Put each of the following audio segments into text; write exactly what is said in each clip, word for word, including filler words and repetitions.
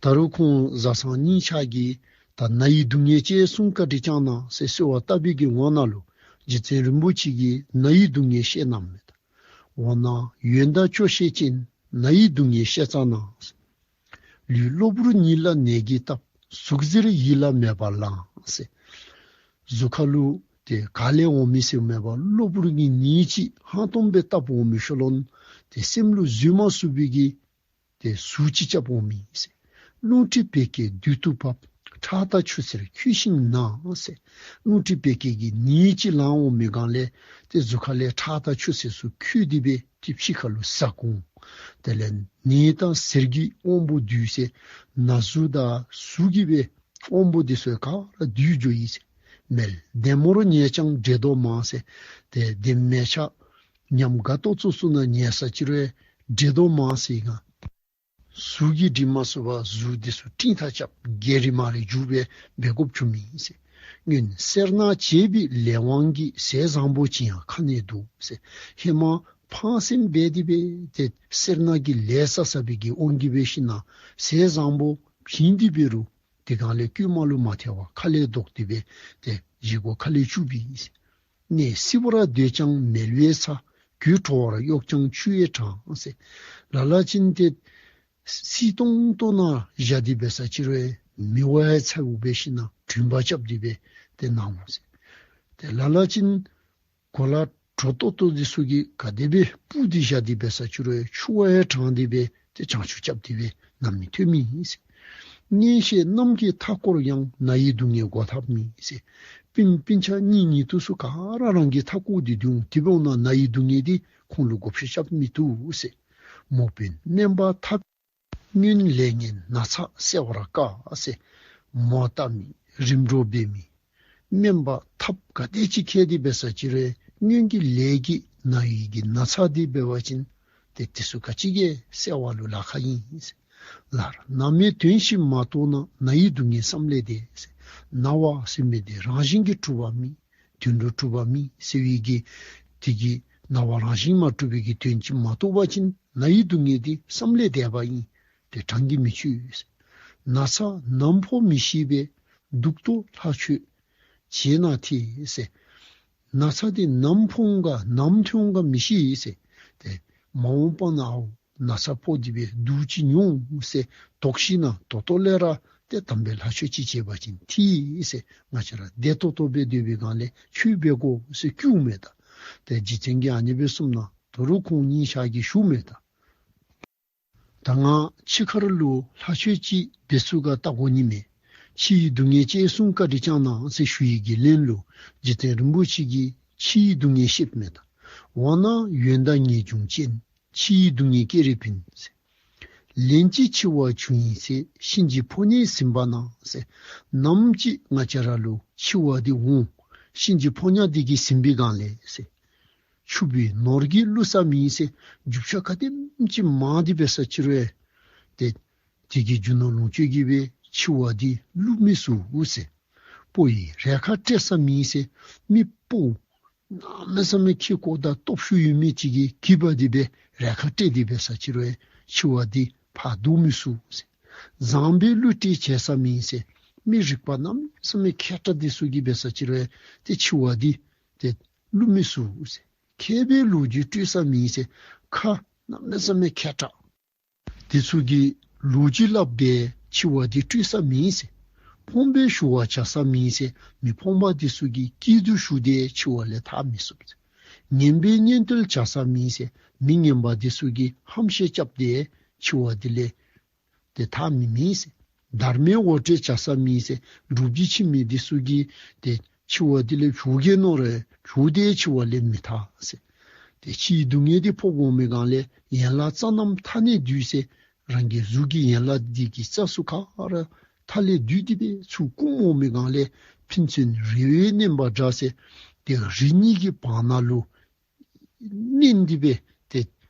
ད་རུང་ཁོང་བཟའ་ཚང་གཉིས་ཆ་གིས་ད་ན་ཡི་སྡུག་བསྔལ་ཅིག་གསུང་བཀའ་དྲིན་བསྐྱང་གནང་ཟེར་གསོལ་བ་བཏབ་པའི་གི་ངོ་ནང་ལུ་རྗེ་བཙུན་རིན་པོ་ཆེ་གིས་ན་ཡི་སྡུག་བསྔལ་བཤད་གནངམ་མས། འོ་ན་ཡོན་བདག་སྐྱོ་ཤས་ཅན། ན་ཡི་སྡུག་བསྔལ་བཤད་ཙ་ན། ལུས་གློ་བུར་ཉིད་ལ་ནད་ཀྱིས་བཏབ། ཟུག་གཟེར་ཡིད་ལ་མེད་པར་ལངས་ཟེར། གཟུགས་ཁ་ལུ་ཏེ་ག་ལས་འོང་མི་ཟེར་མེད་པར་གློ་བུར་གྱི་ནད་ཅིག་ཧང་སྟོང་སྦེ་བཏབ་འོང་མི་ཤུལ་ལུ་ཏེ་སེམས་ལུ་བཟོད་མ་ཚུགས་པའི་གི་ཏེ་ཟུག་ཅིག་རྐྱབ་འོང་མི་ཟེར། རླུང་མཁྲིས་བད་ཀན་བདུད་དུ་བབས། ཁྲག་དང་ཆུ་སེར་འཁྱུ་ཞིང་ན་ཟེར། རླུང་མཁྲིས་བད་ཀན་གྱི་ནད་ཅིག་ལངས་འོང་མི་སྒང་ལས་ཏེ་གཟུགས་ཁ་ལས་ཁྲག་དང་ཆུ་སེར་ཚུ་འཁྱུ་སྟེ་སྦེ་ཏེ་ཕྱི་ཁ་ལུ་ཟག་འོང་། དེ་ལས་ནད་དང་གཟེར་གྱི་དབང་པོ་འདུས་ཟེར། ན་ཟུག་དང་ཟུག་གིས་སྦེ་དབང་པོ་འདི་ཚུ་ག་ར་འདུས་འགྱོ་ཡི་ཟེར། མལ་བདེ་མོར་ཉལ་ཀྱང་འདྲེ་དོ་མང་ཟེར། ཏེ་བདེ་མལ་ཆ་ཉམས་དགའ་ཏོག་ཏོ་ཚུ་ནང་ཉལ་ས་ཅིག་རུང་འདྲེ་དོ་མང་ཟེར་ག། ཟུག་གིས་འདྲེན་མ་ཚུགས་པར་ཟུག་འདི་ཚུ་སྤྲིན་ཐག་རྐྱབ་ག་རི་མ་རི་རྒྱུག་སྦེ་འབད་དགོཔ་བྱུང་མི་ཟེར། སྔོན་སེར་སྣ་བྱེད་པའི་ལས་དབང་གིས། ཟས་བཟང་པོ་ཅི་ཡང་ཁ་ནས་འདུག་ཟེར། ཧེ་མ་ཕངས་སེམས་འབད་དེ་སྦེ་ཏེ་སེར་སྣ་གི་ལས་བསགས་བསགས་པའི་གི་དབང་གིས་འབད་ཞིན་ན་ཟས་བཟང་པོ་བྱིན་ཏེ་འབད་རུང་དེ་སྒང་ལས་ལྐོད་མ་ལུ་མ་ཐལ་བར་ཁ་ལས་ལྡོག་སྟེ་སྦེ་ཏེ་བཞེས་སྒོ་ཁ་ལས་བཅུག་པས་ཟེར། གནས་བསིལ་བར་སྡོད་ཀྱང་མལ་བའི་ཚ། གོས་དྲོ་བར་གཡོགས་ཀྱང་ཆུ་ཡིས་དྲང་ཟེར། ལ་ལ་ཅིག་ཏེ་བསིལ་ཏོང་ཏོ་ནང་བཞག་སྟེ་འབད་ས་ཅིག་རུང་མི་དབང་ཡང་ཚཝ་འབད་ཞིན་ན་དྲོན་པ་རྐྱབ་སྟེ་སྦེ་ཏེ་གནང་འོང་ཟེར། ཏེ་ལ་ལ་ཅིག་གོ་ལ་དྲོ་ཏོག་ཏོ་འདི་ཚུ་གིས་ག་དེ་སྦེ་སྤུར་ཏེ་བཞག་སྟེ་འབད་ས་ཅིག་རུང་ཆུ་བ་ཡང་དྲང་སྟེ་སྦེ་ཏེ་བྱང་ཆུབ་རྐྱབ་སྟེ་སྦེ་གནམ་མེད་ས་མེད་ཐོན་མི་ཨིན་ཟེར། གཉེན་བཤེས་རྣམས་ཀྱིས་མཐའ་བསྐོར་ཡང་། ན་ཡི་སྡུག་བསྔལ་སྒོ་ཐབས་མེད་ཟེར། སྤུན་སྤུན་ཆ་གཉེན་ཉེ་དུ་ཚུ་ག་ར་རང་གི་མཐའ་བསྐོར་ཏེ་འདུག། དེ་འབདཝ་ད་ན་ཡི་སྡུག་བསྔལ་འདི་ཁོང་ལུ་བགོ་བཤའ་རྐྱབ་མི་བཏུབ་ཟེར། མོ་དཔོན་སྨན་པ་ཐབས་སྔོན་ལས་ངན་ན་ཚ་སེལ་བར་དཀའ་ཟེར། མོ་བཏབ་མི་རིམ་གྲོ་འབད་མི་སྨན་པ་ཐབས་ག་དེ་ཅིག་མཁས་ཏེ་འབད་ས་ཅིག་རུང་སྔོན་གྱི་ལས་ཀྱིས་ན་ཡི་གི་ན་ཚ་འདི་འབད་བ་ཅིན་ཏེ་དེ་ཚུ་ག་ཅི་གིས་སེལ་བ་ལུ་ལཱ་ཁག་ཨིན་ཟེར། ལར་ན་མེད་དོན་ཞིག་མ་རྟོགས་ན། ན་ཡི་སྡུག་བསྔལ་བསམ་ལས་འདས་ཟེར། ན་བ་ཟེར་མི་འདི་རང་བཞིན་གྱིས་གྲུབ་པ་མེད། དོན་ལུ་གྲུབ་པ་མེད་ཟེར་བའི་གི་དེ་གི་ན་བ་རང་བཞིན་མ་གྲུབ་པའི་གི་དོན་ཅིག་མ་རྟོགས་པ་ཅིན་ན་ཡི་སྡུག་བསྔལ་འདི་བསམ་ལས་འདས་པ་ཨིན། ཏེ་བགྲང་གིས་མི་ཆོད་ཟེར། ན་ཚ་ནམ་ཕོག་མི་ཤེས་པས། འདུག་སྟེ་ལྷ་མཆོད་བྱེད་ན་འཐད་ཟེར། ན་ཚ་འདི་ནམ་ཕོག་འོང་ག་ནམ་ཐོན་འོང་ག་མི་ཤེས་ཟེར། ཏེ་མ་འོངས་པ་ནང་ན་ཚ་ཕོག་སྟེ་སྦེ་སྡུག་ཅིག་མྱོང་ཟེར་དོགས་ཞིན་ན་ད་ལྟོ་ལས་ར་ཏེ་དམ་པའི་ལྷ་མཆོད་ཅིག་བྱེད་པ་ཅིན་འཐད་ཟེར། ང་བཅས་ར་བདེ་ཏོག་ཏོ་སྦེ་སྡོད་པའི་སྒང་ལས་ཆོས་འབད་དགོ་ཟེར་བསྐུལཝ་མས་ད། ཏེ་རྗེ་བཙུན་གྱིས་ཨ་ནི་སྦེ་གསུངམ་ད་ད་རུང་ཁོང་གཉིས་ཆ་གིས་ཞུཝ་མས་ད། ད་ང་འཆི་ཁར་ལུ་ལྷ་མཆོད་ཅིག་འབད་ཚུགས་ག་བལྟ་དགོ་ནི་མས། འཆི་བའི་སྡུག་བསྔལ་ཅིག་གསུང་བཀའ་དྲིན་བསྐྱང་གནང་ཟེར་ཞུ་ཡི་གི་ལན་ལུ་རྗེ་བཙུན་རིན་པོ་ཆེ་གིས་འཆི་བའི་སྡུག་བསྔལ་བཤདཔ་མས་ད། འོ་ན་ཡོན་བདག་ངེས་འབྱུང་ཅན། འཆི་བའི་སྡུག་བསྔལ་སྐྱེ་རིགས་ཕན་ཟེར། ལན་གཅིག་འཆི་བ་བྱུང་ཡི་ཟེར། གཤིན་རྗེའི་ཕོ་ཉས་ཟིན་པ་ན་ཟེར། ནམ་ཅིག་ང་བཅས་ར་ལུ་འཆི་བ་འདི་འོང་། གཤིན་རྗེའི་ཕོ་ཉ་འདི་གིས་ཟིན་པའི་སྒང་ལས་ཟེར། ཕྱུག་པོའི་ནོར་གྱིས་བསླུ་ས་མེད་ཟེར། རྒྱུ་ཆ་ག་དེམ་ཅིག་མང་སྟེ་འབད་ས་ཅིག་རུང་ཏེ་དེ་གི་རྒྱུ་ནོར་ལོངས་སྤྱོད་ཀྱིས་སྦེ་འཆི་བ་འདི་བསླུ་མི་ཚུགས་ཟེར། དཔའ་བོའི་རལ་ཁ་སྤྲད་ས་མེད་ཟེར། མི་དཔའ་བོ་གནམ་མེད་ས་མེད་ཁེ་ཀོ་དང་སྟོབས་ཤུགས་ཡོད་མི་ཅིག་གིས་གིས་འབག་སྟེ་སྦེ་རལ་ཁ་སྤྲད་དེ་འབད་ས་ཅིག་རུང་འཆི་བ་འདི་ཕར་བཟློག་མི་ཚུགས་ཟེར། བཟང་པོའི་བསླུ་བྲིད་བྱེད་ས་མེད་ཟེར། མི་རིག་པ་གནམ་མེད་ས་མེད་མཁས་དྲགས་འདི་ཚུ་གིས་འབད་ས་ཅིག་རུང་ཏེ་འཆི་བ་འདི་ཏེ་བསླུ་མི་ཚུགས་ཟེར། མཁས་པའི་ལོ་རྒྱུས་སྤྲོད་ས་མེད་ཟེར། ཁ་གནམ་མེད་ས་མེད་མཁས་དྲགས་འདི་ཚུ་གིས་ལོ་རྒྱུས་སླབ་སྟེ་འཆི་བ་འདི་སྤྲོད་ས་མེད་ཟེར། ཕོངས་པའི་ཞུ་བ་བྱ་ས་མེད་ཟེར། མི་ཕོངས་པ་འདི་ཚུ་གིས་སྐྱིད་སྡུག་ཞུ་སྟེ་འཆི་བ་ལས་ཐར་མི་ཚུགས་ཟེར། ངན་པའི་གཉེན་བསྟོད་བྱ་ས་མེད་ཟེར། མི་ངན་པ་འདི་ཚུ་གིས་ཧམ་བཤད་རྐྱབ་སྟེ་འཆི་བ་འདི་ལས་ཏེ་ཐར་མི་མེད་ཟེར། སྡར་མའི་འོ་བྲེག་བྱ་ས་མེད་ཟེར། འབྲུག་རྒྱལ་ཁྱིམ་མི་འདི་ཚུ་གིས་ཏེ་འཆི་བ་འདི་ལས་བྱོག་གེ་མནོ་རུང་བྱོག་སྟེ་འཆི་བ་ལས་མི་ཐར་ཟེར། ཏེ་འཆི་བའི་སྡུག་བསྔལ་འདི་ཕོག་འོང་མི་སྒང་ལས་ཡན་ལག་རྩ་རྣམས་མཐའ་ནས་འདུས་ཟེར། རང་གི་གཟུགས་ཀྱི་ཡན་ལག་འདི་གི་རྩ་ཚུ་ག་ར་མཐའ་ལས་འདུས་ཏེ་སྦེ་ཚུར་བཀུམ་འོང་མི་སྒང་ལས་ཕན་ཚུན་རེ་བས་མནན་པ་འདྲ་ཟེར། ཏེ་རི་གཉིས་ཀྱི་བར་ན་ལུ་མནན་ཏེ་སྦེ་ཏེ་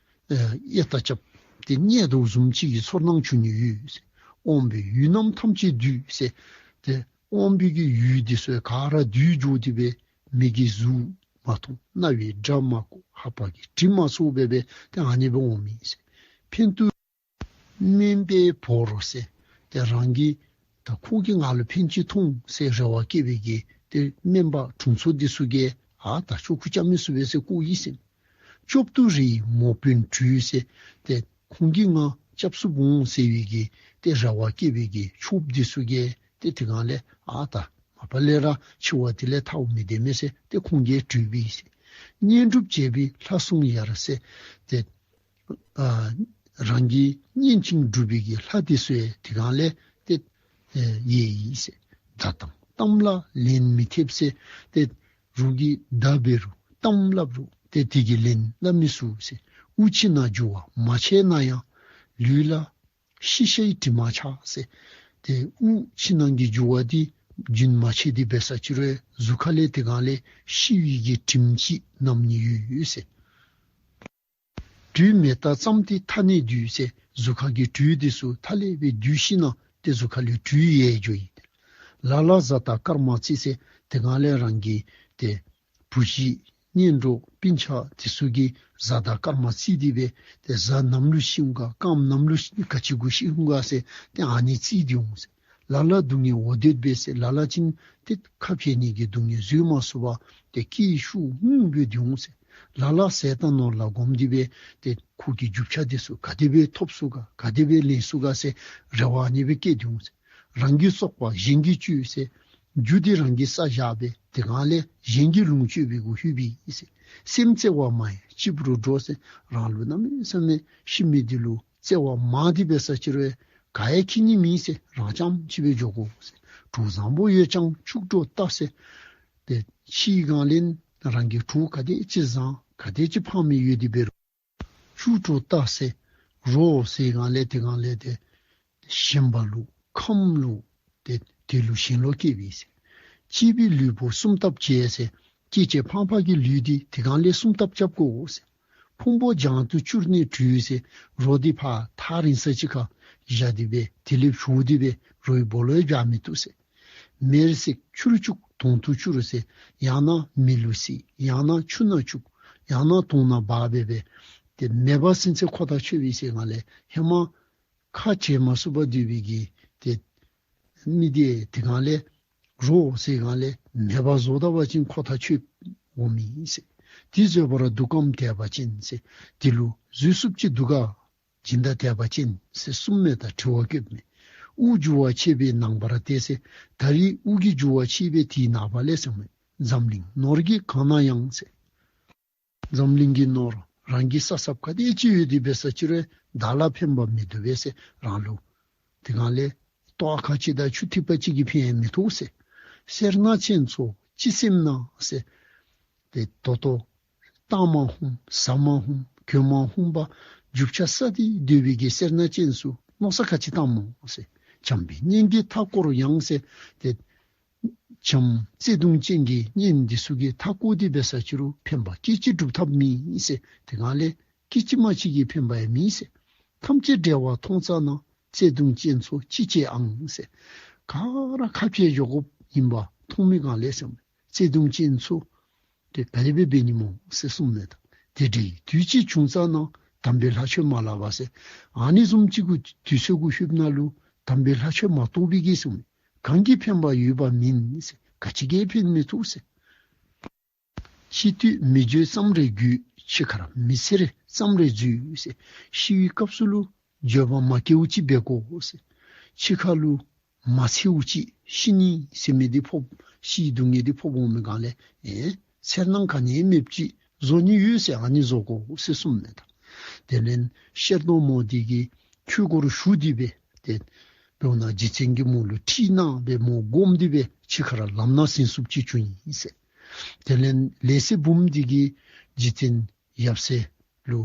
ཨེ་ཡ་ད་རྐྱབ་སྟེ་མནན་དོ་བཟུམ་ཅིག་གི་ཚོར་སྣང་བྱུང་ནི་ཡོད་ཟེར། དབང་པོའི་ཡུལ་རྣམས་ཐམས་ཅད་འདུས་ཟེར། ཏེ་དབང་པོའི་གི་ཡུལ་འདི་ཚུ་ག་ར་འདུས་འགྱོ་སྟེ་སྦེ་མིག་གིས་གཟུགས་མ་མཐོང་། རྣ་བས་སྒྲ་མ་གོ། ལྷ་པ་གིས་དྲི་མ་ཚོར་བས་སྦེ་ཏེ་ཨ་ནི་སྦེ་འོང་མི་ཟེར། ཕན་ཚུན་དམན་པས་བོར་རོ་ཟེར། ཏེ་རང་གི་ད་ཁོང་གིས་ང་ལུ་ཕན་ཅིག་ཐོང་ཟེར་རེ་བ་བསྐྱེད་པའི་གི་ཏེ་སྨན་པ་དྲུང་འཚོ་འདི་ཚུ་གིས་ཨ་ད་ཁྱོད་སྐུ་རྐྱབ་མི་ཚུགས་པས་ཟེར་བཀོ་ཡི་ཟེར། སྐྱོབ་ཏུ་རེ་ཡི་མོ་དཔོན་སྤྲུལ་ཟེར། ཏེ་ཁོང་གིས་ང་སྐྱབས་སུ་འོང་ཟེར་བའི་གི་ཏེ་རེ་བ་བསྐྱེད་པའི་གི་ཆོསཔ་འདི་ཚུ་གིས་ཏེ་དེ་སྒང་ལས་ཨ་ད་མ་པ་ལས་ར་འཆི་བ་འདི་ལས་ཐར་མི་བདེ་མས་ཟེར་ཏེ་ཁོང་གིས་སྤྲུལ་པས་ཟེར། བསྙེན་སྒྲུབ་བྱས་པའི་ལྷ་སྲུང་ཡར་ཟེར། ཏེ་ཨ་རང་གིས་བསྙེན་ཅིང་སྒྲུབ་པའི་གི་ལྷ་འདི་ཚུ་ཡང་དེ་སྒང་ལས་ཏེ་ཨེ་ཡལ་ཡི་ཟེར། མདའ་དང་གཏམ་ལ་ལན་མི་ཐེབས་ཟེར། ཏེ་རོགས་ཀྱིས་མདའ་འབད་རུང་གཏམ་སླབ་རུང་ཏེ་དེ་གི་ལན་སླབ་མི་ཚུགས་ཟེར། དབུགས་ཕྱི་ནང་རྒྱུ་བ་མ་ཆད་ན་ཡང་ལུས་ལ་ཤི་ཤའི་དྲི་མ་ཆགས་ཟེར། ཏེ་དབུགས་ཕྱི་ནང་གི་རྒྱུ་བ་འདི་རྒྱུན་མ་ཆད་དེ་འབད་ས་ཅིག་རུང་གཟུགས་ཁ་ལས་དེ་སྒང་ལས་ཤི་བའི་གི་དྲིམ་ཅིག་མནམ་ནི་ཡོད་ཟེར། དྲོད་མེ་སྟག་ཙམ་དེ་ཐ་ནས་འདུས་ཟེར། གཟུགས་ཁ་གི་དྲོད་འདི་ཚུ་ཐ་ལས་སྦེ་འདུས་ཞིན་ན་ཏེ་གཟུགས་ཁ་ལས་དྲོད་ཡལ་འགྱོ་ཡི། ལ་ལ་གཟའ་དང་སྐར་མ་བརྩིགས་ཟེར། དེ་སྒང་ལས་རང་གི་ཏེ་བུ་གཞི་གཉེན་གྲོགས་སྤུན་ཆ་དེ་ཚུ་གིས་གཟའ་དང་སྐར་མ་བརྩིགས་ཏེ་སྦེ་ཏེ་གཟའ་ནམ་ལུ་ཤི་འོང་ག་སྐརམ་ནམ་ལུ་ཤི་ག་ཅི་གུ་ཤི་འོང་ག་ཟེར་ཏེ་ཨ་ནི་བརྩིགས་ཏེ་འོང་ཟེར། ལ་ལ་སྡུག་བསྔལ་འོ་དོད་འབད་ཟེར། ལ་ལ་ཅིག་ཏེ་ཁ་འཕྱལ་ནི་གི་སྡུག་བསྔལ་བཟོད་མ་ཚུགས་པར་ཏེ་སྐད་ཤུགས་ཧཱུྃ་འབོད་དེ་འོང་ཟེར། ལ་ལ་ཟས་དང་ནོར་ལ་གོམས་ཏེ་སྦེ་ཏེ་ཁོ་གི་རྒྱུ་ཆ་དེ་ཚུ་ག་དེ་སྦེ་ཐོབ་ཚུགས་ག་ག་དེ་སྦེ་ལེན་ཚུགས་ག་ཟེར་རེ་བ་ཨ་ནི་སྦེ་བསྐྱེད་དེ་འོང་ཟེར། རང་གིས་བཙོག་པ་གཞན་གྱིས་སྤྱོད་ཟེར། རྒྱུ་དེ་རང་གིས་བསགས་བཞག་པས་དེ་སྒང་ལས་གཞན་གྱིས་ལོངས་སྤྱོད་པའི་གུ་ལྷོད་པས་ཟེར། སེམས་བརྩེ་བ་མ་ཡལ་སྐྱིད་པོ་རུ་འགྲོ་ཟེར། རང་ལུ་གནམ་མེད་ས་མེད་ཤི་མི་འདི་ལུ་བརྩེ་བ་མང་སྟེ་འབད་ས་ཅིག་རུང་ག་ཡང་ཁྱད་ནི་མེད་ཟེར། རང་རྐྱངམ་ཅིག་སྦེ་འགྱོ་དགོ་ཟེར། གྲོགས་བཟང་པོ་ཡོད་ཀྱང་ཕྱུགས་གྲོགས་ལྟ་ཟེར། ཏེ་འཆི་སྒང་ལས་རང་གི་གྲོགས་ག་དེ་ཅིག་བཟང་ག་དེ་ཅིག་ཕངས་མི་ཡོད་དེ་འབད་རུང་ཕྱུགས་གྲོགས་ལྟ་ཟེར། རོགས་ཟེར་སྒང་ལས་དེ་སྒང་ལས་ཏེ་ཞེན་པ་ལུ་ཁམས་ལུ་ཏེ་དེ་ལུ་ཞེན་ལོག་སྐྱེ་བས་ཟེར། གཅེས་པའི་ལུས་པོ་སུམ་རྟགས་བྱས་ཟེར། སྐྱེས་ཆེན་ཕངས་པ་གི་ལུས་འདི་དེ་སྒང་ལས་སུམ་རྟགས་རྐྱབ་དགོ་ཟེར། ཕུང་པོ་གྱང་དུ་བསྐྱུར་ནས་བྲུས་ཟེར། རོ་འདི་ཕར་ཐག་རིང་ས་ཅིག་ཁར་བཞག་སྟེ་སྦེ་དེ་ལས་བྱོག་སྟེ་སྦེ་རོའི་སྦོ་ལོག་ཡང་བཞག་མི་བཏུབ་ཟེར། མེར་བསྲེགས་ཆུར་བཅུག་དོང་དུ་བསྐྱུར་ཟེར། ཡང་ན་མེ་ལུ་བསྲེགས། ཡང་ན་ཆུ་ནང་བཅུག། ཡང་ན་དོང་ནང་སྦ་སྦེ་སྦེ་ཏེ་མེ་འབར་ཟིན་ཚེ་ཁོ་ཐག་ཆོད་པས་ཟེར་སྒང་ལས་ཧེ་མ་ཁ་འབྱལ་མ་ཚུགས་པར་སྡོད་པའི་གི་ཏེ་མི་དེ་དེ་སྒང་ལས་རོ་ཟེར་སྒང་ལས་མེ་འབར་བཟོ་ད་པ་ཅིན་ཁོ་ཐག་ཆོད་འོང་མི་ཟེར། དེ་བཟོད་པར་འདུག་གམ་དད་པ་ཅན་ཟེར། དེ་ལུ་བཟོད་ཚུགསཔ་ཅིག་འདུག་ག། སྦྱིན་བདག་དད་པ་ཅན་ཟེར་གསུངམ་མས། ད་དྲི་བ་བཀོདཔ་མས། དབུགས་རྒྱུ་བ་ཆད་པའི་ནངས་པར་ཏེ་ཟེར། ད་རེས་དབུགས་ཀྱི་རྒྱུ་བ་ཆད་པའི་དེའི་ནངས་པ་ལས་ཟེར་མས། འཛམ་གླིང་ནོར་གྱིས་གང་ན་ཡང་ཟེར། འཛམ་གླིང་གི་ནོར་རང་གི་བསགས་བསགསཔ་ག་དེ་ཅིག་ཡོད་དེ་འབད་ས་ཅིག་རུང་བདག་ལ་ཕན་པ་མི་འདུག་པས་ཟེར། རང་ལུ་དེ་སྒང་ལས་ཏོག་ཁ་ཅིག་དང་ཆུ་ཐིགས་པ་ཅིག་གིས་ཕན་མི་ཐོགས་ཟེར། སེར་སྣ་ཅན་ཚོ་ཅི་སེམས་ན་ཟེར། ཏེ་ད་ལྟོ་བཏང་མ་ཧུམ་ཟ་མ་ཧུམ་གྱོན་མ་ཧུམ་པར་རྒྱུ་ཆ་བསགས་ཏེ་སྡོད་པའི་གི་སེར་སྣ་ཅན་ཚུ་མནོ་བསམ་ག་ཅི་བཏངམ་སྨོ་ཟེར། བྱམས་པའི་གཉེན་གྱིས་མཐའ་བསྐོར་ཡང་ཟེར། ཏེ་བྱམས་བརྩེ་གདུང་ཅན་གྱི་གཉེན་འདི་ཚུ་གིས་མཐའ་བསྐོར་ཏེ་འབད་ས་ཅིག་རུང་ཕན་པ་སྐད་ཅིག་སྒྲུབ་ཐབས་མེད་ཟེར། དེ་སྒང་ལས་སྐད་ཅིག་མ་གཅིག་གི་ཕན་པ་ཡང་མེད་ཟེར། ཐམས་ཅད་བྲལ་བ་མཐོང་ཙ་ན། བརྩེ་གདུང་ཅན་ཚོ་ཅི་བྱེད་ཨང་ཟེར། ག་ར་ཁ་འབྱལ་འགྱོ་དགོཔ་ཨིན་པ་མཐོང་མི་སྒང་ལས་ཟེར། བརྩེ་གདུང་ཅན་ཚོ་ཏེ་ག་དེ་སྦེ་འབད་ནི་སྨོ་ཟེར་གསུངམ་མས། ད་དེ་འདྲའི་དུས་ཅིག་བྱུང་ཙ་ན། དམ་པའི་ལྷ་ཆོས་མ་སླབ་པ་ཟེར། ཨ་ནི་བཟུམ་ཅིག་གི་དུས་ཚོད་གུ་ལྷོདཔ་ད་ལུ་དམ་པའི་ལྷ་ཆོས་མ་རྟོགས་པའི་གི་ཟེར། གང་གིས་ཕན་པ་ཡོད་པ་མིན་ཟེར། ག་ཅི་གིས་ཕན་མི་ཐོགས་ཟེར། འཆི་དུས་མི་འགྱོད་ཙམ་རེ་འགྱོད། འཆི་ཁར་མི་འཚེར་ཙམ་རེ་འཛོལ་ཟེར། ཤི་བའི་སྐབས་སུ་ལུ་འགྱོད་པ་མ་སྐྱེཝ་ཅིག་འབད་དགོ་ཟེར། འཆི་ཁ་ལུ་མ་འཚེརཝ་ཅིག་ཤི་ནི་ཟེར་མི་འདི་ཕོག་ཤི་སྡུག་བསྔལ་འདི་ཕོག་འོང་མི་སྒང་ལས་ཨེ་འཚེར་སྣང་ག་ནི་ཡང་མེདཔ་ཅིག་བཟོ་ནི་ཡོད་ཟེར། ཨ་ནི་བཟོ་དགོ་ཟེར་གསུངམ་མས། ད་དེ་ལས་ཤེར་སྡོང་མོ་འདི་གིས་ཆོས་སྒོར་ཞུགས་ཏེ་སྦེ་ཏེ་འབདཝ་ད་རྗེ་བཙུན་གྱིས་མོ་ལུ་ཁྲིད་གནང་སྦེ་མོ་བསྒོམས་ཏེ་སྦེ་འཆི་ཁར་ལམ་སྣ་ཟིན་ཚུགསཔ་ཅིག་བྱུང་ཡི་ཟེར། དེ་ལས་ལས་སྲས་འབུམ་འདི་གིས་རྗེ་བཙུན་ཡབ་སྲས་ལུ་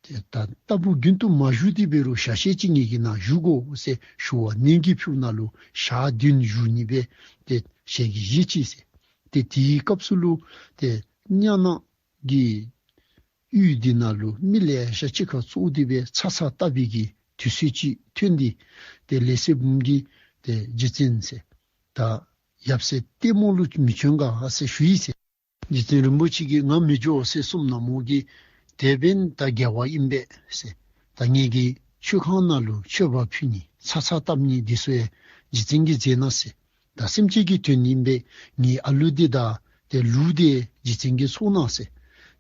ཏེ་ད་ལྟ་བུ་རྒྱུན་དུ་མ་བཞུགས་ཏེ་འབད་རུང་ཞག་ཤས་ཅིག་ངེ་གི་ནང་བཞུགས་དགོ་ཟེར་ཞུ་བ་ནན་གྱིས་ཕུལཝ་ད་ལུ་ཞག་བདུན་བཞུགས་ནི་སྦེ་ཏེ་ཞལ་གྱིས་བཞེས་ཅི་ཟེར། ཏེ་དེའི་སྐབས་སུ་ལུ་ཏེ་གཉའ་ནང་གི་ཡུལ་འདི་ནང་ལུ་མི་ལེ་ཤ་གཅིག་ཁར་ཚོགས་ཏེ་སྦེ་ཚ་ཚ་བཏབ་པའི་གི་དུས་ཚོད་ཅིག་ཐོན་ཏེ་ཏེ་ལས་སྲས་འབུམ་གྱིས་ཏེ་རྗེ་བཙུན་ཟེར་ད་ཡབ་སྲས་ལྟད་མོ་ལུ་མི་བྱོན་ག་ཟེར་ཞུ་ཡི་ཟེར། རྗེ་བཙུན་རིན་པོ་ཆེ་གིས་ང་མི་འགྱོ་ཟེར་གསུངམ་ད་མོ་གིས་དེ་འབདན་ད་དགེ་བ་ཨིན་པས་ཟེར། ད་ངེ་གི་ མཆོད་ཁང་ནང་ལུ་མཆོད་པ་ཕུལ་ནི་ཚ་ཚ་བཏབ་ནི་འདི་ཚུ་ཡང་རྗེ་བཙུན་གྱིས་མཛད་གནང་ཟེར། ད་སེམས་ཅན་གྱི་དོན་ཡིན་པས་ངེའི་ཨ་ལུ་འདི་དང་ཏེ་ལུག་འདི་རྗེ་བཙུན་གྱིས་ཚོགས་གནང་ཟེར།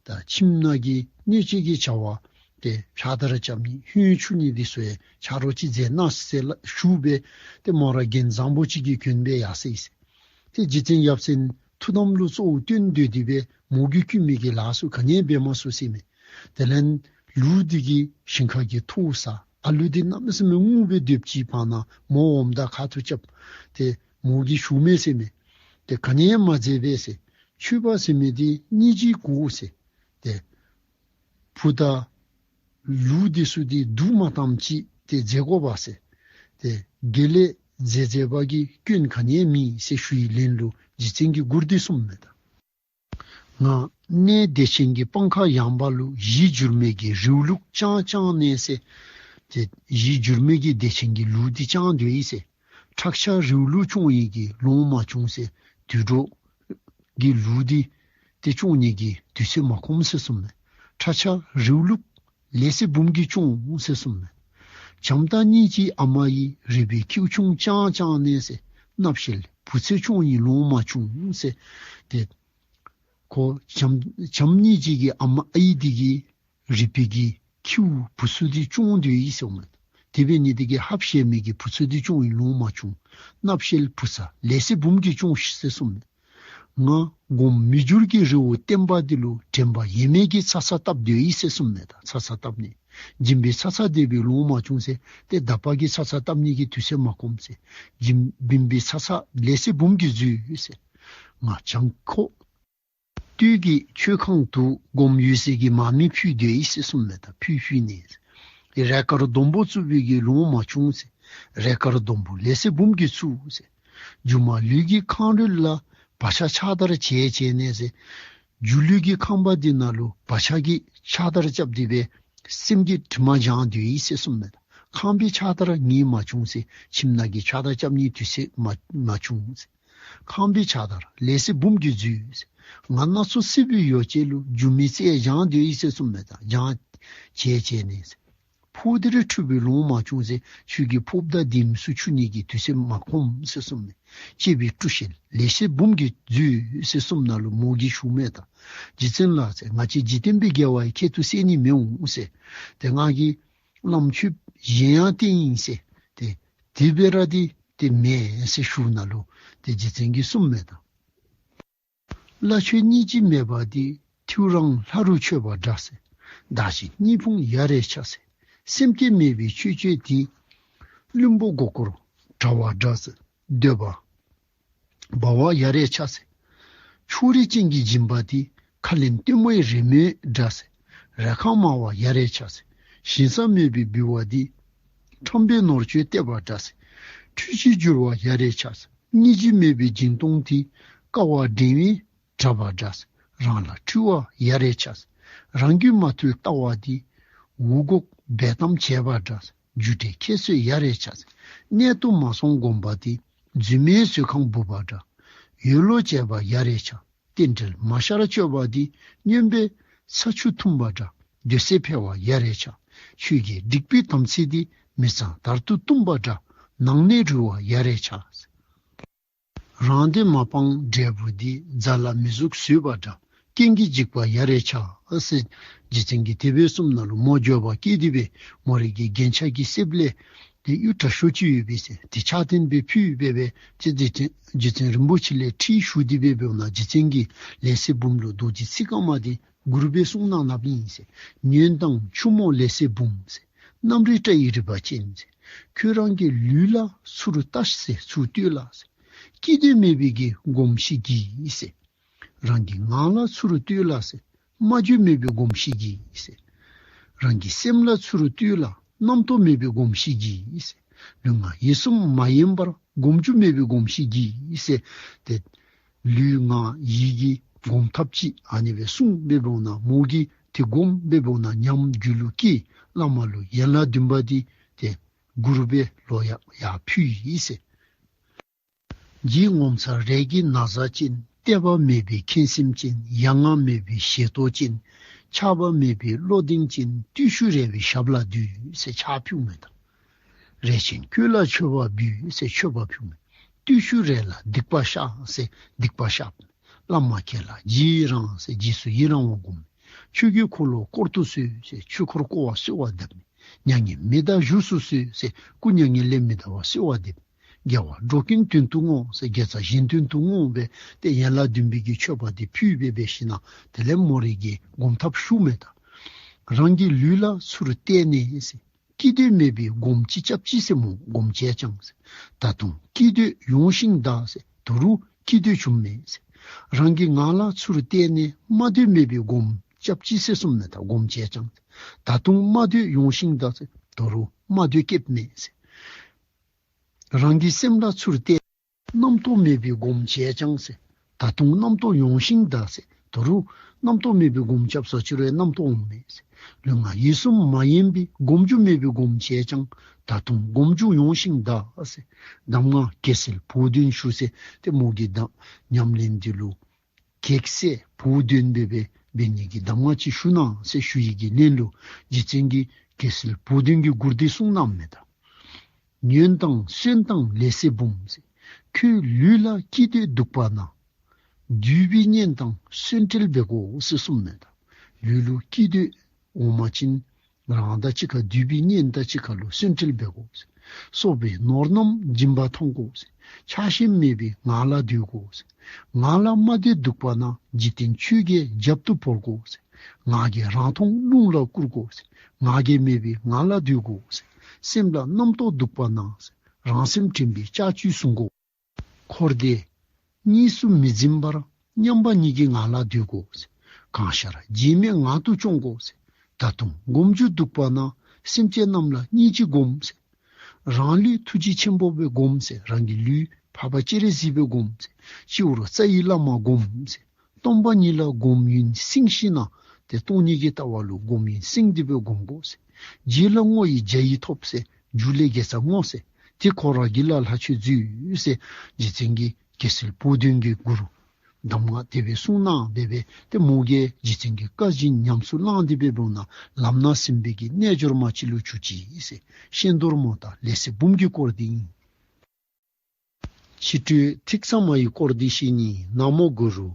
ད་ཁྱིམ་ནང་གི་སྣོད་སྤྱོད་ཀྱི་བྱ་བ་ཏེ་ཕྱགས་བདར་རྐྱབ་ནི་སྨྱུང་ཆུང་ནི་འདི་ཚུ་ཡང་ཆ་རོགས་ཅིག་མཛད་གནང་ཟེར་ཞུ་སྦེ་ཏེ་མོ་ར་རྒྱན་བཟང་པོ་ཅིག་གི་གྱོན་སྦེ་ཡར་སོ་ཡི་ཟེར། ཏེ་རྗེ་བཙུན་ཡབ་སྲས་ཐུགས་དམ་ལུ་གཙོ་བོ་བཏོན་སྡོད་དེ་སྦེ་མོ་གིས་བསྐུལ་མི་གི་ལཱ་ཚུ་ག་ནི་ཡང་འབད་མ་ཚུགས་ཟེར་མས། དེ་ལས་ལུག་འདི་གིས་ཞིང་ཁ་གི་ཐོག་ཟ། ཨ་ལུ་འདི་གནམ་མེད་ས་མེད་ངུ་སྦེ་སྡོདཔ་ཅིག་བར་ན་མོ་འོངམ་ད་ཁ་ཐུག་རྐྱབ། ཏེ་མོ་གིས་ཞུ་མས་ཟེར་མས། ཏེ་ག་ནི་ཡང་མ་མཛད་པས་ཟེར། མཆོད་པ་ཟེར་མི་འདི་སྙིང་རྗེ་དགོ་ཟེར། ཏེ་བུ་དང་ལུག་འདི་ཚུ་འདི་སྡུག་མ་བཏངམ་ཅིག་ཏེ་མཛད་དགོ་པས་ཟེར། ཏེ་དགེ་ལེགས་མཛད་མཛད་པ་གི་སྐྱོན་ག་ནི་ཡང་མེད་ཟེར་ཞུ་བའི་ལན་ལུ་རྗེ་བཙུན་གྱིས་མགུར་འདི་གསུངམ་མས་ད། ང་གནས་བདེ་ཆེན་གྱི་སྤང་ཁ་ཡངས་པ་ལུ། གཞི་འགྱུར་མེད་ཀྱི་རིའུ་ལུག་དཔྱང་དཔྱང་ནས་ཟེར། ཏེ་གཞི་འགྱུར་མེད་ཀྱི་བདེ་ཆེན་གྱི་ལུག་འདི་དཔྱང་སྡོད་ཡི་ཟེར། ཁྲག་ཆར་རིའུ་ལུག་དཔྱང་ནི་གི་ལོང་མ་བྱུང་ཟེར། དུད་འགྲོ་གི་ལུག་འདི་ཏེ་དཔྱང་ནི་གི་དུས་ཚོད་མ་ཁོམ་ཟེར་གསུངམ་མས། ཁྲག་ཆར་རིའུ་ལུག་ལེ་ཚན་འབུམ་གྱིས་དཔྱང་ཟེར་གསུངམ་མས། བྱམས་དང་སྙིང་རྗེའི་ཨ་མ་ཡིས། རིག་པའི་ཁྱེའུ་ཆུང་དཔྱང་དཔྱང་ནས་ཟེར། རྣབ་ཤེལ་བུ་ཚ་དཔྱང་ནི་ལོང་མ་བྱུང་ཟེར། ཏེ་ཁོ་བྱམས་བྱམས་སྙིང་རྗེ་གི་ཨ་མ་ཨའི་འདི་གིས་རིག་པའི་གི་ཁྱེའུ་བུ་ཚ་འདི་དཔྱང་སྡོད་ཡི་ཟེར་གསུངམ་མས། དེ་འབད་ནི་འདི་གིས་ཧབ་ཤེས་མི་གི་བུ་ཚ་འདི་དཔྱང་ནི་ལོང་མ་བྱུང་། རྣབ་ཤེལ་བུ་ཚ་ལེ་ཚན་འབུམ་གྱིས་དཔྱང་ཤིག་ཟེར་གསུངམ་མས། ང་སྒོམ་མི་འགྱུར་གྱི་རི་བོ་བརྟན་པ་འདི་ལུ། དྲན་པ་ཡེངས་མེད་ཀྱི་ཚ་ཚ་བཏབ་སྡོད་ཡི་ཟེར་གསུངམ་མས་ད། ཚ་ཚ་བཏབ་ནི་སྦྱིན་པའི་ཚ་ཚ་དེ་སྦེ་ལོང་མ་བྱུང་ཟེར། ཏེ་དག་པ་གི་ཚ་ཚ་བཏབ་ནི་གི་དུས་ཚོད་མ་ཁོམ་ཟེར། སྦྱིན་སྦྱིན་པའི་ཚ་ཚ་ལེ་ཚན་འབུམ་གྱིས་འཛོལ་ཟེར། ང་བྱང་ཁོག་སྟོད་ཀྱི་མཆོད་ཁང་དུ། སྒོམ་འོད་གསལ་གྱི་མར་མེ་ཕུལ་སྡོད་ཡི་ཟེར་གསུངམ་མས་ད། ཕུལ་ཕུལ་ནས་ཟེར། རས་དཀར་སྡོང་པོ་བཙུགས་པའི་གི་ལོང་མ་བྱུང་ཟེར། རས་དཀར་སྡོང་པོ་ལེ་ཚན་འབུམ་གྱིས་བཙུགས་ཟེར། སྒྱུ་མ་ལུས་ཀྱི་ཁང་རོལ་ལ། བག་ཆགས་ཕྱགས་བདར་བྱས་བྱས་ནས་ཟེར། སྒྱུ་ལུས་ཀྱི་ཁང་པ་འདི་ནང་ལུ་བག་ཆགས་ཀྱི་ཕྱགས་བདར་རྐྱབ་སྟེ་སྦེ་སེམས་ཀྱི་དྲི་མ་སྦྱང་སྡོད་ཡི་ཟེར་གསུངམ་མས། ཁང་པའི་ཕྱགས་བདར་ངེས་མ་བྱུང་ཟེར། ཁྱིམ་ནང་གི་ཕྱགས་བདར་རྐྱབ་ནི་དུས་ཚོད་མ་མ་བྱུང་ཟེར། ཁང་པའི་ཕྱགས་བདར་ལེ་ཚན་འབུམ་གྱིས་འཛོལ་ཟེར། ང་སྣ་ཚོགས་སྲིད་པའི་ཡོ་བྱད་ལུ། སྒྱུ་མའི་རྩལ་སྦྱང་སྡོད་ཡི་ཟེར་གསུངམ་མས་ད། སྦྱང་བྱས་བྱས་ནས་ཟེར། ཕོ་དེ་རུ་འཁྲུལ་པའི་ལོང་མ་བྱུང་ཟེར། ཁྱོད་ཀྱི་ཕོཝ་དང་ལྡེམ་སུ་འཁྱུ་ནི་གི་དུས་ཚོད་མ་ཁོམ་ཟེར་གསུངམ་མས། གཅེས་པའི་བཀྲུ་བཤལ་ལེ་ཚན་འབུམ་གྱིས་འཛོལ་ཟེར་གསུངམ་ནང་ལུ་མོ་གིས་ཞུ་མས་ད། རྗེ་བཙུན་ལགས་ཟེར། ང་བཅས་འཇིག་རྟེན་པའི་དགེ་བ་ཡི་ཁྱད་དུ་བསད་ནི་མི་འོང་ཟེར། ཏེ་ང་གིས་བླམ་ཁྱོད་གཞན་ཡང་བསྟེན་ཡི་ཟེར། ཏེ་དེ་སྦེ་ར་འདི་ཏེ་མེན་ཟེར་ཞུཝ་ནང་ལུ་ཏེ་རྗེ་བཙུན་གྱིས་གསུངམ་མས་ད། བླ་མཆོད་སྙིང་རྗེ་མེད་པ་འདི། ཐེའུ་རང་ལྷ་རུ་མཆོད་པ་འདྲ་ཟེར། བདག་གཞན་གཉིས་ཕུང་ཡ་རེ་ཆ་ཟེར། སེམས་བསྐྱེད་མེད་པའི་ཆོས་སྤྱོད་འདི། བླུན་པོ་མགོ་སྐོར་དྲ་བ་འདྲ་ཟེར། འདོད་པ་འབར་བ་ཡ་རེ་ཆ་ཟེར། ཕྱོགས་རིས་ཅན་གྱི་སྦྱིན་པ་འདི། ཁ་ལེན་སྟོན་མོའི་རི་མོ་འདྲ་ཟེར། རས་ཁ་དམར་བ་ཡ་རེ་ཆ་ཟེར། ཞིང་ས་མེད་པའི་འབུལ་བ་འདི། ཁྲམ་པའི་ནོར་སྤྱོད་སྟེར་བ་འདྲ་ཟེར། འཁྲུལ་གཞི་འགྱུར་བ་ཡ་རེ་ཆ་ཟེར། སྙིང་རྗེ་མེད་པའི་སྦྱིན་གཏོང་འདི། ཀ་བ་འགྲེང་བུའི་དྲ་བ་འདྲ་ཟེར། རང་ལ་འཁྲུལ་བ་ཡ་རེ་ཆ་ཟེར། རང་རྒྱུད་མ་ཐུལ་ལྟ་བ་འདི། འུར་འགོག་འབེལ་གཏམ་བྱས་པ་འདྲ་ཟེར། རྒྱུ་འབྲས་ཁྱད་གསོད་ཡ་རེ་ཆ་ཟེར། གནད་དུ་མ་སོང་སྒོམ་པ་འདི། རྫུན་མའི་བཟོད་ཁང་སྦུག་པ་འདྲ། ཡོ་ལོ་བྱས་པ་ཡ་རེ་ཆ། རྟེན་འབྲེལ་མ་ཤར་སྤྱོད་པ་འདི། སྨྱོན་པའི་ས་ཆུ་འཐུང་བ་འདྲ། འདོད་སྲེད་འཕེལ་བ་ཡ་རེ་ཆ། ཆོས་ཀྱི་སྡིག་པའི་དམ་ཚིག་འདི། མི་གཙང་དར་དུ་བཏུང་བ་འདྲ། ནང་ནས་རུལ་བ་ཡ་རེ་ཆ། རང་བདེ་མ་སྤངས་འབྲས་བུ་འདི། རྫ་ལ་མི་ཟུག་ཟོས་པ་འདྲ། རྐྱེན་གྱིས་འཇིག་པ་ཡ་རེ་ཆ་ཟེར། རྗེ་བཙུན་གྱིས་དེ་སྦེ་གསུངམ་ནང་ལུ་མོ་འགྱོད་པ་སྐྱེས་ཏེ་སྦེ་མོ་རའི་གི་རྒྱན་ཆ་གི་གསེབ་ལས་ཏེ་གཡུ་དྲག་ཤོས་ཅིག་ཡོད་པས་ཟེར། དེ་ཕྱག་འཐེན་སྦེ་ཕུལ་སྦེ་སྦེ་ཏེ་རྗེ་བཙུན་རྗེ་བཙུན་རིན་པོ་ཆེ་ལས་ཁྲིད་ཞུ་སྟེ་སྦེ་འབདཝ་ད་རྗེ་བཙུན་གྱིས་ལེ་ཚན་འབུམ་ལུ་རྡོ་རྗེ་ཚིག་རྐང་མ་འདི་མགུར་སྦེ་གསུངས་གནང་གནངམ་ཨིན་ཟེར། ཉོན་དང་ཆུ་མོ་ལེ་ཚན་འབུམ་ཟེར། རྣམ་རིག་སྐྲ་ཡི་རིག་པ་ཅན་ཟེར། ཁྱོད་རང་གི་ལུས་ལ་ཚུར་ལྟ་ཟེར། ཚུར་ལྟོས་ལ་ཟེར། སྐྱིད་སྡུག་མེད་པའི་གི་གོམས་གཤིས་ཀྱིས་ཟེར། རང་གི་ངང་ལ་ཚུར་ལྟོས་ལ་ཟེར། སྨྲ་བརྗོད་མེད་པའི་གོམས་གཤིས་ཀྱིས་ཟེར། རང་གི་སེམས་ལ་ཚུར་ལྟོས་ལ། རྣམ་རྟོག་མེད་པའི་གོམས་གཤིས་ཀྱིས་ཟེར། ལུས་ངག་ཡིད་གསུམ་མ་ཡེངས་པར། གོམས་འཇུག་མེད་པའི་གོམས་གཤིས་ཀྱིས་ཟེར། ཏེ་ལུས་ངག་ཡིད་ཀྱི་གོམས་ཐབས་ཅིག་ཨ་ནི་སྦེ་གསུངས་སྦེ་འབདཝ་ད་མོ་གིས་ཏེ་སྒོམ་སྦེ་འབདཝ་ད་ཉམས་རྒྱུད་ལུ་སྐྱེས། བླ་མ་ལུ་ཡན་ལག་བདུན་པ་འདི་ཏེ་མགུར་སྦེ་ལོག་ཡར་ཡར་ཕུལ་ཡི་ཟེར། རྗེ་ངོ་མཚར་རས་ཀྱི་ན་བཟའ་ཅན། བརྟན་པ་མེད་པའི་ཁེངས་སེམས་ཅན། ཡ་ང་མེད་པའི་ཞེ་ཏོག་ཅན། ཆགས་པ་མེད་པའི་བློ་ལྡན་ཅན། བརྟུལ་ཞུགས་རས་པའི་ཞབས་ལ་འདུད་ཟེར་ཕྱག་ཕུལཝ་མས་ད། རས་ཆེན་ཁྱོད་ལ་མཆོད་པ་འབུལ་ཟེར་མཆོད་པ་ཕུལཝ་མས། བརྟུལ་ཞུགས་རས་ལ་སྡིག་པ་བཤགས་ཟེར་སྡིག་པ་བཤགསཔ་མས། བླ་མ་ཁྱེད་ལ་རྗེས་རང་ཟེར་རྗེས་སུ་ཡི་རང་བ་བསྒོམ་མས། ཆོས་ཀྱི་འཁོར་ལོ་བསྐོར་དུ་གསོལ་ཟེར་ཆོས་འཁོར་བསྐོར་བར་གསོལ་བ་གདབ་མས། མྱ་ངན་མི་འདའ་བཞུགས་སུ་གསོལ་ཟེར་སྐུ་མྱ་ངན་ལས་མི་འདའ་བར་གསོལ་བ་འདེབས། དགེ་བ་འགྲོ་ཀུན་དོན་དུ་བསྔོ་ཟེར་དགེ་རྩ་གཞན་དོན་དུ་བསྔོ་སྦེ་ཏེ་ཡན་ལག་བདུན་པའི་གི་མཆོད་པ་འདི་ཕུལ་སྦེ་འབད་ཞིནམ་ལས་དེ་ལས་མོ་རའི་གི་སྒོམ་ཐབས་ཞུཝ་མས་ད། རང་གི་ལུས་ལ་ཚུར་བལྟས་ནས་ཟེར། སྐྱིད་འདོད་མེད་པའི་སྒོམ་ཅིག་རྐྱབ་ཅི་ཟེར་མོ་སྒོམ་བྱས་ཀྱང་ཟེར། ད་དུང་སྐྱིད་འདོད་ཡོང་ཞིང་གདའ་ཟེར། ད་རུང་སྐྱིད་འདོད་བྱུངམ་མས་ཟེར། རང་གི་ངང་ལ་ཚུར་བལྟས་ནས་སྨྲ་འདོད་མེད་པའི་སྒོམ་རྐྱབ་ཅི་ཟེར་གསུངམ་མས་ད་སྒོམ་བྱས་ཀྱང་ཟེར། ད་དུང་སྨྲ་འདོད་ཡོང་ཞིང་གདའ་ཟེར། ད་རུང་སྨྲ་འདོད་སྐྱེཝ་མས་ཟེར། རང་གི་སེམས་ལ་ཚུར་བལྟས། རྣམ་རྟོག་མེད་པའི་སྒོམ་བྱས་ཀྱང་ཟེར། ད་དུང་རྣམ་རྟོག་ཡོང་ཞིང་གདའ་ཟེར། ད་རུང་རྣམ་རྟོག་མེད་པའི་སྒོམ་རྐྱབ་ས་ཅིག་རུང་རྣམ་རྟོག་འོངམ་མས་ཟེར། ལུས་ངག་ཡིད་གསུམ་མ་ཡེངས་པའི་སྒོམ་རྒྱུ་མེད་པའི་སྒོམ་བྱས་ཀྱང་ད་དུང་སྒོམ་རྒྱུ་ཡོང་ཞིང་གདའ་ཟེར། གདམས་ངག་གེགས་སེལ་བུ་སྟོན་ཞུ་ཟེར་ཏེ་མོ་གི་གདམས་ཉམས་ལེན་འདི་ལུ་གེགས་སེལ་བུ་སྟོན་འབད་འབད་འབད་ནི་གི་གདམས་ངག་ཅིག་ཞུ་གནང་ཟེར་ཞུ་ཡི་གི་ལན་ལུ་རྗེ་བཙུན་གྱིས་གེགས་སེལ་བུ་སྟོན་གྱི་མགུར་འདི་གསུངས་གནངམ་མས་ད། ཉོན་དང་སུན་དང་ལས་སེལ་འབུམ་ཟེར། ཁྱོད་ལུས་ལ་སྐྱིད་འདོད་འདུག་པ་ན། འདུས་པའི་གཉེན་དང་གསོན་བྲལ་འབད་དགོ་ཟེར་གསུངམ་མས་ད། ལུས་ལུ་སྐྱིད་འདོད་འོང་པ་ཅིན་རང་དང་གཅིག་ཁར་འདུས་པའི་གཉེན་དང་གཅིག་ཁར་ལུ་གསོན་བྲལ་འབད་དགོ་ཟེར། སོགས་པའི་ནོར་རྣམས་སྦྱིན་པ་ཐོང་དགོ་ཟེར། ཆགས་ཞེན་མེད་པའི་ངང་ལ་སྡོད་དགོ་ཟེར། ངང་ལ་སྨྲ་འདོད་འདུག་པ་ན། འཇིག་རྟེན་ཆོས་བརྒྱད་རྒྱབ་ཏུ་བོར་དགོ་ཟེར། ངག་གི་རང་མཐོང་རླུང་ལ་བསྐུར་དགོ་ཟེར། ངག་གི་མེད་པའི་ངང་ལ་སྡོད་དགོ་ཟེར། སེམས་ལ་རྣམ་རྟོག་འདུག་པ་ན་ཟེར། རང་སེམས་དྲན་པའི་ལྕགས་ཀྱུས་བཟུང་དགོ། འཁོར་འདས་གཉིས་སུ་མི་འཛིན་པར། མཉམ་པ་ཉིད་ཀྱི་ངང་ལ་སྡོད་དགོ་ཟེར། གང་ཤར་རྗེས་མེད་ངང་དུ་སྐྱོང་དགོ་ཟེར། ད་དུང་སྒོམ་རྒྱུ་འདུག་པ་ན། སེམས་ཅན་རྣམས་ལ་སྙིང་རྗེ་སྒོམ་ཟེར། རང་ལུས་ཐུགས་རྗེ་ཆེན་པོ་སྦེ་སྒོམ་ཟེར། རང་གི་ལུས་འཕགས་པ་སྤྱན་རས་གཟིགས་སྦེ་སྒོམ་ཟེར། སྤྱི་བོར་རྩ་བའི་བླ་མ་སྒོམ་ཟེར། སྟོང་པ་ཉིད་ལ་སྒོམ་ཡུན་བསྲིང་ཞིནམ་ལས་ཏེ་སྟོང་ཉིད་ཀྱི་ལྟ་བ་ལུ་སྒོམ་ཡུན་བསྲིང་སྟེ་སྦེ་སྒོམ་དགོ་ཟེར། རྗེས་ལ་བསྔོ་བའི་རྒྱ་ཡིས་ཐོབ་ཟེར། རྒྱུ་ལས་དགེ་རྩ་བསྔོ་ཟེར། དེ་འཁོར་བ་གྱི་ལ་ལྷག་ཆོས་མཛོད་ཟེར། རྗེ་བཙུན་གྱིས་གེགས་སེལ་བུ་སྟོན་གྱི་མགུར་གདམས་ངག་དེ་སྦེ་གསུངས་གནང་སྦེ་སྦེ་ཏེ་མོ་གིས་རྗེ་བཙུན་གྱི་བཀའ་བཞིན་ཉམས་སུ་བླངས་ཏེ་སྦེ་འབདཝ་ད་ལམ་སྣ་ཟིན་པའི་གི་རྣལ་འབྱོར་མ་ཅིག་ལུ་གྱུར་ཅི་ཟེར། ཤེས་རྡོར་མོ་དང་ལས་སེལ་འབུམ་གྱི་སྐོར་འདི་ཨིན། ཕྱི་དྲོའི་ཐིག་ཚང་མ་ཡི་སྐོར་འདི་བཤད་ནི། ན་མོ་གུ་རུ།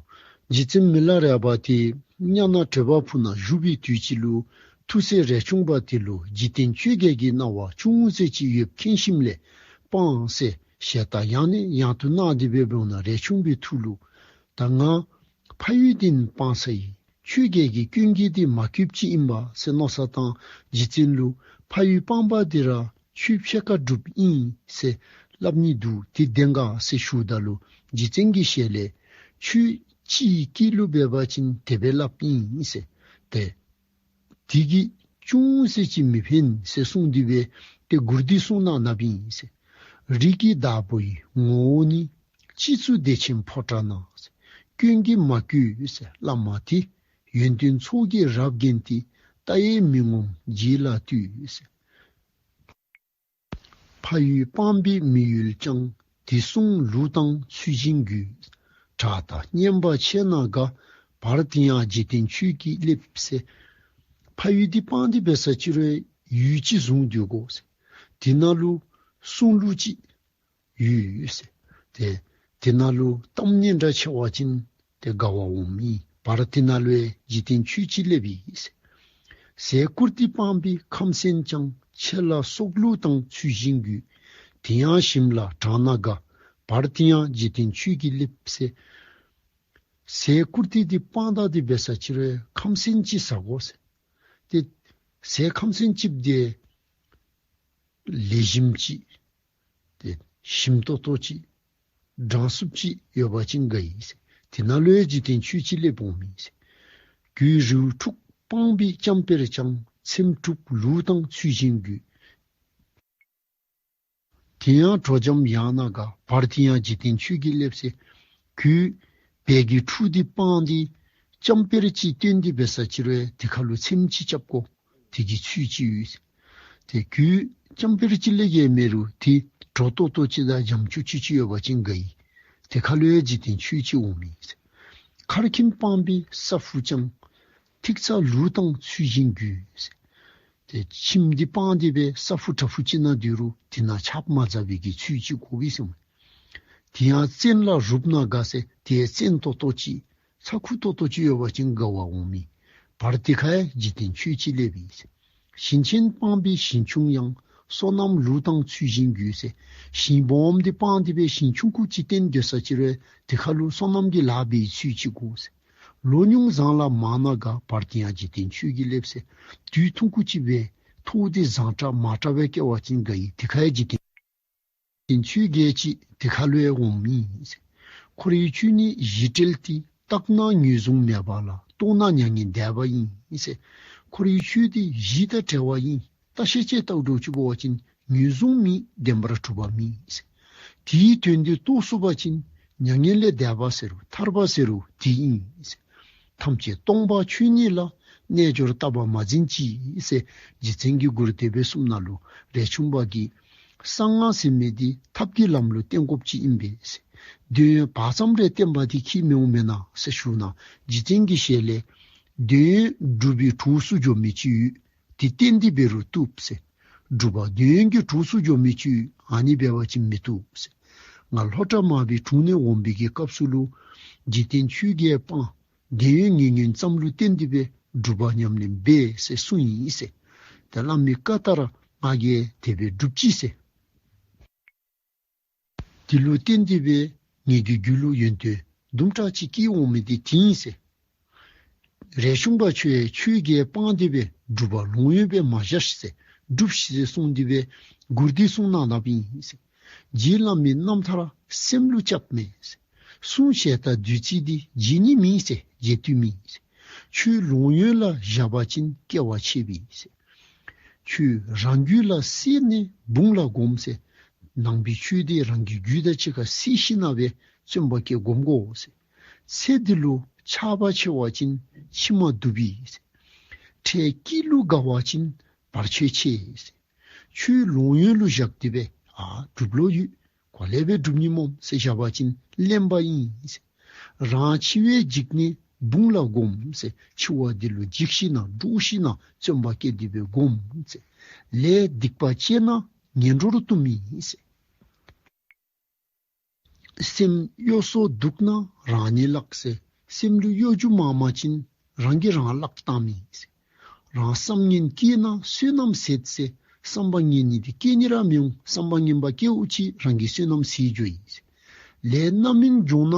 རྗེ་བཙུན་མི་ལ་རས་པ་དེ་མྱ་ངན་གྲོད་པ་ཕུག་ན་བཞུགས་པའི་དུས་ཅིག་ལུ་ཐུགས་སྲས་རས་ཆུང་པ་དེ་ལུ་འཇིག་རྟེན་ཆོས་བརྒྱད་ཀྱི་སྣང་བ་ཅུང་ཟད་ཅིག་ཡོདཔ་མཁྱེན་ཞིནམ་ལས་སྤང་ཟེར་ཞལ་ཏ་ཡང་ནས་ཡང་དུ་གནང་སྟེ་སྦེ་འབདཝ་ད་རས་ཆུང་པའི་ཐུགས་ལུ་ད་ང་ཕ་ཡུལ་འདི་ནི་སྤང་ས་ཡིན། ཆོས་བརྒྱད་ཀྱི་སྐྱོན་གྱིས་འདི་མ་གོསཔ་ཅིག་ཨིན་པས་ཟེར་མནོ་བསམ་བཏང་རྗེ་བཙུན་ལུ་ཕ་ཡུལ་སྤང་པ་འདི་ར་ཆོས་ཕྱེད་ཀ་སྒྲུབ་ཨིན་ཟེར་སླབ་ནི་འདུག། དེ་བདེན་ག་ཟེར་ཞུཝ་ད་ལུ་རྗེ་བཙུན་གྱི་ཞལ་ལས་ཆོས་ཅིག་སྐྱེས་ལུ་འབད་བ་ཅིན་དེ་སྦེ་སླབ་ཨིན་ཟེར། ཏེ་དེ་གིས་ཅུང་ཟད་ཅིག་མི་ཕན་ཟེར་གསུངས་ཏེ་སྦེ་ཏེ་མགུར་འདི་གསུངས་གནང་གནངམ་ཨིན་ཟེར། རིགས་ཀྱི་བདག་པོའི་ངོ་བོ་ནི། སྤྱི་གཙུག་བདེ་ཆེན་ཕོ་བྲང་ན། སྐྱོན་གྱིས་མ་གོས་ཟེར་བླ་མ་དེ། ཡོན་ཏན་ཚོགས་ཀྱིས་རབ་བརྒྱན་ཏེ། ལྟ་ཡིས་མི་ངོམས་རྗེས་ལ་ལྟོས་ཟེར། ཕ་ཡུལ་སྤངས་པའི་མི་ཡུལ་ཀྱང་། དེ་སྲུང་ལུགས་དང་ཚུལ་བཞིན་དགོས། གྲགས་དང་སྙན་པ་ཆེ་ན་དགའ། བར་དེ་ཡང་འཇིག་རྟེན་ཆོས་ཀྱིས་སླེབས་ཟེར། ཕ་ཡུལ་འདི་སྤངས་ཏེ་འབད་ས་ཅིག་རུང་ཡུལ་ཅིག་བཟུང་སྡོད་དགོ་ཟེར། དེ་ནང་ལུ་སྲུང་ལུགས་ཅིག་ཡོད་ཟེར། ཏེ་དེ་ནང་ལུ་གཏམ་སྙན་གྲགས་ཆེ་བ་ཅིན་ཏེ་དགའ་བ་འོངམ་ཨིན། བར་དེ་ནང་ལུ་འཇིག་རྟེན་ཆོས་ཅིག་སླེབས་ཡི་ཟེར། ཟས་བཀུར་སྟི་སྤངས་པའི་ཁམས་སེམས་ཀྱང་། ཆེ་ལ་སྲོག་ལུས་དང་ཚུལ་བཞིན་དགོས། དེ་ཡང་ཞིམ་ལ་དྲང་ན་དགའ། བར་དེ་ཡང་འཇིག་རྟེན་ཆོས་ཀྱིས་སླེབས་ཟེར། ཟས་བཀུར་སྟི་འདི་སྤངས་ད་འདི་འབད་ས་ཅིག་རུང་ཁམས་སེམས་ཅིག་ཟ་དགོ་ཟེར། ཏེ་ཟས་ཁམས་སེམས་ཅིག་འདི་ལེགས་ཤོམ་ཅིག་ཏེ་ཞིམ་ཏོང་ཏོ་ཅིག་དྲང་སུབ་ཅིག་ཡོད་པ་ཅིན་དགའ་ཡི་ཟེར། དེ་ནང་ལུ་ཡང་འཇིག་རྟེན་ཆོས་ཅིག་སླེབས་འོངམ་ཨིན་ཟེར། གོས་རིགས་དྲུག་སྤངས་པའི་ལྕམ་དཔལ་ཀྱང་། ཚེམས་དྲུག་ལུགས་དང་ཚུལ་བཞིན་དགོས། དེ་ཡང་དྲོ་འཇམ་ཡང་ན་དགའ། བར་དེ་ཡང་འཇིག་རྟེན་ཆོས་ཀྱིས་སླེབས་ཟེར། གོས་བལ་གྱི་ཕྲུག་འདི་སྤངས་ཏེ་ལྕམ་དཔལ་ཅིག་བསྟེན་ཏེ་འབད་ས་ཅིག་རུང་དེ་ཁར་ལུ་ཚེམས་ཅིག་རྐྱབ་དགོ། དེ་གི་ཚུལ་ཅིག་ཡོད་ཟེར། ཏེ་གོས་ལྕམ་དཔལ་ཅིག་ལས་བརྒལ་མེད་རུང་དེ་དྲོ་ཏོག་ཏོ་ཅིག་དང་འཇམ་ཅུག་ཅུ་ཅིག་ཡོད་པ་ཅིན་དགའ་ཡི། དེ་ཁར་ལུ་ཡང་འཇིག་རྟེན་ཆོས་ཅིག་འོངམ་ཨིན་ཟེར། མཁར་ཁྱིམ་སྤངས་པའི་ས་ཕུག་ཀྱང་། ཐིག་ཚ་ལུག་དང་ཚུལ་བཞིན་རྒྱུས་ཟེར། ཏེ་ཁྱིམ་འདི་སྤང་སྟེ་སྦེ་ས་ཕུ་བྲག་ཕུ་ཅིག་ནང་སྡོད་རུང་དེ་ནང་ཆརཔ་མ་འཛག་པའི་གི་ཚུལ་ཅིག་དགོ་པས་ཟེར་མས། དེ་ཡང་བཙན་ལ་རུབ་ན་དགའ་ཟེར། དེ་བཙན་ཏོག་ཏོ་ཅིག་ཚ་ཁུ་ཏོག་ཏོ་ཅིག་ཡོད་པ་ཅིན་དགའ་བ་འོང་མི། བར་དེ་ཁར་འཇིག་རྟེན་ཆོས་ཅིག་སླེབས་ཡི་ཟེར། ཞིང་ཆེན་སྤང་སྦས་ཞིང་ཆུང་ཡང་། སོ་ནམ་ལུག་དང་ཚུལ་བཞིན་རྒྱུས་ཟེར། ཞིང་སྦོམ་འདི་སྤང་སྟེ་སྦེ་ཞིང་ཆུང་ཀུ་ཅིག་བརྟེན་སྡོད་ས་ཅིག་རུང་དེ་ཁར་ལུ་སོ་ནམ་གྱི་ལཱ་འབད་བའི་ཚུལ་ཅིག་དགོ་ཟེར། ལོ་ཉུང་བཟང་ལ་མང་ན་དགའ། བར་དེ་ཡང་འཇིག་རྟེན་ཆོས་ཀྱིས་སླེབས་ཟེར། དུས་ཐུང་ཀུ་ཅིག་སྦེ་ཐོག་འདི་བཟང་དྲགས་མང་དྲགས་སྦེ་བསྐྱལ་བ་ཅིན་དགའ་ཡི། དེ་ཁར་འཇིག་རྟེན་ཆོས་རྒྱལ་ཅིག་དེ་ཁར་ལུ་ཡང་འོང་མི་ཨིན་ཟེར། འཁོར་བའི་ཆོས་ནི་གཞི་བྲལ་ཏེ། བརྟགས་ན་ངོས་བཟུང་མེད་པ་ལ། རྟོགས་ན་མྱ་ངན་འདས་པ་ཡིན་ཟེར། འཁོར་བའི་ཆོས་འདི་གཞི་དང་བྲལ་བ་ཨིན། བརྟག་ཤིང་ཅིག་བརྟག་འགྱོ་ཅིག་འབད་བ་ཅིན་ངོས་བཟུང་མེད། བདེན་པར་གྲུབ་པ་མེད་ཟེར། དེའི་དོན་འདི་རྟོགས་ཚུགས་པ་ཅིན་མྱ་ངན་ལས་འདས་པ་ཟེར་རུང་ཐར་པ་ཟེར་རུང་དེ་ཨིན་ཟེར། ཐམས་ཅད་སྟོང་པ་ཆོས་ཉིད་ལ། རྣལ་འབྱོར་ལྟ་བ་མ་འཛིན་ཅིག་ཟེར། རྗེ་བཙུན་གྱི་མགུར་དེ་སྦེ་གསུངམ་ད་ལུ་རས་ཆུང་པ་གིས་གསང་སྔགས་ཟེར་མི་འདི་ཐབས་ཀྱི་ལམ་ལུ་བརྟེན་དགོཔ་ཅིག་ཨིན་པས་ཟེར། འདོད་ཡོན་བག་ཙམ་རེ་བརྟེན་པ་འདི་ཁྱད་མི་འོང་མེན་ན་ཟེར་ཞུ་ན། རྗེ་བཙུན་གྱི་ཞལ་ལས་འདོད་ཡོན་སྒྲུབ་པའི་གྲོགས་སུ་འགྱོ་མི་ཅིག་ཡོད། དེ་བརྟེན་ཏེ་འབད་རུང་བཏུབ་ཟེར། སྒྲུབ་པ་འདོད་ཡོན་གྱི་གྲོགས་སུ་འགྱོ་མི་ཅིག་ཡོད། ཨ་ནི་འབད་བ་ཅིན་མི་བཏུབ་ཟེར། ང་ལྷོ་བྲག་མར་པའི་དྲུང་ནས་འོང་བའི་གི་སྐབས་སུ་ལུ་འཇིག་རྟེན་ཆོས་བརྒྱད་སྤང་། འདོད་ཡོན་ཉེ་ཉོན་ཙམ་ལུ་བརྟེན་ཏེ་སྦེ་སྒྲུབ་པ་ཉམས་ལེན་འབད་ཟེར་གསུངས་ཡི་ཟེར། ཏེ་བླ་མའི་བཀའ་ལྟར་ང་གིས་དེ་སྦེ་སྒྲུབ་ཅི་ཟེར། དེ་ལུ་བརྟེན་ཏེ་སྦེ་ངེ་གི་རྒྱུད་ལུ་ཡོན་ཏན་དུམ་གྲ་ཅིག་སྐྱེ་འོང་མི་འདི་དེ་ཨིན་ཟེར། རས་ཆུང་པ་ཁྱོད་ཆོས་བརྒྱད་སྤངས་ཏེ་སྦེ་སྒྲུབ་པ་ལོང་ཡོན་སྦེ་མ་བཞག་ཤིག་ཟེར། སྒྲུབ་ཤིག་ཟེར་གསུངས་ཏེ་སྦེ་མགུར་འདི་གསུངས་གནང་གནངམ་ཨིན་ཟེར། རྗེ་བླ་མའི་རྣམ་ཐར་སེམས་ལུ་རྐྱབ་མས་ཟེར། གསུང་བཤད་དང་བདུད་རྩི་འདི་རྗེ་ཉིད་མིན་ཟེར། རྗེ་བདུད་མིན་ཟེར། ཆོས་ལོང་ཡོན་ལ་བཞག་པ་ཅིན་སྐལ་བ་ཆེ་བས་ཟེར། ཆོས་རང་རྒྱུད་ལ་བསྲེས་ནས་བུང་ལ་སྒོམ་ཟེར། ནང་པའི་ཆོས་འདི་རང་གི་རྒྱུད་དང་གཅིག་ཁར་བསྲེས་ཞིན་ན་སྦེ་བརྩོན་པ་བསྐྱེད་སྒོམ་དགོ་ཟེར། ཚེ་འདི་ལུ་ཆགས་པ་ཆེ་བ་ཅིན་ཕྱི་མ་སྡུག་པས་ཟེར། འཕྲལ་སྐྱིད་ལུ་དགའ་བ་ཅིན་བར་ཆད་ཆེ་ཟེར། ཆོས་ལོང་ཡོན་ལུ་བཞག་སྟེ་སྦེ་ཨ་སྒྲུབ་ལོང་ཡོད། གོ་ལེ་སྦེ་སྒྲུབ་ནི་སྨོ་ཟེར་བཞག་པ་ཅིན་གླེན་པ་ཨིན་ཟེར། རང་འཆི་བའི་འཇིགས་ནས་བུང་ལ་སྒོམ་ཟེར། འཆི་བ་འདི་ལུ་འཇིགས་ཤིན་ན་འདྲོག་ཤིན་ན་བརྩོན་པ་བསྐྱེད་དེ་སྦེ་སྒོམ་ཟེར། ལས་སྡིག་པ་བཅས་ན་ངན་འགྲོར་ལྟུང་མི་ཟེར། སེམས་གཡོ་སོགས་འདུག་ན་རང་ཉིད་བརླག་ཟེར། སེམས་ལུ་གཡོ་སྒྱུ་མང་མང་ཅིན་རང་གིས་རང་བརླག་བཏང་མི་ཟེར། རང་བསམ་ངན་སྐྱེས་ན་བསོད་ནམས་ཟད་ཟེར། བསམ་པ་ངན་ནི་འདི་སྐྱེ་ནི་ར་མི་འོང་། བསམ་པ་ངན་པ་སྐྱེ་འོང་ཅི་རང་གི་བསོད་ནམས་ཟད་འགྱོ་ཡི་ཟེར། ལས་རྣམ་སྨིན་འབྱུང་ན་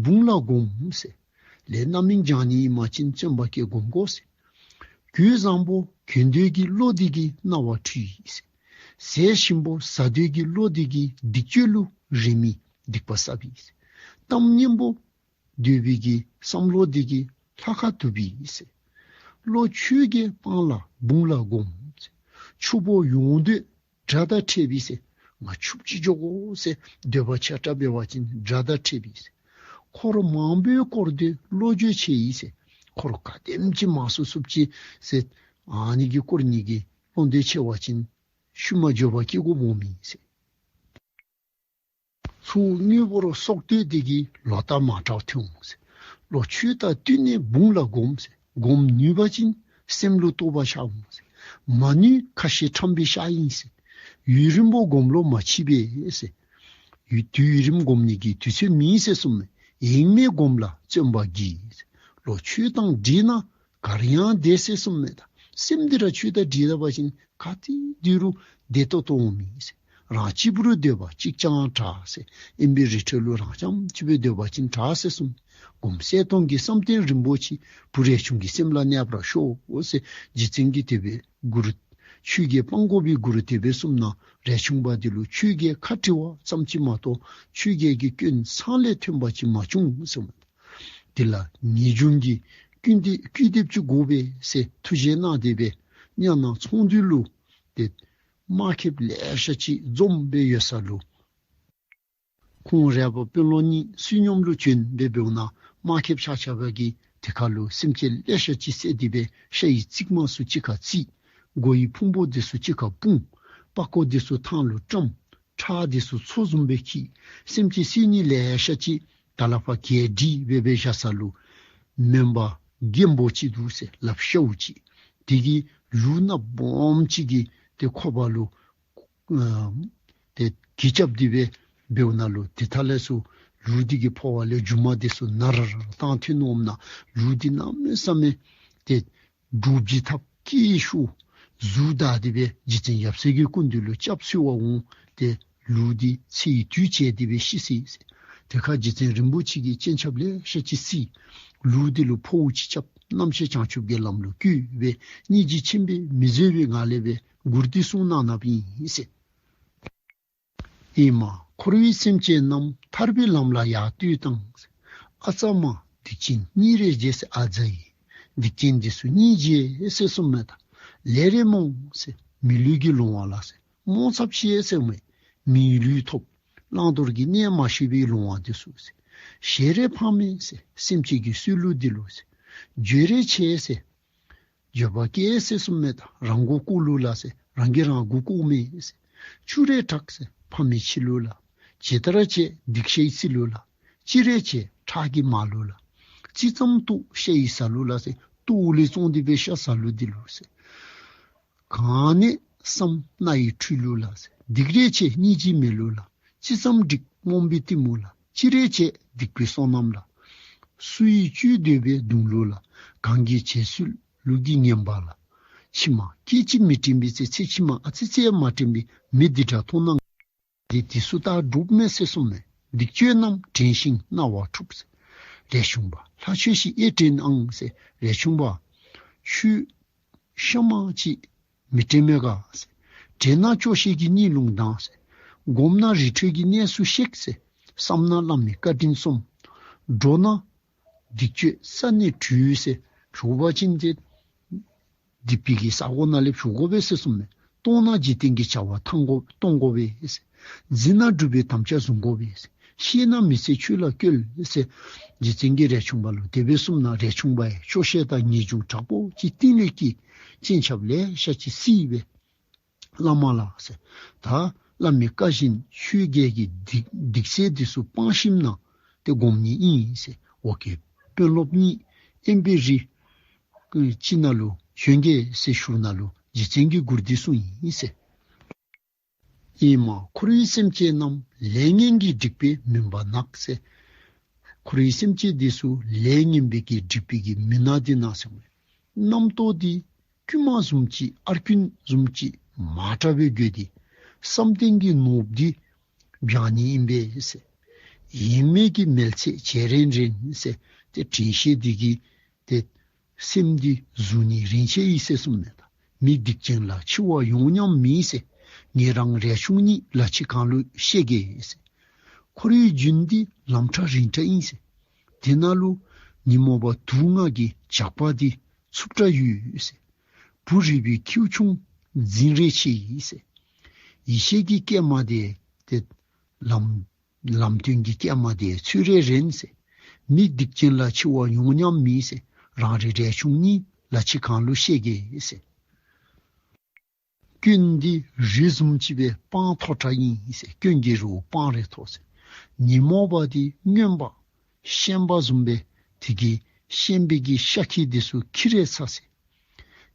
བུང་ལ་སྒོམ་ཟེར། ལས་རྣམ་སྨིན་འབྱུང་ནི་ཨིན་པ་ཅིན་བརྩོན་པ་བསྐྱེད་སྒོམ་དགོ་ཟེར། གོས་བཟང་པོ་གྱོན་འདོད་ཀྱི་བློ་འདི་གིས་སྣང་བ་འཁྲུལ་ཡི་ཟེར། ཟས་ཞིམ་པོ་ཟ་འདོད་ཀྱི་བློ་འདི་གིས་སྡིག་སྤྱོད་ལུ་རེ་མི་སྡིག་པ་བསགས་པས་ཟེར། གཏམ་སྙན་པོ་འདོད་པའི་གི་བསམ་བློ་འདི་གིས་ལྷ་ཁང་དུ་བི་ཟེར། བློ་ཆོས་བརྒྱད་སྤངས་ལ་བུང་ལ་སྒོམ་ཟེར། ཕྱུག་པོ་ཡོང་འདོད་དགྲ་དང་ཕྲད་པས་ཟེར། ང་ཕྱུགཔོ་ཅིག་འགྱོ་དགོ་ཟེར་འདོད་པ་ཆེ་དྲགས་འབད་བ་ཅིན་དགྲ་དང་ཕྲད་པས་ཟེར། འཁོར་མང་པོས་བསྐོར་ཏེ་བློ་འགྱོད་ཆེ་ཡི་ཟེར། འཁོར་ག་དེམ་ཅིག་མང་སུ་སུ་ཅིག་ཟེར་ཨ་ནི་གིས་བསྐོར་ནི་གི་བློ་འདོད་ཆེ་བ་ཅིན་ཤུལ་མ་འགྱོད་པ་སྐྱེ་དགོཔ་འོང་མི་ཟེར། ཚུར་དངོས་པོར་སོགས་འདོད་དེ་གིས་ལོག་ལྟ་མང་དྲགས་ཐོན་འོང་ཟེར། བློ་ཆོས་དང་བསྟུན་ནས་བུང་ལ་སྒོམ་ཟེར། སྒོམ་ནུས་པ་ཅིན་སེམས་ལུ་རྟོགས་པ་ཤར་འོང་ཟེར། མ་ནུས་ཁ་བཤད་ཁྲམ་པའི་ཤ་ཨིན་ཟེར། ཡུན་རིང་པོ་སྒོམ་ལོ་མ་མཆིས་པས་ཟེར། ཡུན་དུས་ཡུན་རིང་སྒོམ་ནི་གི་དུས་ཚོད་མེད་ཟེར་གསུངས་མས། ཡེངས་མེད་སྒོམ་ལ་བརྩོན་པ་གྱིས་ཟེར། བློ་ཆོས་དང་འདྲེས་ན་གར་ཡང་བདེ་ཟེར་གསུངས་མས། ད་སེམས་འདི་ར་ཆོས་དང་འདྲེས་ད་པ་ཅིན་ག་ཏེ་འདི་རུང་བདེ་ཏོག་ཏོ་འོང་མི་ཟེར། རང་གཅིག་པུར་སྡོད་པ་གཅིག་རྐྱང་དྲགས་ཟེར། དབེན་པའི་རི་ཁྲོད་ལུ་རང་རྐྱངམ་གཅིག་སྦེ་སྡོད་པ་ཅིན་དྲགས་ཟེར་གསུངས། སྒོམ་གསལ་སྟོང་གི་བསམ་གཏན་རིན་པོ་ཆེ། བུ་རས་ཆུང་གི་སེམས་ལ་གནས་པར་ཤོག་ཟེར། རྗེ་བཙུན་གྱིས་དེ་སྦེ་མགུར་ཆོས་བརྒྱད་སྤང་དགོ་པའི་མགུར་དེ་སྦེ་གསུངས་ན་རས་ཆུང་པ་འདི་ལུ་ཆོས་བརྒྱད་ཁ་བྲི་བ་ཙམ་ཅིག་མ་གཏོགས་ཆོས་བརྒྱད་ཀྱི་སྐྱོན་ཚང་ལས་ཐོན་པ་ཅིག་མ་བྱུང་ཟེར་མས། དེ་ལ་ངེས་འབྱུང་གི་སྐུལ་འདེབས་སྐུལ་འདེབས་ཅིག་དགོ་པས་ཟེར་ཐུགས་བཞེད་གནང་སྟེ་སྦེ་གཉའ་ནང་ཚོང་འདུས་ལུ་ཏེ་དམག་ཁེབས་ལེ་ཤ་ཅིག་འཛོམས་སྦེ་ཡོད་ས་ལུ་ཁོང་རས་པ་དཔོན་སློབ་གཉིས་བསོད་སྙོམས་ལུ་བྱོན་སྦེ་འབདཝ་ན་དམག་ཁེབས་ཆ་ཁྱབ་ཀྱིས་དེ་ཁར་ལུ་སེམས་ཅན་ལེ་ཤ་ཅིག་བསད་དེ་སྦེ་ཤ་ཡི་རྩིག་མ་ཚུ་གཅིག་ཁར་བརྩིགས། མགོ་ཡི་ཕུང་པོ་འདི་ཚུ་གཅིག་ཁར་སྤུངས། པགས་ཀོ་འདི་ཚུ་ཐང་ལུ་བཀྲམ། ཁྲག་འདི་ཚུ་མཚོ་བཟུམ་སྦེ་འཁྱིལ། སེམས་ཅན་བསད་ནི་ལེ་ཤ་ཅིག་ད་ལས་ཕར་གྱལ་སྒྲིག་སྦེ་སྦེ་བཞག་ས་ལུ་མོན་པ་ རྒན་པོ་ཅིག་འདུག་ཟེར། ལགཔ་ཤཝ་ཅིག། དེ་གིས་ལུག་ནག་སྦོམ་ཅིག་གི་ཏེ་ཁོག་པ་ལུ་ཨ་ཏེ་གྱི་རྐྱབ་སྟེ་སྦེ་འབདཝ་ནང་ལུ་དེ་ཐ་ལས་ཚུར་ལུག་འདི་གིས་འཕོ་བ་ལས་རྒྱུ་མ་འདི་ཚུ་ནར་ར་བཏང་ཐོན་འོངམ་ད་ལུག་འདི་གནམ་མེད་ས་མེད་ཏེ་འདྲོག་པའི་ཐབས་སྐྱེས་ཤོར། གཟུགས་འདར་ཏེ་སྦེ་རྗེ་བཙུན་ཡབ་སྲས་ཀྱི་སྐུ་མདུན་ལུ་སྐྱབས་བསུ་བར་འོང་། ཏེ་ལུག་འདི་ཚེ་ཡི་དུས་བྱས་ཏེ་སྦེ་ཤི་སོ་ཡི་ཟེར། དེ་ཁར་རྗེ་བཙུན་རིན་པོ་ཆེ་གིས་སྤྱན་ཆབ་ལེ་ཤ་ཅིག་བསིལ། ལུག་འདི་ལུ་འཕོཝ་ཅིག་རྐྱབ། རྣམ་ཤེས་བྱང་ཆུབ་ཀྱི་ལམ་ལུ་བཀོད་སྦེ་སྙིང་རྗེ་ཆེན་པོས་མི་བཟོད་པའི་ངང་ལས་སྦེ་མགུར་འདི་གསུངས་གནང་གནངམ་ཨིན་ཟེར། ཨེ་མ་འཁོར་བའི་སེམས་ཅན་རྣམས། ཐར་པའི་ལམ་ལ་ཡར་བསྟོད་དང་། ཨ་ཙ་མ་སྡིག་ཅན་སྙིང་རེ་རྗེ་ཟེར། ཨ་ཙ་ཡི་སྡིག་ཅན་འདི་ཚུ་སྙིང་རྗེ་ཟེར་གསུངསམ་མས་ད། ལས་རེ་མོང་ཟེར། མི་ལུས་ཀྱི་ལོང་བ་ལ་ཟེར། རྨོངས་ཚབས་ཆེ་ཟེར་མས། མི་ལུས་ཐོབ་བླང་དོར་གྱི་གནས་མ་ཤེས་པའི་ལོང་བ་འདི་ཚུ་ཟེར། ཞེ་རེ་ཕངས་མས་ཟེར། སེམས་ཅན་གྱི་སྲོག་ལུ་འདི་ལུ་ཟེར། འགྱོད་རེ་ཆེ་ཟེར། འགྱོད་པ་སྐྱེ་ཟེར་གསུངསམ་མས་ད། རང་མགོ་བཀོག་ལུགས་ལ་ཟེར། རང་གིས་རང་མགོ་བཀོག་མི་ཟེར། སྐྱུག་རེ་དྲག་ཟེར། ཕ་མའི་ཆེ་ལུགས་ལ། ཇི་ལྟར་བྱས་སྡིག་བཤགས་ཡི་ཚེ་ལུགས་ལ། ཅི་རེ་བྱས་ཁྲག་གིས་མ་ལུགས་ལ། ཅི་ཙམ་ལྟོགས་ཤ་ཡིས་ཟ་ལུགས་ལ་ཟེར། ལྟོགས་ལས་བཙོངས་ཏེ་སྦེ་ཤ་ཟ་ལུགས་འདི་ལུ་ཟེར། གང་ནས་བསམ་སྣ་ཡིས་འཁྲུལ་ལུགས་ལ་ཟེར། སྡིག་རེ་བྱས་སྙིང་རྗེ་མེད་ལུགས་ལ། ཅི་ཙམ་སྒྲིག་རྨོངས་པའི་གཏི་མུག་ལ། ཅི་རེ་བྱས་སྡིག་པའི་བསོད་ནམས་ལ། སུ་ཡིས་བཅོས་འདོད་པའི་གདུང་ལུགས་ལ། གང་གིས་བྱས་ཚུལ་ལུགས་ཀྱི་ངན་པ་ལ། ཕྱི་མ་སྐད་ཅིག་མི་དྲན་པའི་ཚེ། ཚེ་ཕྱི་མ་ཨ་ཙི་ཙི་ཡང་མ་དྲན་པའི་མི་འདི་འདྲ་མཐོང་ན། འདི་དེ་ཚུ་ད་འགྲུབ་མས་ཟེར་གསུངསམ་མས། སྡིག་སྤྱོད་རྣམས་དྲན་ཞིང་རྣ་བ་འཁྲུགས་ཟེར། རས་ཆུང་པ་ལྷ་ཆོས་ཤིག་ཨེ་དྲན་ཨང་ཟེར། རས་ཆུང་པ་ཁྱོད་ཤ་མང་ཅིག་མི་དྲན་མས་ག་ཟེར། དྲན་ན་སྐྱོ་ཤས་ཀྱིས་གཉིད་ལུང་ལྡང་ཟེར། སྒོམ་ན་རི་ཁྲོད་ཀྱི་གནས་སུ་གཤེགས་ཟེར། བསམ་ན་བླ་མའི་བཀའ་དྲིན་སོམས། འགྲོ་ན་སྡིག་སྤྱོད་ས་ནས་གྲོལ་ཟེར། ཞུ་བ་ཅིན་ཏེ་སྡིག་པའི་གི་ས་གོ་ནང་ལས་བྱུང་དགོ་པས་ཟེར་གསུངསམ་མས། གཏོང་ན་འཇིག་རྟེན་གྱི་བྱ་བ་ཐང་དགོ་གཏོང་དགོ་པས་ཟེར། འཛིན་ན་སྒྲུབ་པའི་དམ་བཅའ་བཟུང་དགོ་པས་ཟེར། ཤེས་ན་མི་ཚེ་ཆོས་ལ་བཀོལ་ཟེར། རྗེ་བཙུན་གྱིས་རས་ཆུང་པ་ལུ་དེ་སྦེ་གསུངསམ་ན་རས་ཆུང་པ་ཡང་སྐྱོ་ཤས་དང་ངེས་འབྱུང་དྲག་པོ་ཅིག་གཏིང་ལས་སྐྱེས། སྤྱན་ཆབ་ལེ་ཤ་ཅིག་བསིལ་སྦེ། བླ་མ་ལགས་ཟེར། ད་བླ་མའི་བཀའ་བཞིན་ཆོས་བརྒྱད་ཀྱི་སྡིག་སྡིག་ཚེ་འདི་ཚུ་སྤང་ཞིནམ་ན་ཏེ་སྒོམ་ནི་ཨིན་ཟེར། འོག་གི་དཔོན་སློབ་གཉིས་དབེན་པའི་རི་ཅིག་ནང་ལུ་བྱོན་གེ་ཟེར་ཞུཝ་ད་ལུ་རྗེ་བཙུན་གྱིས་མགུར་འདི་གསུངས་ཡི་ཟེར། ཨེ་མ་འཁོར་བའི་སེམས་ཅན་རྣམས། ལས་ངན་གྱིས་བསྒྲིབས་པའི་མུན་པ་ནག་ཟེར། འཁོར་བའི་སེམས་ཅན་འདི་ཚུ་ལས་ངན་པའི་གིས་བསྒྲིབས་པའི་གི་མུན་ནག་འདི་ནང་ཟེར་མས། རྣམ་རྟོག་འདི་རྐུན་མ་བཟུམ་ཅིག་ཨར་རྐུན་བཟུམ་ཅིག་མ་དྲག་པའི་རྒོད་འདི། བསམ་གཏན་གྱི་ནོར་བུ་འདི་བྱང་ནི་ཨིན་པས་ཟེར། ཡེངས་མེད་ཀྱི་མེལ་ཚེ་བྱེད་རན་རན་ཟེར། ཏེ་དྲན་ཤེས་འདི་གིས་ཏེ་སེམས་འདི་བཟུང་ནི་རན་ཆི་ཡི་ཟེར་གསུངསམ་མས་ད། མི་སྡིག་ཅན་ལ་འཆི་བ་ཡོང་སྙམ་མེད་ཟེར། ངེད་རང་རས་ཆུང་གཉིས་ལ་ཕྱི་གང་ལུ་བཤད་གེ་ཟེར། འཁོར་བའི་རྒྱུན་འདི་ལམ་ཕྲ་རིང་ཕྲ་ཨིན་ཟེར། དེ་ནང་ལུ་ཉོན་མོངས་པ་དུག་ལྔ་གི་ཇག་པ་འདི་ཚུབ་དྲགས་ཡོད་ཟེར། བུ་རིག་པའི་ཁྱེའུ་ཆུང་འཛིང་རེ་ཆེ་ཡི་ཟེར། ཡེ་ཤེས་ཀྱི་སྐྱེལ་མ་འདི་ཏེ་ལམ་ལམ་སྟོན་གྱི་སྐྱེལ་མ་འདི་ཚུད་རན་རན་ཟེར། མི་སྡིག་ཅན་ལ་འཆི་བ་ཡོང་སྙམ་མེད་ཟེར། རང་རེ་རས་ཆུང་གཉིས་ལ་ཕྱི་གང་ལུ་བཤད་གེ་ཟེར། སྐྱོན་འདི་རི་བཟུམ་ཅིག་སྦེ་སྤང་མཐོ་དྲགས་ཨིན་ཟེར། སྐྱོན་གྱི་རི་བོ་སྤང་རེ་མཐོ་ཟེར། ཉོན་མོངས་པ་འདི་རྔོན་པ་ཤན་པ་བཟུམ་སྦེ་དེ་གིས་ཤན་པའི་གི་ཤ་ཁྱི་འདི་ཚུ་འཁྱིད་རེ་ཚ་ཟེར།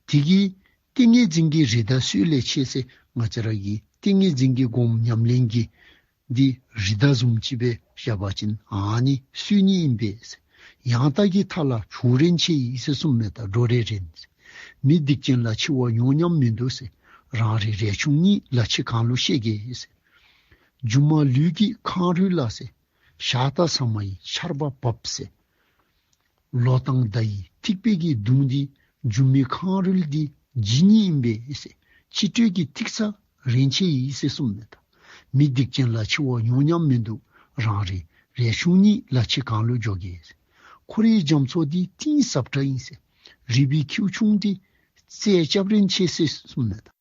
དེ་གིས་ཏིང་ངེ་འཛིན་གྱི་རི་དྭགས་སུ་ལས་ཆེ་ཟེར། ང་བཅས་ར་གི་ཏིང་ངེ་འཛིན་གྱི་སྒོམ་ཉམས་ལེན་གྱི་འདི་རི་དྭགས་བཟུམ་ཅིག་སྦེ་བཞག་པ་ཅིན་ཨ་ནི་སུ་ནི་ཨིན་པས་ཟེར། ཡང་དག་གི་མཐའ་ལ་འབྱོན་རན་ཆེ་ཡི་ཟེར་གསུངསམ་མས་ད། འགྲོ་རན་རན་ཟེར། མི་སྡིག་ཅན་ལ་འཆི་བ་ཡོང་སྙམ་མི་འདུག་ཟེར། རང་རེ་རས་ཆུང་གཉིས་ལ་ཕྱི་གང་ལུ་བཤད་གེ་ཟེར། སྒྱུ་མ་ལུས་ཀྱི་ཁང་རུལ་ལ་ཟེར། ཞག་དང་ཟ་མ་ཡི་ཆརཔ་བབས་ཟེར། ལོ་དང་ཟླ་ཡི་ཐིགས་པའི་གི་གདུང་འདི་སྒྱུ་མའི་ཁང་རུལ་འདི་ཇི་སྙེད་ཨིན་པས་ཟེར། འཆི་བྲོད་ཀྱི་ཐིགས་ས་རན་ཆེ་ཡི་ཟེར་གསུངསམ་མས་ད། མི་སྡིག་ཅན་ལ་འཆི་བ་ཡོང་སྙམ་མི་འདུག། རང་རེ་རས་ཆུང་གཉིས་ལ་ཕྱི་གང་ལུ་འགྱོ་གེ་ཟེར། འཁོར་བའི་རྒྱ་མཚོ་འདི་གཏིང་ཟབ་དྲགས་ཨིན་ཟེར། རིག་པའི་ཁྱེའུ་ཆུང་འདི་རྩལ་རྐྱབ་རན་ཆེ་ཟེར་གསུངསམ་མས་ད།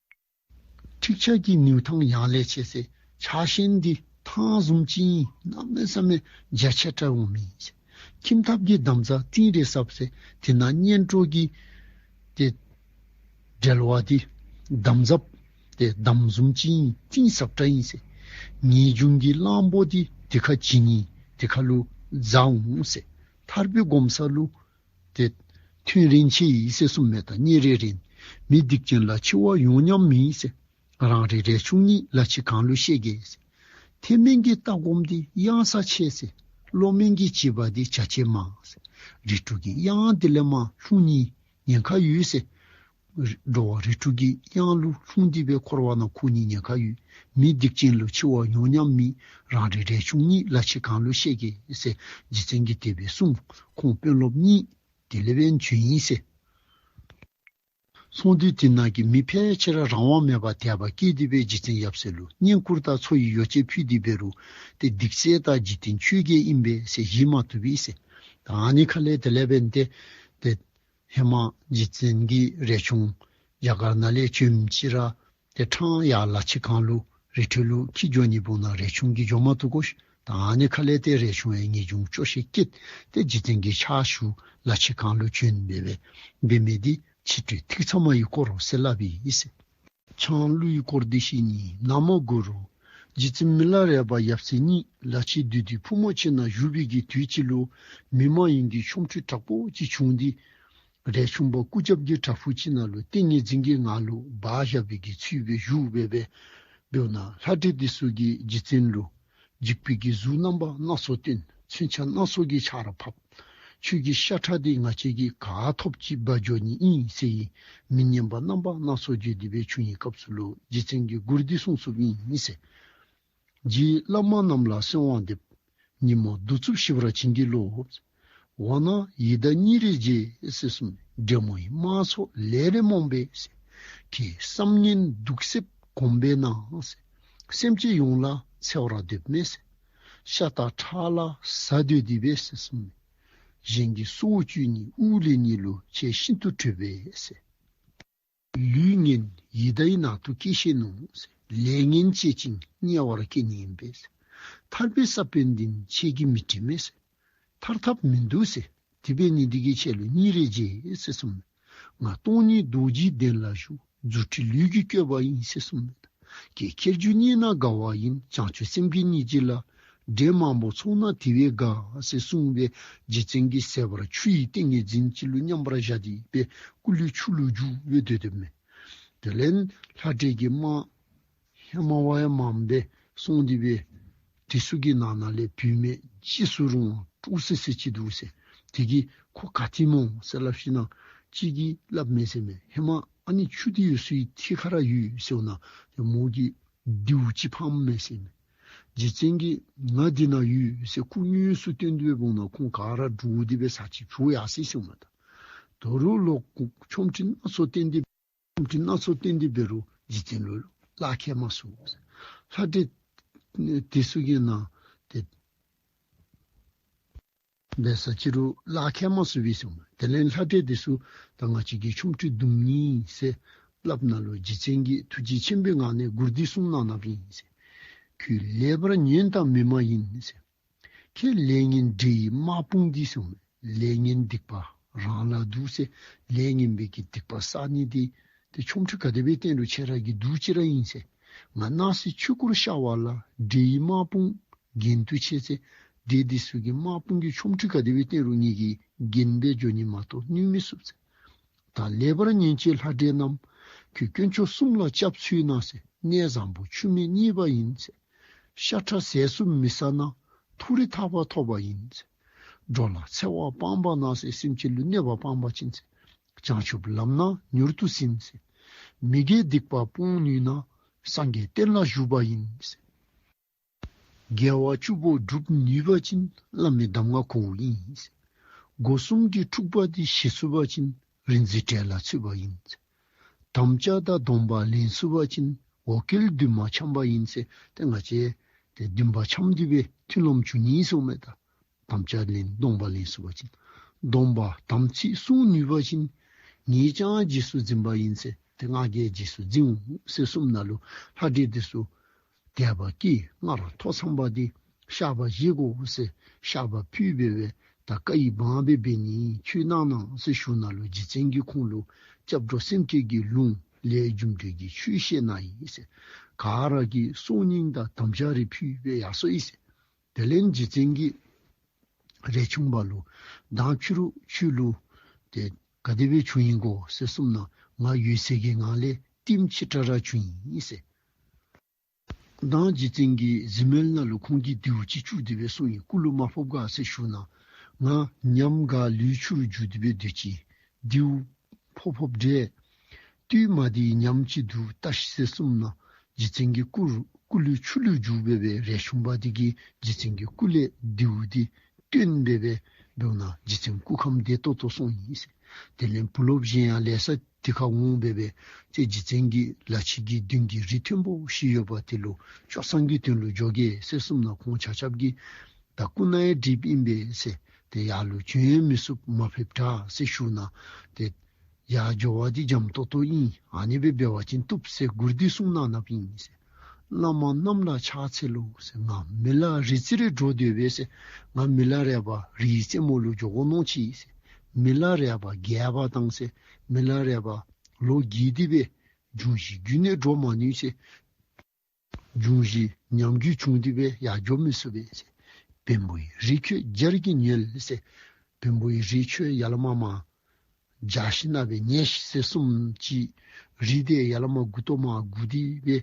འཁྲིག་ཆགས་ཀྱི་ནེའུ་ཐང་ཡང་ལས་ཆེ་ཟེར། ཆགས་ཞེན་འདི་ཐང་བཟུམ་ཅིག་ཨིན། གནམ་མེད་ས་མེད་རྒྱ་ཆེ་དྲགས་འོང་མི་ཨིན་ཟེར། ཁྱིམ་ཐབ་ཀྱི་འདམ་རྫབ་གཏིང་རེ་ཟབ་ཟེར། དེ་ནང་གཉེན་གྲོགས་ཀྱི་ཏེ་འབྲེལ་བ་འདི་འདམ་རྫབ་ཏེ་འདམ་བཟུམ་ཅིག་ཨིན། གཏིང་ཟབ་དྲགས་ཨིན་ཟེར། ངེས་འབྱུང་གི་གླང་པོ་འདི་དེ་ཁར་བྱིང་ནི་དེ་ཁར་ལུ་འཛག་འོང་ཟེར། ཐར་པའི་སྒོམ་ས་ལུ་ཏེ་ ཐོན་རན་ཆེ་ཡི་ཟེར་གསུངམ་མས། ད་གཉེར་རན་རན། མི་སྡིག་ཅན་ལ་འཆི་བ་ཡོང་སྙམ་མེད་ཟེར། རང་རེ་རས་ཆུང་གཉིས་ལ་ཕྱི་གང་ལུ་བཤད་གེ་ཟེར། ཐེག་དམན་གྱི་ལྟ་སྒོམ་འདི་གཡང་ས་ཆེ་ཟེར། བློ་དམན་གྱི་བྱེད་པ་འདི་བྱ་བྱེད་མང་ཟེར། རིགས་དྲུག་གི་གཡང་འདི་ལས་མར་ལྷུང་ནི་ཉེན་ཁ་ཡོད་ཟེར། འགྲོ་བ་རིགས་དྲུག་གི་གཡང་ལུ་ལྷུང་སྟེ་སྦེ་འཁོར་བ་ནང་འཁོར་ནི་ཉེན་ཁ་ཡོད། མི་སྡིག་ཅན་ལུ་འཆི་བ་ཡོང་སྙམ་མེད། རང་རེ་རས་ཆུང་གཉིས་ལ་ཕྱི་གང་ལུ་བཤད་གེ་ཟེར་རྗེ་བཙུན་གྱིས་དེ་སྦེ་གསུངས། ཁོང་དཔོན་སློབ་གཉིས་དེ་ལས་འབད་བྱོན་ཡི་ཟེར། སོང་དུས་དེ་ནང་གི་མི་ཕལ་ཆེར་རང་དབང་མེད་པར་དད་པ་སྐྱེས་ཏེ་སྦེ་རྗེ་བཙུན་ཡབ་སྲས་ལུ་བསྙེན་བཀུར་དང་འཚོ་བའི་ཡོ་བྱད་ཕུལ་ཏེ་འབད་རུང་ཏེ་སྡིག་སེལ་དང་འཇིག་རྟེན་ཆོས་རྒྱལ་ཨིན་པས་ཟེར་བཞེས་མ་བཏུབ་པས་ཟེར། ད་ཨ་ནི་ཁ་ལས་དེ་ལས་འབདན་ཏེ་ཏེ་ཧེ་མ་རྗེ་བཙུན་གྱི་རས་ཆུང་རྒྱ་གར་ནང་ལས་བྱོནམ་ཅིག་ར་ཏེ་ཕྲང་ཡར་ལ་ཕྱི་གང་ལུ་རི་ཁྲོད་ལུ་འཁྱིད་འགྱོ་ནི་འབདཝ་ད་རས་ཆུང་གིས་འགྱོ་མ་བཏུབ་གོ་ཤིག། ད་ཨ་ནི་ཁ་ལས་ཏེ་རས་ཆུང་ཡང་ངེས་འབྱུང་སྐྱོ་ཤས་སྐྱེས་ཏེ་རྗེ་བཙུན་གྱི་ཕྱག་ཞུ་ལ་ཕྱི་གང་ལུ་བྱོན་སྦེ་འབད་མི་འདི་ཕྱི་དྲོ་ཐིག་ཚང་མ་ཡི་སྐོར་ཟེར་སླབ་ཨིན་ཟེར། ཆང་བླུགས་ཡི་སྐོར་འདི་ཞིག་ནི་ན་མོ་གུ་རུ། རྗེ་བཙུན་མི་ལ་རས་པ་ཡབ་སྲས་གཉིས། ལ་ཕྱི་བདུད་འདུལ་ཕུབ་མོ་ཆེ་ནང་བཞུགས་པའི་གི་དུས་ཅིག་ལུ་མི་མ་ཡིན་གྱི་ཆོ་འཕྲུལ་དྲག་པོ་ཅིག་བྱུང་སྟེ་རས་ཆུང་པ་སྐུ་རྒྱབ་ཀྱི་བྲག་ཕུག་ཅིག་ནང་ལུ་ཏིང་ངེ་འཛིན་གྱི་ངང་ལུ་སྦ་བཞག་པའི་གི་ཚུལ་སྦེ་བཞུགས་སྦེ་འབད་འབདཝ་ད་ལྷ་འདྲེ་འདི་ཚུ་གིས་རྗེ་བཙུན་ལུ་འཇིགས་པའི་གི་གཟུགས་རྣམ་པ་སྣ་ཚོགས་སྟོན། མཚོན་ཆ་སྣ་ཚོགས་ཀྱི་ཆརཔ་ཕབ། ཁྱོད་ཀྱི་ཤ་ཁྲག་འདི་ང་བཅས་ཀྱིས་ག་ཐོབ་ཅིག་འབག་འགྱོ་ནི་ཨིན་ཟེར་མི་སྙན་པ་རྣམ་པ་སྣ་ཚོགས་བརྗོད་དེ་སྦེ་བྱོན་པའི་སྐབས་སུ་ལུ་རྗེ་བཙུན་གྱིས་མགུར་འདི་གསུངས་གསུངསམ་ཨིན་ཟེར། རྗེ་བླ་མ་རྣམས་ལ་གསོལ་བ་འདེབས། ཉིན་མོ་གདུག་རྩུབ་ཞི་བར་བྱིན་གྱིས་རློབས། འོ་ན་ཡི་དྭགས་གཉིས་རེ་རྗེ་ཟེར་གསུངས། འདྲེ་མོ་ཡི་དམག་ཚོགས་ལས་རེ་མང་པས་ཟེར། ཁྱེད་བསམ་ངན་གདུག་སེལ་གོམས་པས་ན་ཟེར། སེམས་ཅན་ཡོངས་ལ་འཚེ་བར་འདོད་མས་ཟེར། ཤ་དང་ཁྲག་ལ་ཟ་འདོད་དེ་སྦེ་ཟེར་གསུངས། གཞན་གྱི་སྲོག་གཅོད་ནི་དབུགས་ལེན་ནི་ལུ་ཁྱེད་ཤིན་ཏུ་དྲོད་པས་ཟེར། ལུས་ངན་ཡི་དྭགས་ཡི་ནང་དུ་སྐྱེ་ཤེས་ནུག་ཟེར། ལས་ངན་བྱེད་ཅིང་དམྱལ་བར་སྐྱེ་ནི་ཨིན་པས་ཟེར། ཐར་པའི་ས་བོན་འདི་ཁྱེད་ཀྱིས་མི་དྲན་མས་ཟེར། ཐར་ཐབས་མིན་འདུག་ཟེར། དེ་འབད་ནི་འདི་གིས་ཁྱེད་ལུ་གཉིས་རེ་རྗེ་ཟེར་གསུངས། ང་སྟོང་ཉིད་རྡོ་རྗེའི་གདན་ལ་བཞུགས། རྫུ་འཕྲུལ་ལུས་ཀྱིས་བསྐྱོད་པ་ཡིན་ཟེར་གསུངས་མས། ཀྱེ་ཁྱེད་རྒྱུད་རྙེད་ན་དགའ་བ་ཡིན། བྱང་ཆུབ་སེམས་ཀྱི་སྙིང་རྗེ་ལ། འདྲེ་མང་པོ་ཚོགས་ན་དེ་བས་དགའ་ཟེར་གསུངས་པས། རྗེ་བཙུན་གྱིས་ཟད་པར་ཆུ་ཡི་ཏིང་ངེ་འཛིན་ཅིག་ལུ་མཉམ་པར་བཞག་སྟེ་སྦེ་སྐུ་ལུས་ཆུ་ལུ་འགྱུར་སྦེ་སྡོད་སྡོདཔ་མས། དེ་ལས་ལྷ་འདྲེ་གི་དམག་ཧེ་མ་བ་ཡང་མངམ་སྦེ་སོང་སྟེ་སྦེ་དེ་ཚུ་གི་ནང་ན་ལས་བུད་མེད་ཅིག་སུ་རུང་དཀྲུག་སི་སི་ཅིག་འདུག་ཟེར། དེ་གིས་ཁོ་ག་ཏེ་སྨོ་ཟེར་སླབ་ཞིནམ་ལས་གཅིག་གིས་སླབ་མས་ཟེར་མས། ཧེ་མ་ཨ་ནི་ཆུ་འདི་ཡོད་སའི་ཐད་ཁར་ར་ཡོད་ཟེརཝ་ད་མོ་གིས་མདེའུ་ཅིག་འཕངམ་མས་ཟེར་མས། རྗེ་བཙུན་གྱིས་ང་འདི་ནང་ཡོད་ཟེར་སྐུ་དངོས་སུ་སྟོན་ཏེ་འབདཝ་ད་ཁོང་ག་ར་འདྲོག་སྟེ་སྦེ་ས་ཅིག་བྱོག་ཡར་སོ་ཡི་ཟེར་མས། ད་དོ་རུང་ལོག་ཆོ་འཕྲུལ་སྣ་ཚོགས་བསྟན་ཏེ་ཆོ་འཕྲུལ་སྣ་ཚོགས་བསྟན་ཏེ་འབད་རུང་རྗེ་བཙུན་ལུ་ལག་ཁྱེར་མ་ཚུགས། ལྷ་འདྲེ་དེ་ཚུ་གིས་ནཱ་ཏེ་འབད་ས་ཅིག་རུང་ལག་ཁྱེར་མ་ཚུགས་པས་ཟེར་མས། དེ་ལས་ལྷ་འདྲེ་དེ་ཚུ་ད་ང་བཅས་ཀྱིས་ཆོ་འཕྲུལ་བཟློག་ནི་ཟེར་སླབ་ནི་ལུ་རྗེ་བཙུན་གྱིས་ཐུགས་རྗེ་ཆེན་པོའི་ངང་ནས་མགུར་འདི་གསུངས་གནང་གནངམ་ཨིན་ཟེར། ཁྱོད་ལེགས་པར་ཉོན་དང་མི་མ་ཡིན་ཟེར། ཁྱེད་ལས་ངན་འདྲེ་ཡི་དམག་དཔུང་འདི་ཟེར་མས། ལས་ངན་སྡིག་པ་རང་ལ་འདུག་ཟེར། ལས་ངན་པའི་གི་སྡིག་པ་བསག་ནི་འདི་ཏེ་ཆོ་འཕྲུལ་ག་དེ་སྦེ་བསྟན་རུང་ཁྱེད་ར་གི་དུག་ཅིག་ར་ཨིན་ཟེར། ང་སྣང་སྲིད་ཆོས་སྐུར་ཤར་བ་ལ་འདྲེ་ཡི་དམག་དཔུང་གྱེན་དུ་ཆས་ཟེར། འདྲེ་འདི་ཚུ་གི་དམག་དཔུང་གིས་ཆོ་འཕྲུལ་ག་དེ་སྦེ་བསྟན་རུང་ངེ་གི་གྱེན་སྦེ་འགྱོ་ནི་མ་གཏོགས་གནོད་མི་ཚུགས་ཟེར། ད་ལེགས་པར་ཉོན་ཅིག་ལྷ་འདྲེ་རྣམས། ཁྱོད་དཀོན་མཆོག་གསུམ་ལ་སྐྱབས་འཚོལ་ན་ཟེར། གནས་བཟང་པོ་ཆུ་མིག་རྙེད་པ་ཡིན་ཟེར། ཤ་ཁྲག་ཟས་སུ་མི་ཟ་ན། མཐོ་རིས་ཐར་པ་ཐོབ་པ་ཡིན་ཟེར། འགྲོ་ལ་འཚེ་བ་སྤངས་པ་ན་ཟེར། སེམས་ཅན་ལུ་གནོད་པ་སྤངས་པ་ཅིན་ཟེར། བྱང་ཆུབ་ལམ་ན་མྱུར་དུ་ཟིན་ཟེར། མི་དགེ་སྡིག་པ་སྤོང་ནུས་ན། སངས་རྒྱས་བསྟན་ལ་ཞུགས་པ་ཡིན་ཟེར། དགེ་བ་བཅུ་པོ་སྒྲུབ་ནུས་པ་ཅིན། བླ་མའི་གདམས་ངག་གོ་བ་ཡིན་ཟེར། སྒོ་གསུམ་གྱི་འཁྲུགས་པ་འདི་ཞི་ཚུགས་པ་ཅིན། རིག་འཛིན་གྲལ་ལ་ཚུད་པ་ཡིན་ཟེར། དམ་བཅའ་དང་སྡོམ་པ་ལེན་ཚུགས་པ་ཅིན། འོ་སྐོལ་འདུན་མ་འཆམ་པ་ཡིན་ཟེར། ཏེ་ང་བཅས་ཏེ་འདུན་པ་འཆམ་སྟེ་སྦེ་མཐུན་ལམ་འབྱུང་ནི་ཟེར་མས། ད་དམ་བཅའ་ལེན་སྡོམ་པ་ལེན་ཚུགས་པ་ཅིན། སྡོམ་པ་དམ་ཚིག་བསྲུང་ནུས་པ་ཅིན། ངེད་ཀྱང་རྗེས་སུ་འཛིན་པ་ཡིན་ཟེར། ཏེ་ང་གིས་རྗེས་སུ་འཛིན་འོང་ཟེར་གསུངམ་ད་ལུ་ལྷ་འདྲེ་འདི་ཚུ་དད་པ་སྐྱེས། སྔར་ཐོ་ཚངས་པ་འདི་བཤགས་པ་བཞེས་དགོ་ཟེར་བཤགས་པ་ཕུལ་སྦེ་སྦེ་ད་བཀའ་ཡི་འབངས་སྦེ་འབད་ནི་ཁྱོད་གནང་གནང་ཟེར་ཞུཝ་ད་ལུ་རྗེ་བཙུན་གྱིས་ཁོང་ལུ་སྐྱབས་འགྲོ་སེམས་བསྐྱེད་ཀྱི་ལུང་ལས་རྒྱུ་འབྲས་ཀྱི་ཆོས་བཤད་གནང་ཡི་ཟེར། ག་ར་གིས་གསུང་སྙིང་དང་དམ་བཅའ་རེ་ཕུལ་སྦེ་ཡར་སོ་ཡི་ཟེར། དེ་ལས་རྗེ་བཙུན་གྱིས་རས་ཆུང་པ་ལུ་མདང་ཕྱི་རུ་ཁྱོད་ལུ་ཏེ་ ག་དེ་སྦེ་བྱུང་ཡི་གོ་ཟེར་གསུངམ་ན། ང་འོད་གསལ་གྱི་ངང་ལས་ལྟདམོ་ཆེ་དྲགས་ར་བྱུང་ཡི་ཟེར། མདང་རྗེ་བཙུན་གྱི་གཟིམ་མལ་ནང་ལུ་ཁོང་གིས་མདེའུ་ཅིག་བཅུག་སྟེ་སྦེ་གསུངས་ཡི། སྐུ་ལུ་མ་ཕོགཔ་ག་ཟེར་ཞུ་ན། ང་ཉམས་དགའ་ལུས་ཆུར་གྱུར་ཏེ་སྦེ་སྡོད་ཅི། མདེའུ་ཕོག་ཕོགཔ་འདྲས། བཏུལ་མ་བཏུལ་ཉམས་ཅིག་འདུག་ལྟ་ཤིག་ཟེར་གསུངམ་ན། རྗེ་བཙུན་གྱི་སྐུ་སྐུ་ལུས་ཆུ་ལུ་གྱུར་སྦེ་སྦེ་རས་ཆུང་པ་དེ་གིས་རྗེ་བཙུན་གྱི་སྐུ་ལས་མདེའུ་དེ་བཏོན་སྦེ་སྦེ་འབདཝ་ན་རྗེ་བཙུན་སྐུ་ཁམས་བདེ་ཏོག་ཏོ་སོང་ཡི་ཟེར། དེ་ལས་བུ་སློབ་གཞན་ཡང་ལེ་ཤ་དེ་ཁར་འོང་སྦེ་སྦེ་ཏེ་རྗེ་བཙུན་གྱི་ལ་ཕྱི་གི་མདུན་གྱི་རི་མཐོན་པོ་ཅིག་ཡོདཔ་དེ་ལུ་སྐྱོ་སངས་ཀྱི་དོན་ལུ་འགྱོ་གེ་ཟེར་གསུངམ་ན། ཁོང་ཆ་ཁྱབ་ཀྱིས་ད་སྐུ་ན་ཡང་འགྲིགཔ་ཨིན་པས་ཟེར། ཏེ་ཡར་ལུ་བྱོན་ཡང་མི་ཚུགས་མ་ཕེབས་དྲགས་ཟེར་ཞུ་ན། ཏེ་ཡར་འགྱོ་བ་འདི་འཇམ་ཏོང་ཏོ་ཨིན། ཨ་ནི་སྦེ་འབད་བ་ཅིན་བཏུབ་ཟེར་མགུར་འདི་གསུངས་གནངམ་ཨིན་ཟེར། བླ་མ་རྣམས་ལ་ཕྱག་འཚལ་ལོ་ཟེར། ང་མི་ལ་རི་རྩེ་རུ་འགྱོ་དོ་བས་ཟེར། ང་མི་ལ་རས་པ་རིའི་རྩེ་མོ་ལུ་འགྱོ་དགོ་མནོ་ཅི་ཟེར། མི་ལ་རས་པ་རྒས་པ་དང་ཟེར། མི་ལ་རས་པ་ལོ་རྒས་ཏེ་སྦེ་འབྱུང་བཞི་རྒྱུད་ནས་འགྲོ་མ་ནུས་ཟེར། འབྱུང་བཞི་ཉམས་རྒུད་བྱུང་སྟེ་སྦེ་ཡར་འགྱོ་མི་ཚུགས་པས་ཟེར། བེམ་པོའི་རི་ཁྱོད་རྒྱལ་གྱིས་ཉོལ་ཟེར། བེམ་པོའི་རི་ཁྱོད་ཡར་ལས་མར་མར་རྒྱས་ཞིནམ་ལས་ཉེ་ཤིག་ཟེར་གསུངས་ཅི། རི་དེ་ཡར་ལས་མར་མགུ་ཏོ་མར་སྒུར་ཏེ་སྦེ་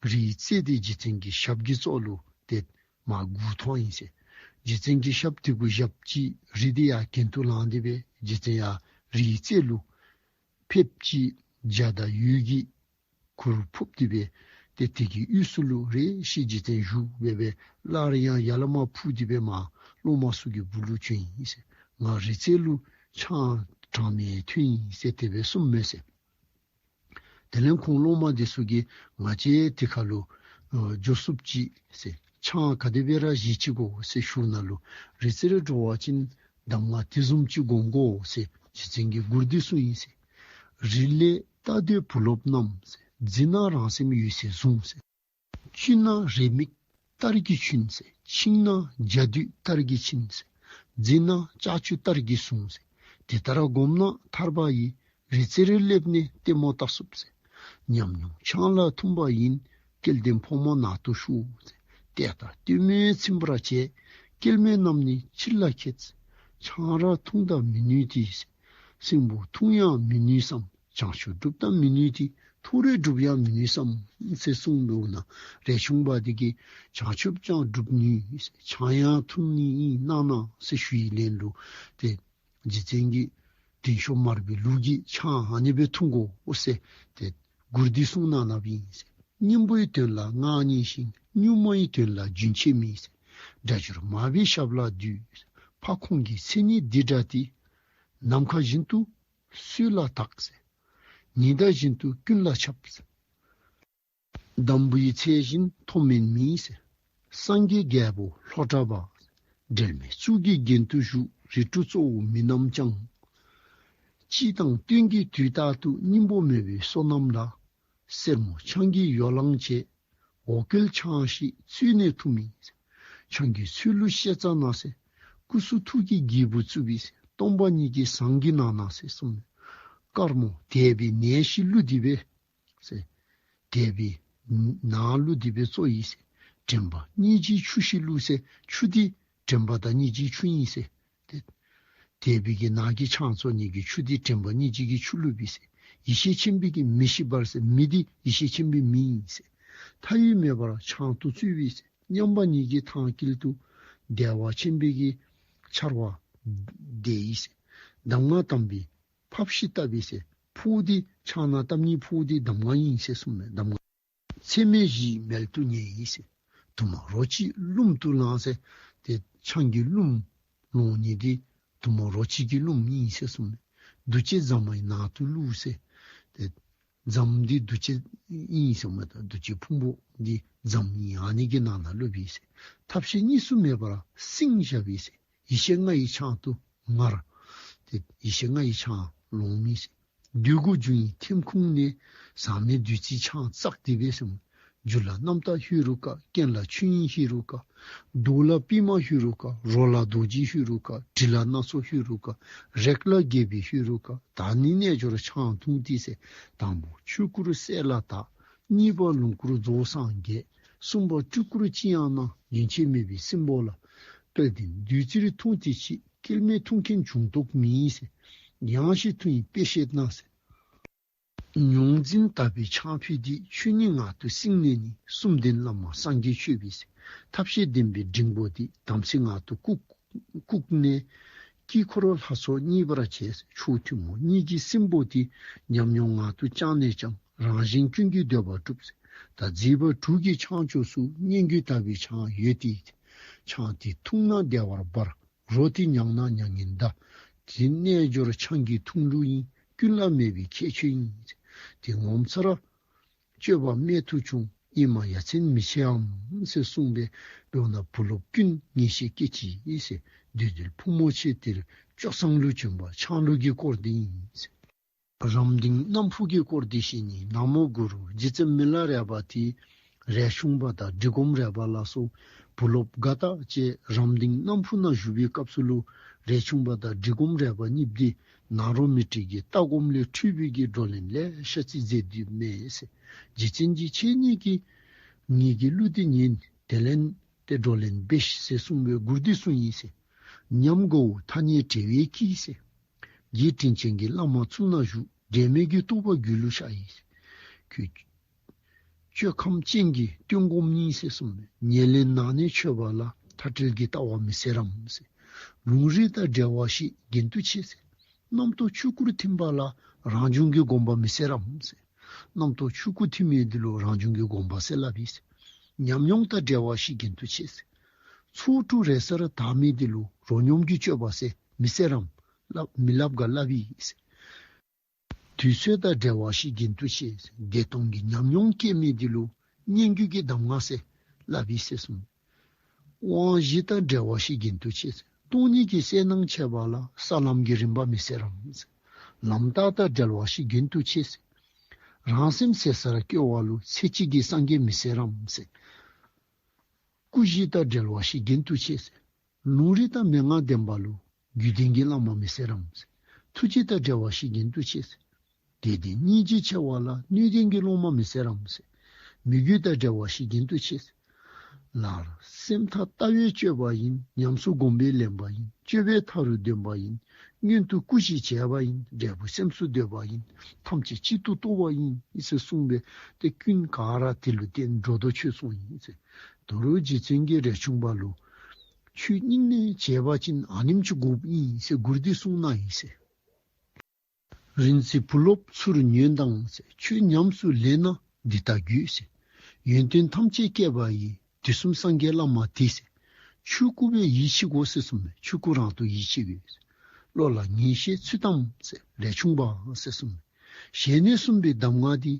རིའི་རྩེ་དེ་རྗེ་བཙུན་གྱི་ཞབས་ཀྱི་ཙོག་ལུ་ཏེ་མར་སྒུར་ཐོན་ཡི་ཟེར། རྗེ་བཙུན་གྱི་ཞབས་དེ་གུ་བཞག་ཅི། རི་དེ་ཡར་གྱེན་དུ་ལངས་ཏེ་སྦེ་རྗེ་བཙུན་ཡར་རིའི་རྩེ་ལུ་ཕེབས་ཅི། འཇའ་དང་འོད་ཀྱི་གུར་ཕུབ་སྟེ་སྦེ་ཏེ་དེ་གི་དབུས་སུ་ལུ་རེ་ཞིག་རྗེ་བཙུན་བཞུགས་སྦེ་སྦེ་སླར་ཡང་ཡར་ལས་མར་འཕུར་ཏེ་སྦེ་མར་སློབ་མ་ཚུ་གི་སྦུག་ལུ་བྱོན་ཡི་ཟེར། ང་རི་རྩེ་ལུ་ཆང་གྲངས་མེད་འཐུང་ཡི་ཟེར་དེ་སྦེ་གསུངམ་མས་ཟེར། དེ་ལས་ཁོང་སློབ་མ་དེ་ཚུ་གིས་ང་བཅས་དེ་ཁར་ལུ་ཨ་འགྱོ་ཚུགསཔ་ཅིག་ཟེར། ཆང་ག་དེ་སྦེ་ར་བཞེས་ཅི་གོ་ཟེར་ཞུ་ན་ལུ། རི་རྩེ་རུ་འགྱོ་བ་ཅིན་གདམས་ངག་དེ་བཟུམ་ཅིག་སྒོམ་དགོ་ཟེར་རྗེ་བཙུན་གྱིས་མགུར་འདི་གསུངས་ཡི་ཟེར། རི་ལས་ལྟ་འདོད་བུ་སློབ་རྣམས་ཟེར། འཛིན་ན་རང་སེམས་འོད་གསལ་བཟུང་ཟེར། བཅུད་ན་རེ་མིག་གཏེར་གྱི་ཆུན་ཟེར། འཆིང་ན་འཇའ་སྡུད་གཏེར་གྱི་ཆིངས་ཟེར། འཛིན་ན་ལྕགས་ཀྱུ་གཏེར་གྱི་ཟུང་ཟེར། དེ་ལྟར་སྒོམ་ན་ཐར་པ་ཡི། རི་རྩེ་རུ་སླེབས་ནས་ལྟད་མོ་བལྟ་ཚུགས་ཟེར། ཉམས་མྱོང་ཆང་ལ་འཐུངས་པ་ཡིན། སྐལ་ལྡན་ཕོ་མོ་ནང་དུ་ཞུགས་ཟེར། ལྟས་དང་ལྟད་མོས་ཚིམ་པར་བྱེད། སྐྱེལ་མའི་རྣམ་སྨིན་ཕྱི་ལ་ཁྱེར་ཟེར། ཆང་རག་འཐུང་དང་མི་ནུས་ཏེ་ཟེར། སྲིན་པོ་འཐུང་ཡང་མི་ནུས་སམ། བྱང་ཆུབ་སྒྲུབ་དང་མི་ནུས་ཏེ། མཐོ་རིས་སྒྲུབ་ཡང་མི་ནུས་སམ་ཟེར་གསུངས་འདུག་ན། རས་ཆུང་པ་དེ་གིས་བྱང་ཆུབ་ཀྱང་སྒྲུབ་ནུས། ཆང་ཡང་འཐུང་ནི་ཨིན་གནང་གནང་ཟེར་ཞུ་ཡི་ལན་ལུ་ཏེ་རྗེ་བཙུན་གྱིས་དྲིན་ཤོག་དམར་པོའི་ལུགས་ཀྱི་ཆང་ཨ་ནི་སྦེ་འཐུང་དགོ་ཟེར་ཏེ་མགུར་འདི་གསུངས་གནང་གནངམ་ཨིན་ཟེར། སྙིང་པོའི་དོན་ལ་མངའ་བརྙེས་ཤིང་། གཉུག་མའི་དོན་ལ་རྒྱུན་ཆད་མེད་ཟེར། སྒྲ་སྒྱུར་མར་པའི་ཞབས་ལ་འདུད། ཕ་ཁོང་གི་མཚན་ཉིད་འདི་འདྲ་སྟེ། ནམ་མཁའ་བཞིན་དུ་སྲོད་ལ་དག་ཟེར། ཉི་ཟླ་བཞིན་དུ་ཀུན་ལ་ཁྱབ་ཟེར། འདམ་བུའི་ཚལ་བཞིན་མཐོ་དམན་མིན་ཟེར། སངས་རྒྱས་རྒྱལ་པོ་ལྷོ་བྲག་པ། འབྲལ་མེད་གཙུག་གི་རྒྱན་དུ་བཞུགས། རིགས་དྲུག་གཙོ་བོ་མི་རྣམས་ཀྱང་། སྤྱི་དང་སྟོན་གྱི་དུས་རྟག་ཏུ། སྙིང་པོ་མེད་པའི་བསོད་ནམས་ལ། སེར་མོ་ཆང་གིས་ཡོ་ལང་བྱེད། འོ་སྐོལ་ཆང་ཞིག་བཙོས་ནས་འཐུངམ་ཨིན་ཟེར། ཆང་གི་ཚུལ་ལུ་བཤད་ཙ་ན་ཟེར། སྐུ་གསུང་ཐུགས་ཀྱི་སྒྱིད་པུ་བཙུགས་པས་ཟེར། སྟོང་པ་ཉིད་ཀྱི་ཟངས་ཀྱི་ནང་ན་ཟེར་གསུངས་ནས། དཀར་མོ་དད་པའི་ནས་ཤིག་བླུགས་ཏེ་སྦེ་ཟེར། དད་པའི་ནང་བླུགས་ཏེ་སྦེ་བཙོ་ཡི་ཟེར། དྲན་པ་སྙིང་རྗེའི་ཆུ་ཞིག་བླུགས་ཟེར། ཆུ་འདི་དྲན་པ་དང་སྙིང་རྗེའི་ཆུ་ཨིན་ཟེར། ཏེ་དད་པའི་གི་ནང་གི་ཆང་བཙོ་ནི་གི་ཆུ་འདི་དྲན་པ་སྙིང་རྗེ་གི་ཆུ་བླུགས་པས་ཟེར། ཡེ་ཤེས་ཆེན་པོའི་གི་མེ་ཞིག་འབར་ཟེར། མེ་འདི་ཡེ་ཤེས་ཆེན་པོའི་མེ་ཨིན་ཟེར། མཐའ་ཡས་མེ་འབར་ཆང་དུ་བཙོས་པས་ཟེར། མཉམ་པ་ཉིད་ཀྱི་ཐང་དཀྱིལ་དུ། བདེ་བ་ཆེན་པོའི་གི་ཆར་བ་འདས་ཡི་ཟེར། གདམས་ངག་དམ་པའི་ཕགཔ་ཞིག་བཏབ་པས་ཟེར། ཕགཔ་འདི་ཆང་ནང་བཏབ་ནི་ཕགཔ་འདི་གདམས་ངག་ཨིན་ཟེར་གསུངས་མས། གདམས་ངག་ཚད་མེད་བཞིའི་མལ་དུ་ཉལ་ཡི་ཟེར། དུ་མ་རོ་གཅིག་རླུང་དུ་བླངས་ཟེར། ཏེ་ཆང་གི་རླུང་ལོང་ནི་འདི་དུ་མ་རོ་གཅིག་གི་རླུང་ཨིན་ཟེར་གསུངས་མས། འདུ་བྱེད་རྫམ་མའི་ནང་དུ་བླུགས་ཟེར། ཏེ་རྫམ་འདི་འདུ་བྱེད་ཨིན་ཟེར་མས། ད་འདུ་བྱེད་ཕུང་པོ་འདི་རྫམ་ཨིན། ཨ་ནི་གི་ནང་ན་བླུགས་པས་ཟེར། ཐབས་ཤེས་གཉིས་སུ་མེད་པར་བསྲིངས་བཞག་པས་ཟེར། ཡེ་ཤེས་ལྔ་ཡི་ཆང་དུ་ངར། ཏེ་ཡེ་ཤེས་ལྔ་ཡི་ཆང་ལོང་མི་ཟེར། འདོད་དགུ་འབྱུང་བའི་ཐིམ་ཁུང་ནས། ཟག་མེད་བདུད་རྩིའི་ཆང་བཙགས་ཏེ་སྦེ་ཟེར། རྒྱུ་ལ་རྣམ་དག་ཧེ་རུ་ཀ། རྐྱེན་ལ་ཆོས་དབྱིངས་ཧེ་རུ་ཀ། མདོག་ལ་པདྨ་ཧེ་རུ་ཀ། རོ་ལ་རྡོ་རྗེ་ཧེ་རུ་ཀ། དྲི་ལ་སྣ་ཚོགས་ཧེ་རུ་ཀ། རེག་ལ་རྒྱལ་པོའི་ཧེ་རུ་ཀ། ད་ནི་རྣལ་འབྱོར་ཆང་འཐུང་སྟེ་ཟེར། དང་པོ་ཆོས་སྐུར་གསལ་ལ་དག། གཉིས་པ་ལོངས་སྐུར་རྫོགས་སངས་རྒྱས། གསུམ་པ་སྤྲུལ་སྐུར་ཅི་ཡང་སྣང་། རྒྱུན་ཆད་མེད་པའི་སྲིན་པོ་ལ། དཔལ་ལྡན་བདུད་རྩིར་འཐུངས་ཏེ་འཆི། སྐྱེལ་མའི་འཐུང་མཁན་བྱུང་རྟོག་མེད་ཟེར། ཡང་ཞིག་ཐུགས་ཡིད་དཔེ་བཤད་ན་ཟེར། མྱོང་འཛིན་དག་པའི་ཆང་ཕུད་འདི། ཆོས་ཉིད་ངང་དུ་བསྲིངས་ནས་ནི། གསུམ་ལྡན་བླ་མ་སངས་རྒྱས་མཆོད་པའི་ཟེར། ཐབས་ཤེས་ལྡན་པའི་འབྲིང་པོ་འདི། དམ་ཚིག་ངང་དུ་བཀུག་བཀུག་ནས། དཀྱིལ་འཁོར་ལྷ་ཚོགས་མཉེས་པར་བྱས། ཕྱོགས་ཐུན་མོང་གཉིས་ཀྱི་སྲིན་པོ་འདི། ཉམས་མྱོང་ངང་དུ་བཅངས་ནས་ཀྱང་། རང་གཞན་ཀུན་གྱི་འདོད་པ་སྒྲུབ་ཟེར། ད་མཛེས་པ་དྲུག་གི་ཆང་བཅུད་སུ། སྙན་བརྒྱུད་དག་པའི་ཆང་ཡོད་དེ། ཆང་དེ་འཐུང་ན་བདེ་བར་འབར། རོ་དེ་མྱང་ན་མྱ་ངན་འདའ། དེ་རྣལ་འབྱོར་ཆང་གི་འཐུང་ལུགས་ཡིན། ཀུན་ལ་མེད་པའི་ཁྱད་ཆོས་ཡིན། དེ་ངོ་མཚར་སྤྱོད་པ་རྨད་དུ་བྱུང་། ཨེ་མ་ཡ་མཚན་མི་ཆེའམ་ཟེར་གསུངས་པས། འབདཝ་ན་བུ་སློབ་ཀུན་ངེས་ཤེས་སྐྱེད་ཅིག་ཟེར། བདུད་འདུལ་ཕོ་མོ་ཆེ་དེར་སྐྱོ་བསམ་ལུ་བྱོན་པ་ཆང་ལུགས་ཀྱི་སྐོར་འདི་ཡིན་ཟེར། རམ་སྡིང་སྣམ་ཕུ་གི་སྐོར་འདི་བཤད་ནི། ན་མོ་གུ་རུ། རྗེ་བཙུན་མི་ལ་རས་པ་དེ་རས་ཆུང་པ་དང་འབྲི་སྒོམ་རས་པ་ལ་སོགས་བུ་སློབ་དགའ་རྟགས་བཅས་རམ་སྡིང་སྣམ་ཕུ་ན་བཞུགས་པའི་སྐབས་སུ་ལུ་རས་ཆུང་པ་དང་འབྲི་སྒོམ་རས་པ་གཉིས་འདི་ནཱ་རོ་མི་ཏྲི་གི་ལྟ་སྒོམ་ལས་འཁྲུལ་པའི་གི་བགྲོ་གླེང་ལེ་ཤ་ཅིག་མཛད་དེ་མས་ཟེར། རྗེ་བཙུན་གྱིས་ཁྱེད་གཉིས་ཀྱིས་ངེའི་གི་གླུ་འདི་ཉན། དེ་ལས་ཏེ་བགྲོ་གླེང་འབད་ཤིག་ཟེར་གསུངས་པའི་མགུར་འདི་གསུངས་ཡི་ཟེར། ཉམས་དགའ་བོ་ཐ་སྙད་བྲལ་བའི་སྐྱིད་ཟེར། རྗེ་དྲིན་ཅན་གྱི་བླ་མ་གཙུག་ན་བཞུགས། འབྲལ་མེད་ཀྱི་རྟོགས་པ་རྒྱུད་ལུ་ཤར་ཡི་ཟེར། ཁྱོད་སྤྱོད་ཁམས་ཅན་གྱི་སྟོན་སྒོམ་ཉིད་ཟེར་གསུངས་པས། ཉེར་ལེན་ནང་ནས་ཆོད་པ་ལ། མཐའ་བྲལ་གྱི་ལྟ་བ་མི་སེར་རམ་ཟེར། ལུང་རིགས་དང་འབྲེལ་བ་ཞིག་རྒྱུན་དུ་ཆེ་ཟེར། རྣམ་རྟོག་ཆོས་སྐུར་ཐིམ་པ་ལ། རང་བྱུང་གི་སྒོམ་པ་མི་སེར་རམ་ཟེར། རྣམ་རྟོག་ཆོས་སྐུར་ཐིམ་མི་འདི་ལུ་རང་བྱུང་གི་སྒོམ་པ་ཟེར་སླབ་ཨིན་ཟེར། ཉམས་མྱོང་དང་འབྲེལ་བ་ཞིག་རྒྱུན་དུ་ཆེ་ཟེར། ཚོགས་དྲུག་རེ་སར་དག་མི་འདི་ལུ་རོ་སྙོམས་ཀྱི་སྤྱོད་པ་ཟེར་མི་སེར་རམ། སླབ་མི་སླབ་ག་སླབ་ཨིན་ཟེར། དུས་ཚོད་དང་འབྲེལ་བ་ཞིག་རྒྱུན་དུ་ཆེ་ཟེར། བདེ་སྟོང་གི་ཉམས་མྱོང་སྐྱེ་མི་འདི་ལུ་སྙན་བརྒྱུད་ཀྱི་གདམས་ངག་ཟེར་སླབ་ཨིན་ཟེར་གསུངས། དབང་བཞི་དང་འབྲེལ་བ་ཞིག་རྒྱུན་དུ་ཆེ་ཟེར། སྟོང་ཉིད་ཀྱི་གསལ་སྣང་ཆེ་བ་ལ། ས་ལམ་གྱི་རིམ་པ་མི་སེར་རམ་ཟེར། ལམ་རྟགས་དང་འབྲེལ་བ་ཞིག་རྒྱུན་དུ་ཆེ་ཟེར། རང་སེམས་ཟད་སར་སྐྱེ་བ་ལུ། ཚེ་གཅིག་གི་སངས་རྒྱས་མི་སེར་རམ་ཟེར། སྐུ་བཞི་དང་འབྲེལ་བ་ཞིག་རྒྱུན་དུ་ཆེ་ཟེར། ལུང་རིགས་དང་མན་ངག་ལྡན་པ་ལུ། རྒྱུད་ལྡན་གྱི་བླ་མ་མི་སེར་རམ་ཟེར། ཐུགས་རྗེ་དང་འབྲེལ་བ་ཞིག་རྒྱུན་དུ་ཆེ་ཟེར། དད་ལྡན་སྙིང་རྗེ་ཆེ་བ་ལ། སྣོད་ལྡན་གྱི་སློབ་མ་མི་སེར་རམ་ཟེར། མོས་གུས་དང་འབྲེལ་བ་ཞིག་རྒྱུན་དུ་ཆེ་ཟེར། ལར་སེམས་ཐག་ལྟ་བའི་སྤྱོད་པ་ཡིན། ཉམས་སུ་བསྒོམས་པས་ལེན་པ་ཡིན། སྤྱོད་པའི་མཐའ་རུ་འདོན་པ་ཡིན། སྔོན་དུ་སྐུ་བཞི་བྱས་པ་ཡིན། འབྲས་བུ་སེམས་སུ་འདོད་པ་ཡིན། ཐམས་ཅད་གཅིག་ཏུ་རྟོགས་པ་ཡིན་ཟེར་གསུངས་པས། ཏེ་ཀུན་ག་ར་དེ་ལུ་བརྟེན་འགྲོ་དོ་ཆོས་སོང་ཡིན་ཟེར། དོ་རུང་རྗེ་བཙུན་གྱིས་རས་ཆུང་པ་ལུ་ཆོས་སྙིང་ནས་བྱས་པ་ཅིན་ཨ་ནེམ་ཅིག་དགོཔ་ཨིན་ཟེར་མགུར་འདི་གསུངས་ནུག་ཨིན་ཟེར། རིན་ཆེན་བུ་སློབ་ཚུར་ཉོན་དང་ཟེར། ཆོས་ཉམས་སུ་ལེན་ན་འདི་ལྟ་དགོས་ཟེར། ཡོན་ཏན་ཐམས་ཅད་བསྐྱེད་པ་ཡི། དུས་གསུམ་སངས་རྒྱས་བླ་མ་དེ་ཟེར། ཆོས་སྐུ་སྦེ་ཡིད་ཆེས་དགོ་ཟེར་གསུངས་མས། ཆོས་སྐུ་རང་དུ་ཡིད་ཆེས་དགོ་ཟེར། བློ་ལ་ངེས་ཤེས་ཚུལ་དམ་ཟེར། རས་ཆུང་པ་ཟེར་གསུངས་མས། ཞལ་ནས་གསུངས་པའི་གདམས་ངག་འདི།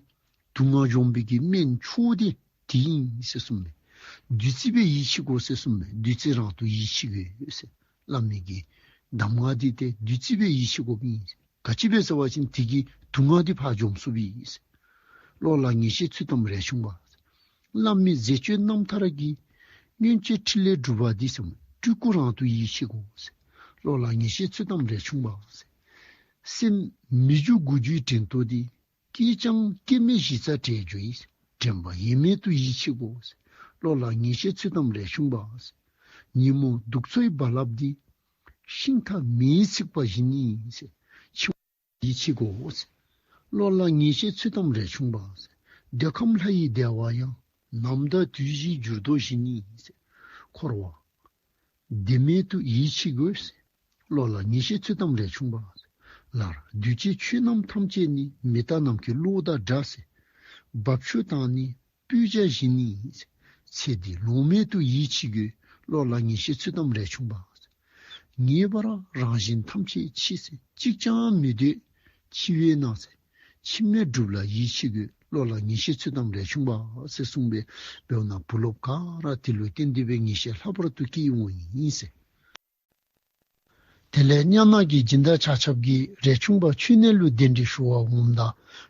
དུག་ལྔ་སྦྱོང་བའི་གི་སྨན་མཆོག་འདི་དེ་ཨིན་ཟེར་གསུངས་མས། བདུད་རྩི་སྦེ་ཡིད་ཆེས་དགོ་ཟེར་གསུངས་མས། བདུད་རྩི་རང་དུ་ཡིད་ཆེས་དགོ་ཟེར། བླ་མའི་གི་གདམས་ངག་འདི་ཏེ་བདུད་རྩི་སྦེ་ཡིད་ཆེས་དགོཔ་ཨིན་ཟེར། ག་ཅི་སྦེ་ཟེར་བ་ཅིན་དེ་གིས་དུག་ལྔ་འདི་ཕར་འཇོམས་ཚུགསཔ་ཨིན་ཟེར། བློ་ལ་ངེས་ཤེས་ཚུལ་དམ་རས་ཆུང་པ་ཟེར། བླ་མའི་མཛད་སྤྱོད་རྣམ་ཐར་གྱི། སྔོན་བྱས་ཕྲིན་ལས་སྒྲུབ་པ་འདི་ཟེར། སྤྲུལ་སྐུ་རང་དུ་ཡིད་ཆེས་དགོ་ཟེར། བློ་ལ་ངེས་ཤེས་ཚུལ་དམ་རས་ཆུང་པ་ཟེར། སེམས་མི་འགྱུར་དགུ་འགྱུར་དྲན་རྟོག་འདི། སྐྱེས་ཀྱང་སྐྱེ་མེད་གཞི་རྩར་དྲན་འགྱུར་ཡི། དྲན་པ་ཡེངས་མེད་དུ་ཡིད་ཆེས་དགོ་ཟེར། བློ་ལ་ངེས་ཤེས་ཚུལ་དམ་རས་ཆུང་པ་ཟེར། ཉིན་མོ་གདུགས་ཚོད་རྦ་རླབས་འདི། ཤིང་རྟ་མེ་ཡིས་ཚིག་པ་བཞིན་ཡིན་ཟེར། འཆི་བ་ཡིད་ཆེས་དགོ་ཟེར། བློ་ལ་ངེས་ཤེས་ཚུལ་དམ་རས་ཆུང་པ་ཟེར། འདོད་ཁམས་ལྷ་ཡི་བདེ་བ་ཡང་། ནམ་ཟླ་དུས་བཞིའི་འགྱུར་ལྡོག་བཞིན་ཡིན་ཟེར། འཁོར་བ་བདེན་མེད་དུ་ཡིད་ཆེས་དགོ་ཟེར། བློ་ལ་ངེས་ཤེས་ཚུལ་དམ་རས་ཆུང་པ་ཟེར། ལར་འདུས་བྱས་ཆོས་རྣམས་ཐམས་ཅད་ནི། མི་རྟག་ནམ་མཁའི་གློག་དང་འདྲ་ཟེར། རྦབ་ཆུ་དང་ནི་སྤོས་ཆས་བཞིན་ཡིན་ཟེར། ཚེ་འདི་ལོང་མེད་དུ་ཡིད་ཆེས་དགོ། བློ་ལ་ངེས་ཤེས་ཚུལ་དམ་རས་ཆུང་པ་ཟེར། ངེས་པར་རང་བཞིན་ཐམས་ཅད་འཆི་ཟེར། གཅིག་ཀྱང་མི་སྡོད་འཆི་བས་ན་ཟེར། འཆི་མེད་སྒྲུབ་ལ་ཡིད་ཆེས་དགོ། བློ་ལ་ངེས་ཤེས་ཚུལ་དམ་རས་ཆུང་པ་ཟེར་གསུངས་པས། འབདཝ་ན་བུ་སློབ་ག་ར་དེ་ལུ་བརྟེན་ཏེ་སྦེ་ངེས་ཤེས་ལྷག་པར་དུ་སྐྱེ་འོང་ཡི་ཟེར། དེ་ལས་གཉའ་ནག་གི་སྦྱིན་བདག་ཆ་ཁྱབ་ཀྱིས་རས་ཆུང་པ་མཆོད་གནས་ལུ་གདན་འདྲེན་ཞུ་བར་འོངམ་ད་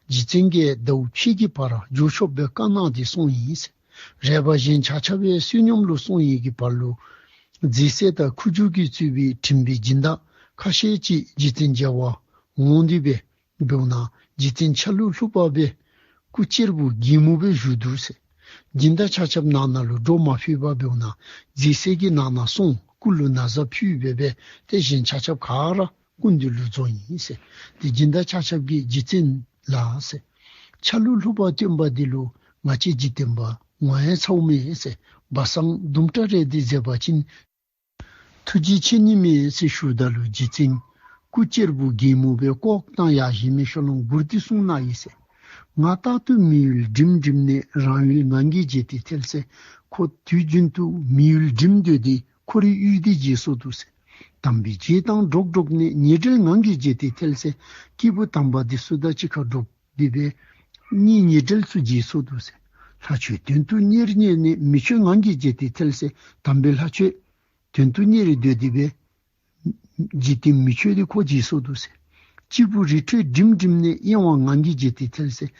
རྗེ་བཙུན་གྱིས་ཟླཝ་ཕྱེད་ཀྱི་བར་འགྱོ་ཆོགཔ་སྦེ་བཀའ་གནང་སྟེ་སོང་ཡི་ཟེར། རས་པ་གཞན་ཆ་ཁྱབ་ཡང་བསོད་སྙོམས་ལུ་སོང་ཡི་གི་བར་ལུ་རྫས་གསེར་དང་ཁུ་བྱུག་གིས་གཙོས་པའི་བྲིམ་པའི་སྦྱིན་བདག་ཁ་ཤས་ཅིག་རྗེ་བཙུན་མཇལ་བར་འོང་སྟེ་སྦེ། འབདཝ་ན་རྗེ་བཙུན་ཆ་ལུགས་ལྷུག་པ་སྦེ་སྐུ་གཅེར་བུ་སྒྱེན་མོ་སྦེ་བཞུགས་འདུག་ཟེར། སྦྱིན་བདག་ཆ་ཁྱབ་ནང་ན་ལུ་འགྲོ་མ་ཕོད་པར་འབདཝ་ན་རྫས་གསེར་གྱིས་ནང་ན་སོང་། སྐུ་ལུ་ན་བཟའ་ཕུད་སྦེ་སྦེ་ཏེ་གཞན་ཆ་ཁྱབ་ག་ར་ སྐུ་མདུན་ལུ་རྫོགས་ཡི་ཟེར། ཏེ་སྦྱིན་བདག་ཆ་ཁྱབ་ཀྱིས་རྗེ་བཙུན་ལ་ཟེར། ཆ་ལུགས་ལྷུག་པ་སྟོན་པ་འདི་ལུ་ང་བཅས་འཇིག་རྟེན་པ་ངོ་ཡང་ཚཝ་མས་ཟེར། སྦ་གསང་དུམ་གྲ་རེ་འདི་མཛད་པ་ཅིན་ཐུགས་རྗེ་ཆེ་ནི་མས་ཟེར་ཞུཝ་ད་ལུ་རྗེ་བཙུན་སྐུ་གཅེར་བུ་གད་མོ་སྦེ་ལྐོག་བཏང་ཡར་བཞེངས་མི་ཤོ་ལོང་མགུར་འདི་གསུངས་གནང་ཡི་ཟེར། ང་རྟག་ཏུ་མི་ཡུལ་འགྲིམ་འགྲིམ་ནས། རང་ཡུལ་ངང་གིས་བརྗེད་དེ་ཐལ་ཟེར། ཁོ་དུས་རྒྱུན་དུ་མི་ཡུལ་འགྲིམ་སྡོད་དེ་ཁོ་རའི་ཡུལ་འདི་བརྗེད་སོ་འདུག་ཟེར། དམ་པའི་རྗེས་དང་འགྲོགས་འགྲོགས་ནས། ཉེ་འབྲེལ་ངང་གིས་བརྗེད་དེ་ཐལ་ཟེར། སྐྱེས་བུ་དམ་པ་འདི་ཚུ་དང་གཅིག་ཁར་འགྲོགས་ཏེ་སྦེ་གཉེན་ཉེ་འབྲེལ་ཚུ་བརྗེད་སོ་འདུག་ཟེར། ལྷ་ཆོས་དོན་དུ་གཉེར་གཉེར་ནས། མི་ཆོས་ངང་གིས་བརྗེད་དེ་ཐལ་ཟེར། དམ་པའི་ལྷ་ཆོས་དོན་དུ་གཉེར་སྡོད་དེ་སྦེ་འཇིག་རྟེན་མི་ཆོས་འདི་ཁོ་བརྗེད་སོ་འདུག་ཟེར། གཅེར་བུ་རི་ཁྲོད་འགྲིམ་འགྲིམ་ནས། གཡེང་བ་ངང་གིས་བརྗེད་དེ་ཐལ་ཟེར།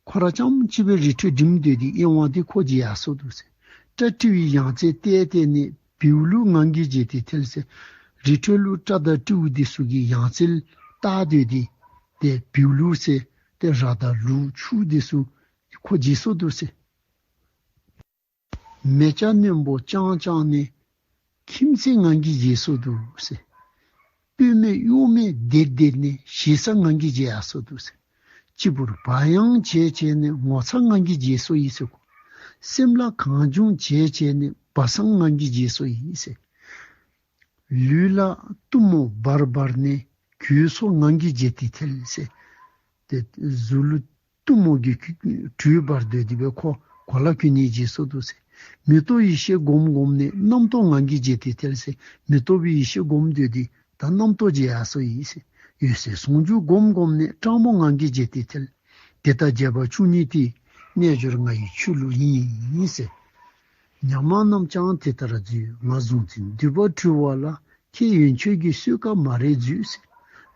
ཁོ་ར་རྐྱངམ་གཅིག་སྦེ་རི་ཁྲོད་འགྲིམ་སྡོད་དེ་གཡེང་བ་འདི་ཁོ་བརྗེད་ཡར་སོ་འདུག་ཟེར། སྤྲ་སྤྲེའུའི་ཡང་རྩེར་བལྟས་བལྟས་ནས། བེའུ་ལུག་ངང་གིས་བརྗེད་དེ་ཐལ་ཟེར། རི་ཁྲོད་ལུ་སྤྲ་དང་སྤྲེའུ་འདི་ཚུ་གི་ཡང་རྩེར་བལྟ་སྡོད་དེ་ཏེ་བེའུ་ལུག་ཟེར་ཏེ་ར་དང་ལུག་ཕྱུགས་འདི་ཚུ་ཁོ་བརྗེད་སོ་འདུག་ཟེར། མེ་ལྕེ་རྣོན་པོ་དཔྱང་དཔྱང་ནས། ཁྱིམ་མཚེས་ངང་གིས་བརྗེད་སོ་འདུག་ཟེར། སྤོས་མེ་གཡོ་མེ་ལྡིར་ལྡིར་ནས། ཞེ་ས་ངང་གིས་བརྗེད་ཡར་སོ་འདུག་ཟེར། གཅེར་བུར་བག་ཡངས་བྱས་བྱས་ནས། ངོ་ཚ་ངང་གིས་བརྗེད་སོ་ཡི་ཟེར། སེམས་ལ་གང་བྱུང་བྱས་བྱས་ནས། སྦ་གསང་ངང་གིས་བརྗེད་སོ་ཡི་ཟེར། ལུས་ལ་གཏུམ་མོ་འབར་འབར་ནས། གོས་སོགས་ངང་གིས་བརྗེད་དེ་ཐལ་ཟེར། ཏེ་གཟུགས་ལུ་གཏུམ་མོ་གི་དྲོད་འབར་སྡོད་དེ་སྦེ་ཁོ་གོ་ལ་གོན་ནི་བརྗེད་སོ་འདུག་ཟེར། མེ་ཏོག་ཡེ་ཤེས་བསྒོམ་བསྒོམ་ནས། རྣམ་རྟོག་ངང་གིས་བརྗེད་དེ་ཐལ་ཟེར། མེ་ཏོག་སྦེ་ཡེ་ཤེས་བསྒོམ་སྡོད་དེ་ད་རྣམ་རྟོག་བརྗེད་ཡར་སོ་ཡི་ཟེར། འོད་གསལ་ཟུང་འཇུག་བསྒོམ་བསྒོམ་ནས། སྤྲང་པོ་ངང་གིས་བརྗེད་དེ་ཐལ། དེ་ལྟར་བྱས་པ་བཅུ་གཉིས་དེ། རྣལ་འབྱོར་ང་ཡི་ཆོས་ལུགས་ཡིན་ཟེར། ཉ་མ་རྣམས་ཀྱང་དེ་ལྟར་མཛོད། ང་བཟུང་ཚེ་འདུས་པ་འཁྲུལ་བ་ལ། ཁྱེད་ཡོན་མཆོད་ཀྱི་གསོལ་ཁ་མ་རེག་མཛོད་ཟེར།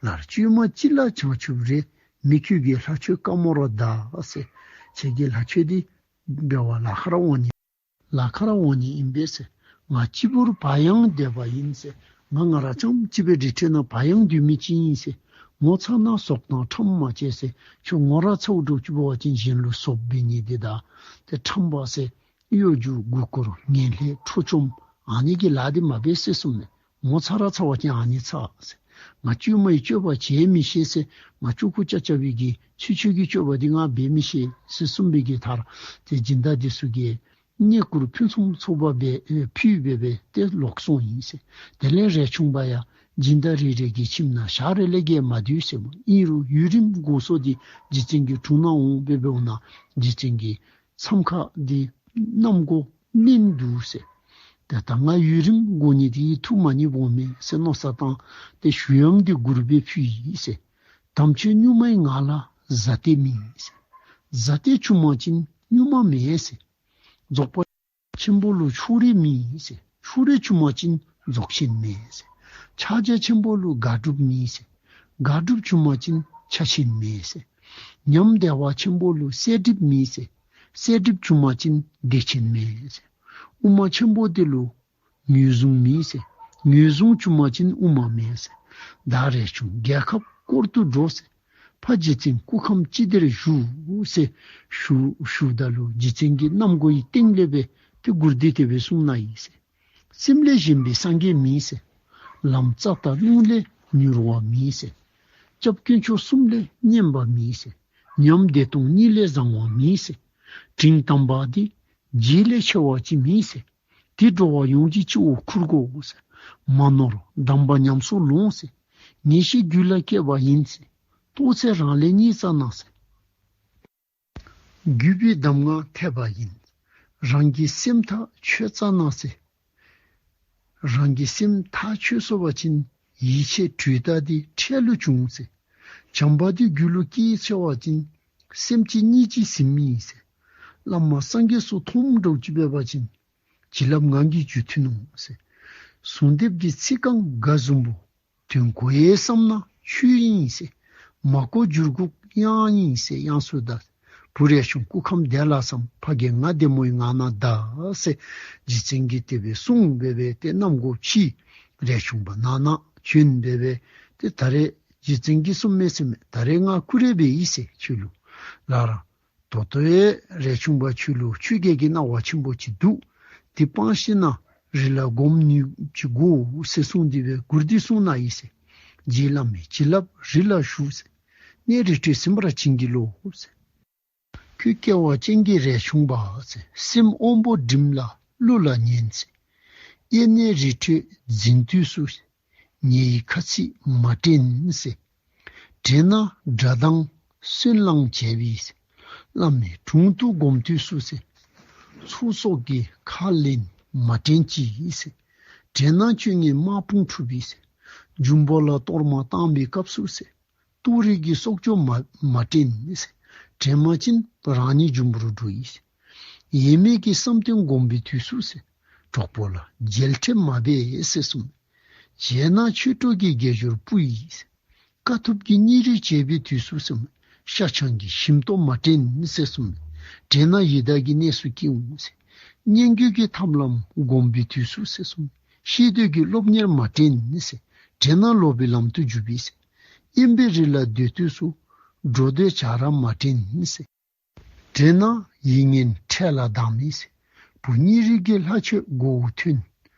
ལར་བཅོས་མ་ཅི་ལ་བྱང་ཆུབ་རེ། མི་ཁྱོད་ཀྱི་ལྷ་ཆོས་དཀའ་མོ་ར་གདའ་ཟེར། ཁྱེད་ཀྱི་ལྷ་ཆོས་འདི་འབད་བ་ལ་ཁ་ར་འོང་ནི་ལ་ཁ་ར་འོང་ནི་ཨིན་པས་ཟེར། ང་གཅེར་བུར་བག་ཡངས་སྡོད་པ་ཡིན་ཟེར། ང་ང་ར་རྐྱངམ་གཅིག་སྦེ་རི་ཁྲོད་ནང་བག་ཡངས་སྡོད་མི་ཅིག་ཨིན་ཟེར། ངོ་ཚ་ན་ཟོག་དང་ཁྲམ་མ་བྱེད་ཟེར། ཁྱོད་ངོ་ར་ཚཝ་འདྲཝ་ཅིག་འབད་བ་ཅིན་གཞན་ལུ་ཟོགཔ་འབད་ནི་འདི་དང་ཏེ་ཁྲམ་པ་ཟེར། གཡོ་སྒྱུ་མགུ་སྐོར་ངན་ལྷད་འཕྲོག་བཅོམ་ཨ་ནི་གི་ལཱ་འདི་མ་འབད་ཟེར་གསུངམ་མས། ངོ་ཚ་ར་ཚ་བ་ཅིན་ཨ་ནི་ཚ་ཟེར། ང་བཅོས་མ་ཡི་སྤྱོད་པ་བྱེད་མི་ཤེས་ཟེར། ང་ཆོ་གུ་ཅ་ཅ་བའི་གི་ཚུལ་འཆོས་ཀྱི་སྤྱོད་པ་འདི་ང་འབད་མི་ཤེས་ཟེར་གསུངས་པའི་གི་མཐར་ཏེ་སྦྱིན་བདག་འདི་ཚུ་གིས་བསྙེན་བཀུར་ཕུན་སུམ་ཚོགས་པ་སྦེ་ཕུལ་སྦེ་སྦེ་ཏེ་ལོག་སོང་ཡི་ཟེར། དེ་ལས་རས་ཆུང་པ་ཡང་སྦྱིན་བདག་རེ་རེ་གི་ཁྱིམ་ནང་ཞག་རེ་ལས་བརྒལ་མ་སྡོད་ཟེར་མོ། ཨིན་རུང་ཡུན་རིངམ་འགོར་སོང་སྟེ་རྗེ་བཙུན་གྱི་དྲུང་ནང་འོང་སྦེ་འབདཝ་ད་རྗེ་བཙུན་གྱི་མཚམས་ཁང་འདི་གནམ་སྒོ་མནན་འདུག་ཟེར། ཏེ་ད་ང་ཡུན་རིངམ་འགོར་ནི་འདི་ཐུགས་མ་མཉེས་པ་འོང་མས་ཟེར་མནོ་བསམ་བཏང་སྟེ་ཞུ་ཡང་འདི་མགུར་སྦེ་ཕུལ་ཡི་ཟེར། དམ་ཆོས་གཉུག་མའི་ངང་ལ་གཟའ་གཏད་མེད་ཟེར། གཟའ་གཏད་བྱུང་པ་ཅིན་གཉུག་མ་མེད་ཟེར། རྫོགས་པ་ཆེན་པོ་ལུ་ཕྱོགས་རིས་མེད་ཟེར། ཕྱོགས་རིས་བྱུང་པ་ཅིན་རྫོགས་ཆེན་མེད་ཟེར། ཕྱག་རྒྱ་ཆེན་པོ་ལུ་དགག་སྒྲུབ་མེད་ཟེར། དགག་སྒྲུབ་བྱུང་པ་ཅིན་ཕྱག་ཆེན་མེད་ཟེར། ཉམས་བདེ་བ་ཆེན་པོ་ལུ་གསལ་སྒྲིབ་མེད་ཟེར། གསལ་སྒྲིབ་བྱུང་པ་ཅིན་བདེ་ཆེན་མེད་ཟེར། དབུ་མ་ཆེན་པོ་འདི་ལུ་ངོས་བཟུང་མེད་ཟེར། ངོས་བཟུང་བྱུང་པ་ཅིན་དབུ་མ་མེད་ཟེར། བདག་རས་ཆུང་རྒྱལ་ཁབ་བསྐོར་དུ་འགྲོ་ཟེར། ཕ་རྗེ་བཙུན་སྐུ་ཁམས་ཅི་བདེར་བཞུགས་ཟེར་ཞུ་ཞུཝ་ད་ལུ་རྗེ་བཙུན་གྱིས་གནམ་སྒོ་ཡི་སྟེང་ལས་སྦེ་ཏེ་མགུར་འདི་དེ་སྦེ་གསུངས་གནང་ཡི་ཟེར། སེམས་ལས་གཞན་པའི་སངས་རྒྱས་མེད་ཟེར། ལམ་རྩ་དང་རླུང་ལས་མྱུར་བ་མེད་ཟེར། སྐྱབས་དཀོན་མཆོག་གསུམ་ལས་གཉན་པ་མེད་ཟེར། ཉམས་བདེ་སྟོང་གཉིས་ལས་བཟང་བ་མེད་ཟེར། དྲིན་དམ་པ་འདི་རྗེ་ལས་ཆེ་བ་ཅིག་མེད་ཟེར། དེ་འགྲོ་བ་ཡོངས་ཀྱི་སྤྱི་བོར་འཁུར་དགོ་ཟེར། མ་ནོར་གདམས་པ་ཉམས་སུ་ལོངས་ཟེར། ངེས་ཤེས་རྒྱུད་ལ་སྐྱེས་པ་ཡིན་ཟེར། རྟོགས་ཚད་རང་ལས་རྙེད་ཙ་ན་ཟེར། རྒྱུད་པའི་གདམས་ངག་འཐད་པ་ཡིན། རང་གི་སེམས་ཐག་ཆོད་ཙ་ན་ཟེར། རང་གི་སེམས་ཐག་ཆོད་སོང་པ་ཅིན་ཡིད་ཆེས་གྲོས་ཐག་འདི་འཕྲལ་ལུ་བྱུང་ཟེར། བྱམས་པ་འདི་རྒྱུད་ལུ་སྐྱེས་ཚར་བ་ཅིན་སེམས་ཅན་གཉིས་ཀྱིས་ཟིན་མི་ཨིན་ཟེར། བླ་མ་སངས་རྒྱས་སུ་མཐོངམ་འདྲཝ་ཅིག་འབད་བ་ཅིན་བྱིན་རླབས་ངང་གིས་འཇུག་ཐུབ་ནུག་ཟེར། གསོལ་འདེབས་ཀྱི་ཚིག་རྐང་ག་བཟུམ་པོ། དོན་གོ་ཡས་བསམ་ན་ཆོས་ཨིན་ཟེར། མ་གོ་འགྱུར་འགུག་གཡང་ཨིན་ཟེར། གཡང་སོ་ད་བུ་རས་ཆུང་སྐུ་ཁམས་བདེ་ལགས་སམ། ཕ་རྒན་ང་བདེ་མོའི་ངང་ན་གདའ་ཟེར། རྗེ་བཙུན་གྱིས་དེ་སྦེ་གསུངས་སྦེ་སྦེ་ཏེ་གནམ་སྒོ་ཕྱེ། རས་ཆུང་པ་ནང་ན་བྱོན་སྦེ་སྦེ་ཏེ་ད་རེས་རྗེ་བཙུན་གྱིས་གསུངམ་མས་ཟེར་མས། ད་རེས་ང་བཀུར་རེ་འབད་ཡི་ཟེར་ཁྱོད་ལུ། ལགས་ར། ད་ལྟོ་ཡང་རས་ཆུང་པ་ཁྱོད་ལུ་ཆོས་རྒྱལ་གྱི་སྣང་བ་ཆེན་པོ་ཅིག་འདུག། དེ་སྤང་ཞིན་ན་རི་ལ་སྒོམ་ནུས་ཅིག་དགོ་ཟེར་གསུངས་ཏེ་སྦེ་མགུར་འདི་གསུངས་གནང་ཡི་ཟེར། རྗེ་བླ་མའི་བྱིན་རླབས་རི་ལ་ཞུགས་ཟེར། གནས་རི་ཁྲོད་ཟིན་པར་བྱིན་གྱིས་རློབས་ཟེར། ཁྱོད་སྐལ་བ་ཅན་གྱི་རས་ཆུང་པ་ཟེར། སེམས་དབང་པོ་སྒྲིམ་ལ་གླུ་ལ་ཉན་ཟེར། གཡས་གནས་རི་ཁྲོད་འཛིན་དུས་སུ་ཟེར། ཉེ་བའི་ཁ་ཚིག་མ་དྲན་ཟེར། དྲན་ན་དགྲ་དང་སོན་ལང་བྱས་པས་ཟེར། བླ་མའི་དྲུང་དུ་བསྒོམ་དུས་སུ་ཟེར། ཚོགས་གསོག་གི་ཁ་ལེན་མ་དྲན་ཅིག་ཟེར། དྲན་ན་སྤྱོད་ངན་དམག་དཔུང་འཁྲུགས་པས་ཟེར། འབྱུང་པོ་ལ་གཏོར་མ་བཏང་བའི་སྐབས་སུ་ཟེར། ཏུ་རེ་གི་སྲོག་སྐྱོབ་མ་མ་དྲན་ཟེར། དྲན་པ་ཅིན་རང་ཉིད་འབྱུང་པོར་འགྲོ་ཡི་ཟེར། ཡེངས་མེད་ཀྱི་བསམ་གཏན་བསྒོམ་པའི་དུས་སུ་ཟེར། གྲོགས་པོ་ལ་རྒྱལ་ཕྲད་མ་འབད་ཟེར་གསུངས། བྱས་ན་ཆོས་གྲོགས་ཀྱི་དགེ་སྦྱོར་སྤུ་ཡིས་ཟེར། དཀའ་ཐུབ་ཀྱི་སྙིང་རུས་བྱས་པའི་དུས་སུ་ཟེར། ཤ་ཆང་གི་ཞིམ་ཏོག་མ་དྲན་ཟེར་གསུངས། དྲན་ན་ཡི་དྭགས་ཀྱི་གནས་སུ་སྐྱེ་འོང་ཟེར། སྙན་བརྒྱུད་ཀྱི་ཐབས་ལམ་བསྒོམ་པའི་དུས་སུ་ཟེར་གསུངས། ཤེས་འདོད་ཀྱི་སློབ་གཉེར་མ་དྲན་ཟེར། དྲན་ན་ལོག་པའི་ལམ་དུ་འཇུག་པས་ཟེར། དབེན་པའི་རི་ལ་སྡོད་དུས་སུ། འགྲོ་འདོད་བྱ་ར་མ་དྲན་ཟེར། དྲན་ན་ཡིད་ངན་འཕྲལ་ལ་ལྡང་མི་ཟེར། བུ་གཉིས་རིགས་ཀྱི་ལྷ་ཆོས་མགོ་བོ་ཐོན།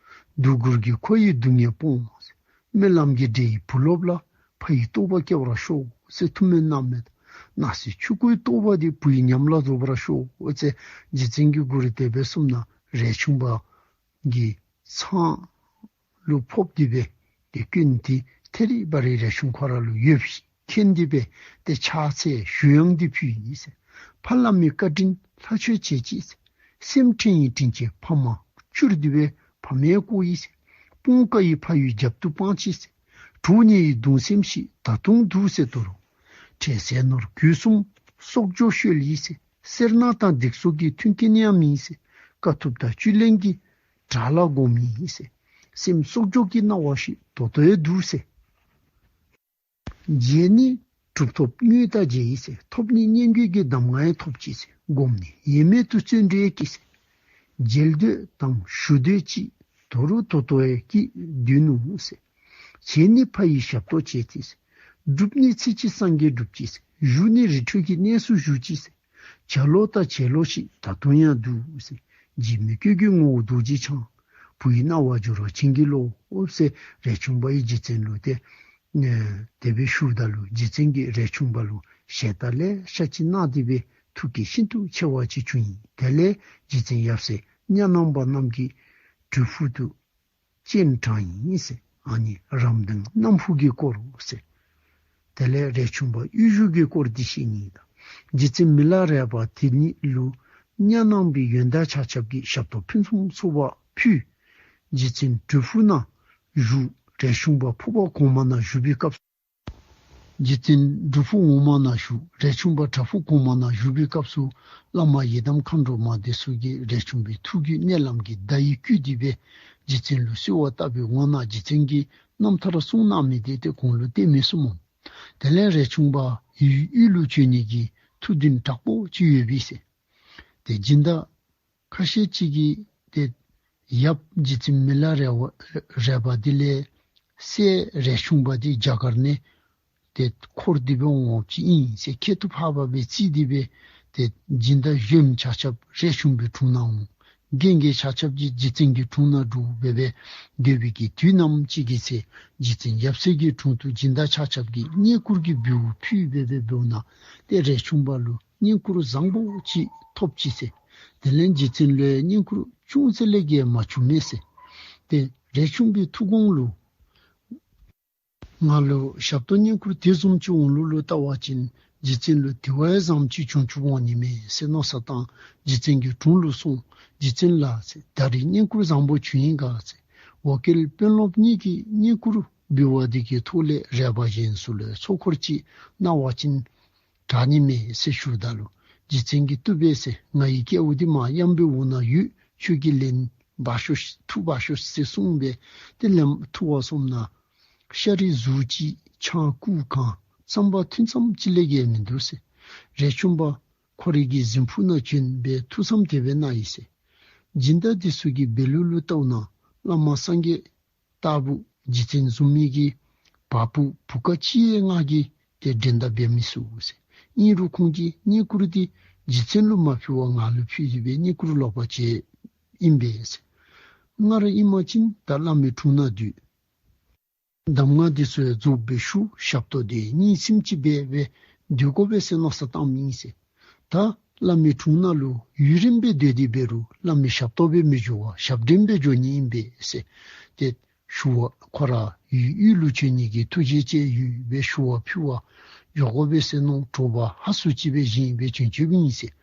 སྡུག་གུར་གྱི་འཁོར་བའི་སྡུག་བསྔལ་སྤོངས་ཟེར། སྨོན་ལམ་གྱི་འབྲས་ཡི་བུ་སློབ་ལ། ཕ་ཡི་རྟོགས་པ་སྐྱེ་བར་ཤོག་ཟེར་ཐུགས་སྨོན་གནང་མི་དང་། སྣང་སྲིད་ཆོས་སྐུའི་རྟོགས་པ་འདི། བུ་ཡི་ཉམས་ལ་རྫོགས་པར་ཤོག་ཟེར་རྗེ་བཙུན་གྱི་མགུར་དེ་སྦེ་གསུངས་ན། རས་ཆུང་པ་གི་ཚང་ལུ་ཕོག་སྟེ་སྦེ་ཏེ་སྐྱོན་དེ་ཐད་རི་བ་རི་རས་ཆུང་ཁོ་ར་ལུ་ཡོདཔ་མཁྱེན་ཏེ་སྦེ་ཏེ་ཕྱག་འཚལ་ཞུ་ཡང་འདི་ཕུལ་ཡི་ཟེར། ཕ་བླ་མའི་བཀའ་དྲིན་ལྷ་ཆོས་བྱེད་ཅིག་ཟེར། སེམས་ཕྲན་ཡི་དྲིན་ཅན་ཕ་མ་བཅུར་ཏེ་སྦེ་ཕ་མས་བསྐོ་ཡི་ཟེར། དཔུང་དཀའ་བའི་ཕ་ཡུལ་རྒྱབ་ཏུ་སྤང་ཅིག་ཟེར། གྲོགས་ཉེ་བའི་གདུང་སེམས་ཤིག་ད་དུང་འདུག་ཟེར་དོ་རུང་། ཁྲེལ་ཟས་ནོར་གོས་གསུམ་གསོག་འཇོག་བཤོལ་ཡི་ཟེར། སེར་སྣ་དང་སྡིག་སོགས་ཀྱི་མཐུན་རྐྱེན་ཡང་མེད་ཟེར། དཀའ་ཐུབ་དང་བཅུད་ལེན་གྱི་དགྲ་ལ་སྒོམ་ཡི་ཟེར། སེམས་གསོག་འཇོག་གི་སྣང་བ་ཞིག་ད་ལྟོ་ཡང་འདུག་ཟེར། མཇལ་ནི་གྲུབ་ཐོབ་དངོས་དང་མཇལ་ཡི་ཟེར། ཐོབ་ནི་སྙན་བརྒྱུད་ཀྱི་གདམས་ངག་ཡང་ཐོབ་ཅི་ཟེར། བསྒོམ་ནི་ཡེངས་མེད་དུ་བརྩོན་འགྲུས་ཡང་བསྐྱེད་ཟེར། མཇལ་འདོད་དང་ཞུ་འདོད་ཅིག་ད་རུང་ད་ལྟོ་ཡང་སྐྱེས་སྡོད་ནུག་ཟེར། བྱས་ནི་ཕ་ཡི་ཞབས་ཏོག་བྱས་ཏེ་ཟེར། བསྒྲུབ་ནི་ཚེ་གཅིག་སངས་རྒྱས་འགྲུབ་ཅིག་ཟེར། བཞུགས་ནི་རི་ཁྲོད་ཀྱི་གནས་སུ་བཞུགས་ཅིག་ཟེར། བྱ་ལོ་དང་བྱེད་ལོ་ཞིག་ད་དུང་ཡང་འདུག་ཟེར། རྗེ་མི་བསྐྱོད་ཀྱི་ངོ་བོ་རྡོ་རྗེ་འཆང་། བུ་ཡི་རྣ་བར་སྦྱོར་བ་བྱིན་གྱིས་རློབས་ཟེར། རས་ཆུང་པ་ཡིས་རྗེ་བཙུན་ལུ་ཏེ་ཨེ་དེ་སྦེ་ཞུཝ་ད་ལུ་རྗེ་བཙུན་གྱིས་རས་ཆུང་པ་ལུ་ཞལ་ཏ་ལེ་ཤ་ཅིག་གནང་སྟེ་སྦེ་ཐུགས་ཀྱིས་ཤིན་ཏུ་ཆེ་བ་ཅིག་བྱུང་ཡི། དེ་ལས་རྗེ་བཙུན་ཡབ་སྲས་གཉའ་ནང་པ་རྣམས་ཀྱི་གྲུབ་ཕུག་ཏུ་སྤྱན་དྲངས་ཡི་ཟེར། ཨ་ནི་རམ་སྡིང་སྣམ་ཕུ་གི་སྐོར་ཟེར། དེ་ལས་རས་ཆུང་པ་གཡུ་བཞུགས་ཀྱི་སྐོར་འདི་བཤད་ནི་དང་། རྗེ་བཙུན་མི་ལ་རས་པ་དེ་ཉིད་ལུ་གཉའ་ནང་པའི་ཡོན་བདག་ཆ་ཁྱབ་ཀྱིས་ཞབས་ཏོག་ཕུན་སུམ་ཚོགས་པ་ཕུལ། རྗེ་བཙུན་སྒྲུབ་ཕུག་ན་བཞུགས། རས་ཆུང་པ་ཕུག་པ་གོང་མ་ན་བཞུགས་པའི་སྐབས་རྗེ་བཙུན་སྒྲུབ་ཕུག་ངོ་མ་ན་བཞུགས། རས་ཆུང་པ་བྲག་ཕུག་གོང་མ་ན་བཞུགས་པའི་སྐབས་སུ་བླ་མ་ཡི་དམ་མཁའ་འགྲོ་མ་དེ་ཚུ་གིས་རས་ཆུང་པའི་ཐུགས་ཀྱི་མནལ་ལམ་གྱི་བརྡ་ཡིག་བརྐུས་ཏེ་སྦེ་རྗེ་བཙུན་ལུ་གསོལ་བ་བཏབ་པའི་ངོ་ན་རྗེ་བཙུན་གྱིས་རྣམ་ཐར་གསུང་གནང་མི་དེ་ཏེ་ཁོང་ལུ་སྟོན་མི་གསུངམ་མས། དེ་ལས་རས་ཆུང་པ་ཡུལ་ཡུལ་ལུ་བྱོན་ནི་གི་ཐུགས་འདུན་དྲག་པོ་ཅིག་ཡོད་པས་ཟེར། ཏེ་སྦྱིན་བདག་ཁ་ཤས་ཅིག་གིས་ཏེ་ཡབ་རྗེ་བཙུན་མི་ལ་རས་པ་རས་པ་འདི་ལས་སྲས་རས་ཆུང་པ་འདི་རྒྱ་གར་ནས་ཏེ་འཁོར་ཏེ་སྦེ་འོངམ་ཅིག་ཨིན་ཟེར། ཁྱད་དུ་འཕགས་པ་སྦེ་བརྩིས་ཏེ་སྦེ་ཏེ་སྦྱིན་བདག་གཞོནམ་ཆ་ཁྱབ་རས་ཆུང་པའི་དྲུང་ན་འོང་། རྒན་རྒས་ཆ་ཁྱབ་ཀྱིས་རྗེ་བཙུན་གྱི་དྲུང་ན་འགྲོ་སྦེ་སྦེ་སྡོད་པའི་གི་དུས་ནམ་ཅིག་གི་ཚེ་རྗེ་བཙུན་ཡབ་སྲས་ཀྱི་དྲུང་དུ་སྦྱིན་བདག་ཆ་ཁྱབ་ཀྱིས་བསྙེན་བཀུར་གྱི་འབུལཝ་ཕུལ་སྦེ་སྦེ་འབདཝ་ན་ཏེ་རས་ཆུང་པ་ལུ་བསྙེན་བཀུར་བཟང་པོ་ཅིག་ཐོབ་ཅི་ཟེར། དེ་ལས་རྗེ་བཙུན་ལུ་ཡང་བསྙེན་བཀུར་ཅུང་ཟད་ལས་བརྒལ་མ་བྱུང་མས་ཟེར། ཏེ་རས་ཆུང་པའི་ཐུགས་དགོངས་ལུ་ང་ལུ་ཞབས་ཏོག་བསྙེན་བཀུར་དེ་བཟུམ་ཅིག་འོང་ལུགས་ལུ་བལྟ་བ་ཅིན་རྗེ་བཙུན་ལུ་དེ་བ་ཡང་བཟངམ་ཅིག་བྱུང་བཅུག་འོང་ནི་མས་ཟེར་མནོ་བསམ་བཏང་རྗེ་བཙུན་གྱི་དྲུང་ལུ་སོང་། རྗེ་བཙུན་ལགས་ཟེར། ད་རེས་བསྙེན་བཀུར་བཟང་པོ་བྱུང་ཡི་ག་ཟེར། འོ་སྐལ་དཔོན་སློབ་གཉིས་ཀྱིས་བསྙེན་བཀུར་འབུལ་བ་འདི་གི་ཐོག་ལས་རས་པ་གཞན་ཚུ་ལུ་ཚོགས་འཁོར་ཅིག་གནང་བ་ཅིན་དྲག་ནི་མས་ཟེར་ཞུཝ་ད་ལུ་རྗེ་བཙུན་གྱིས་བཏུབ་པས་ཟེར། ང་ཡི་སྐལཝ་འདི་མར་གཡམ་པའི་འོག་ན་ཡོད། ཁྱོད་ཀྱིས་ལེན་འབག་ཤོག་ཐུག་འབག་ཤོག་ཟེར་གསུངས་པས། ཏེ་ལེན་ཐུག་པར་སོངམ་ན་ཤ་རིའི་གཟུགས་ཅིག་ཆང་ཁུག་གང་རྩམ་པ་ཐུན་ཙམ་ཅིག་ལས་བརྒལ་མིན་འདུག་ཟེར། རས་ཆུང་པ་ཁོ་རའི་གི་གཟིམ་ཕུག་ནང་བྱོན་སྦེ་ཐུགས་བསམ་དེ་སྦེ་གནང་ཡི་ཟེར། སྦྱིན་བདག་འདི་ཚུ་གིས་འབད་ལུགས་ལུ་བལྟཝ་ན་བླ་མ་སངས་རྒྱས་ལྟ་བུ་རྗེ་བཙུན་བཟུམ་མའི་གི་བ་སྤུ་བུ་ག་ཅི་ཡང་ང་གིས་ཏེ་འགྲན་ཟླ་འབད་མི་ཚུགས་ཟེར། ཨིན་རུང་ཁོང་གི་བསྙེན་བཀུར་འདི་རྗེ་བཙུན་ལུ་མ་ཕུལ་བར་ང་ལུ་ཕུལ་ཏེ་སྦེ་བསྙེན་བཀུར་ལོག་པ་བྱས་ཨིན་པས་ཟེར། སྔར་ཨིན་པ་ཅིན་ད་བླ་མའི་དྲུང་ན་སྡོད། གདམས་ངག་འདི་ཚུ་ཡང་རྫོགས་སྦེ་ཞུ། ཞབས་ཏོག་འདི་སྙིང་ཚིམ་ཅིག་སྦེ་སྦེ་སྡོད་དགོ་པས་ཟེར་མནོ་བསམ་བཏངམ་ཨིན་ཟེར། ད་བླ་མའི་དྲུང་ནང་ལུ་ཡུན་རིངམོ་སྦེ་སྡོད་དེ་འབད་རུང་བླ་མའི་ཞབས་ཏོག་སྦེ་མི་འགྱོ་བར་ཞབས་འདྲེན་སྦེ་འགྱོ་ནི་ཨིན་པས་ཟེར། ཏེ་ཞུ་བར་ཁོ་ར་ཡུལ་ཡུལ་ལུ་བྱོན་ནི་གི་ཐུགས་བཞེད་ཅིག་ཡོད་པས། ཞུ་བར་ཕུལ་བར་འགྱོ་དགོ་པས་ཟེར་མནོ། དྲོ་པ་ཧ་སུ་ཅིག་སྦེ་བཞེངས་སྦེ་བྱོན་བྱོནམ་ཨིན་ཟེར།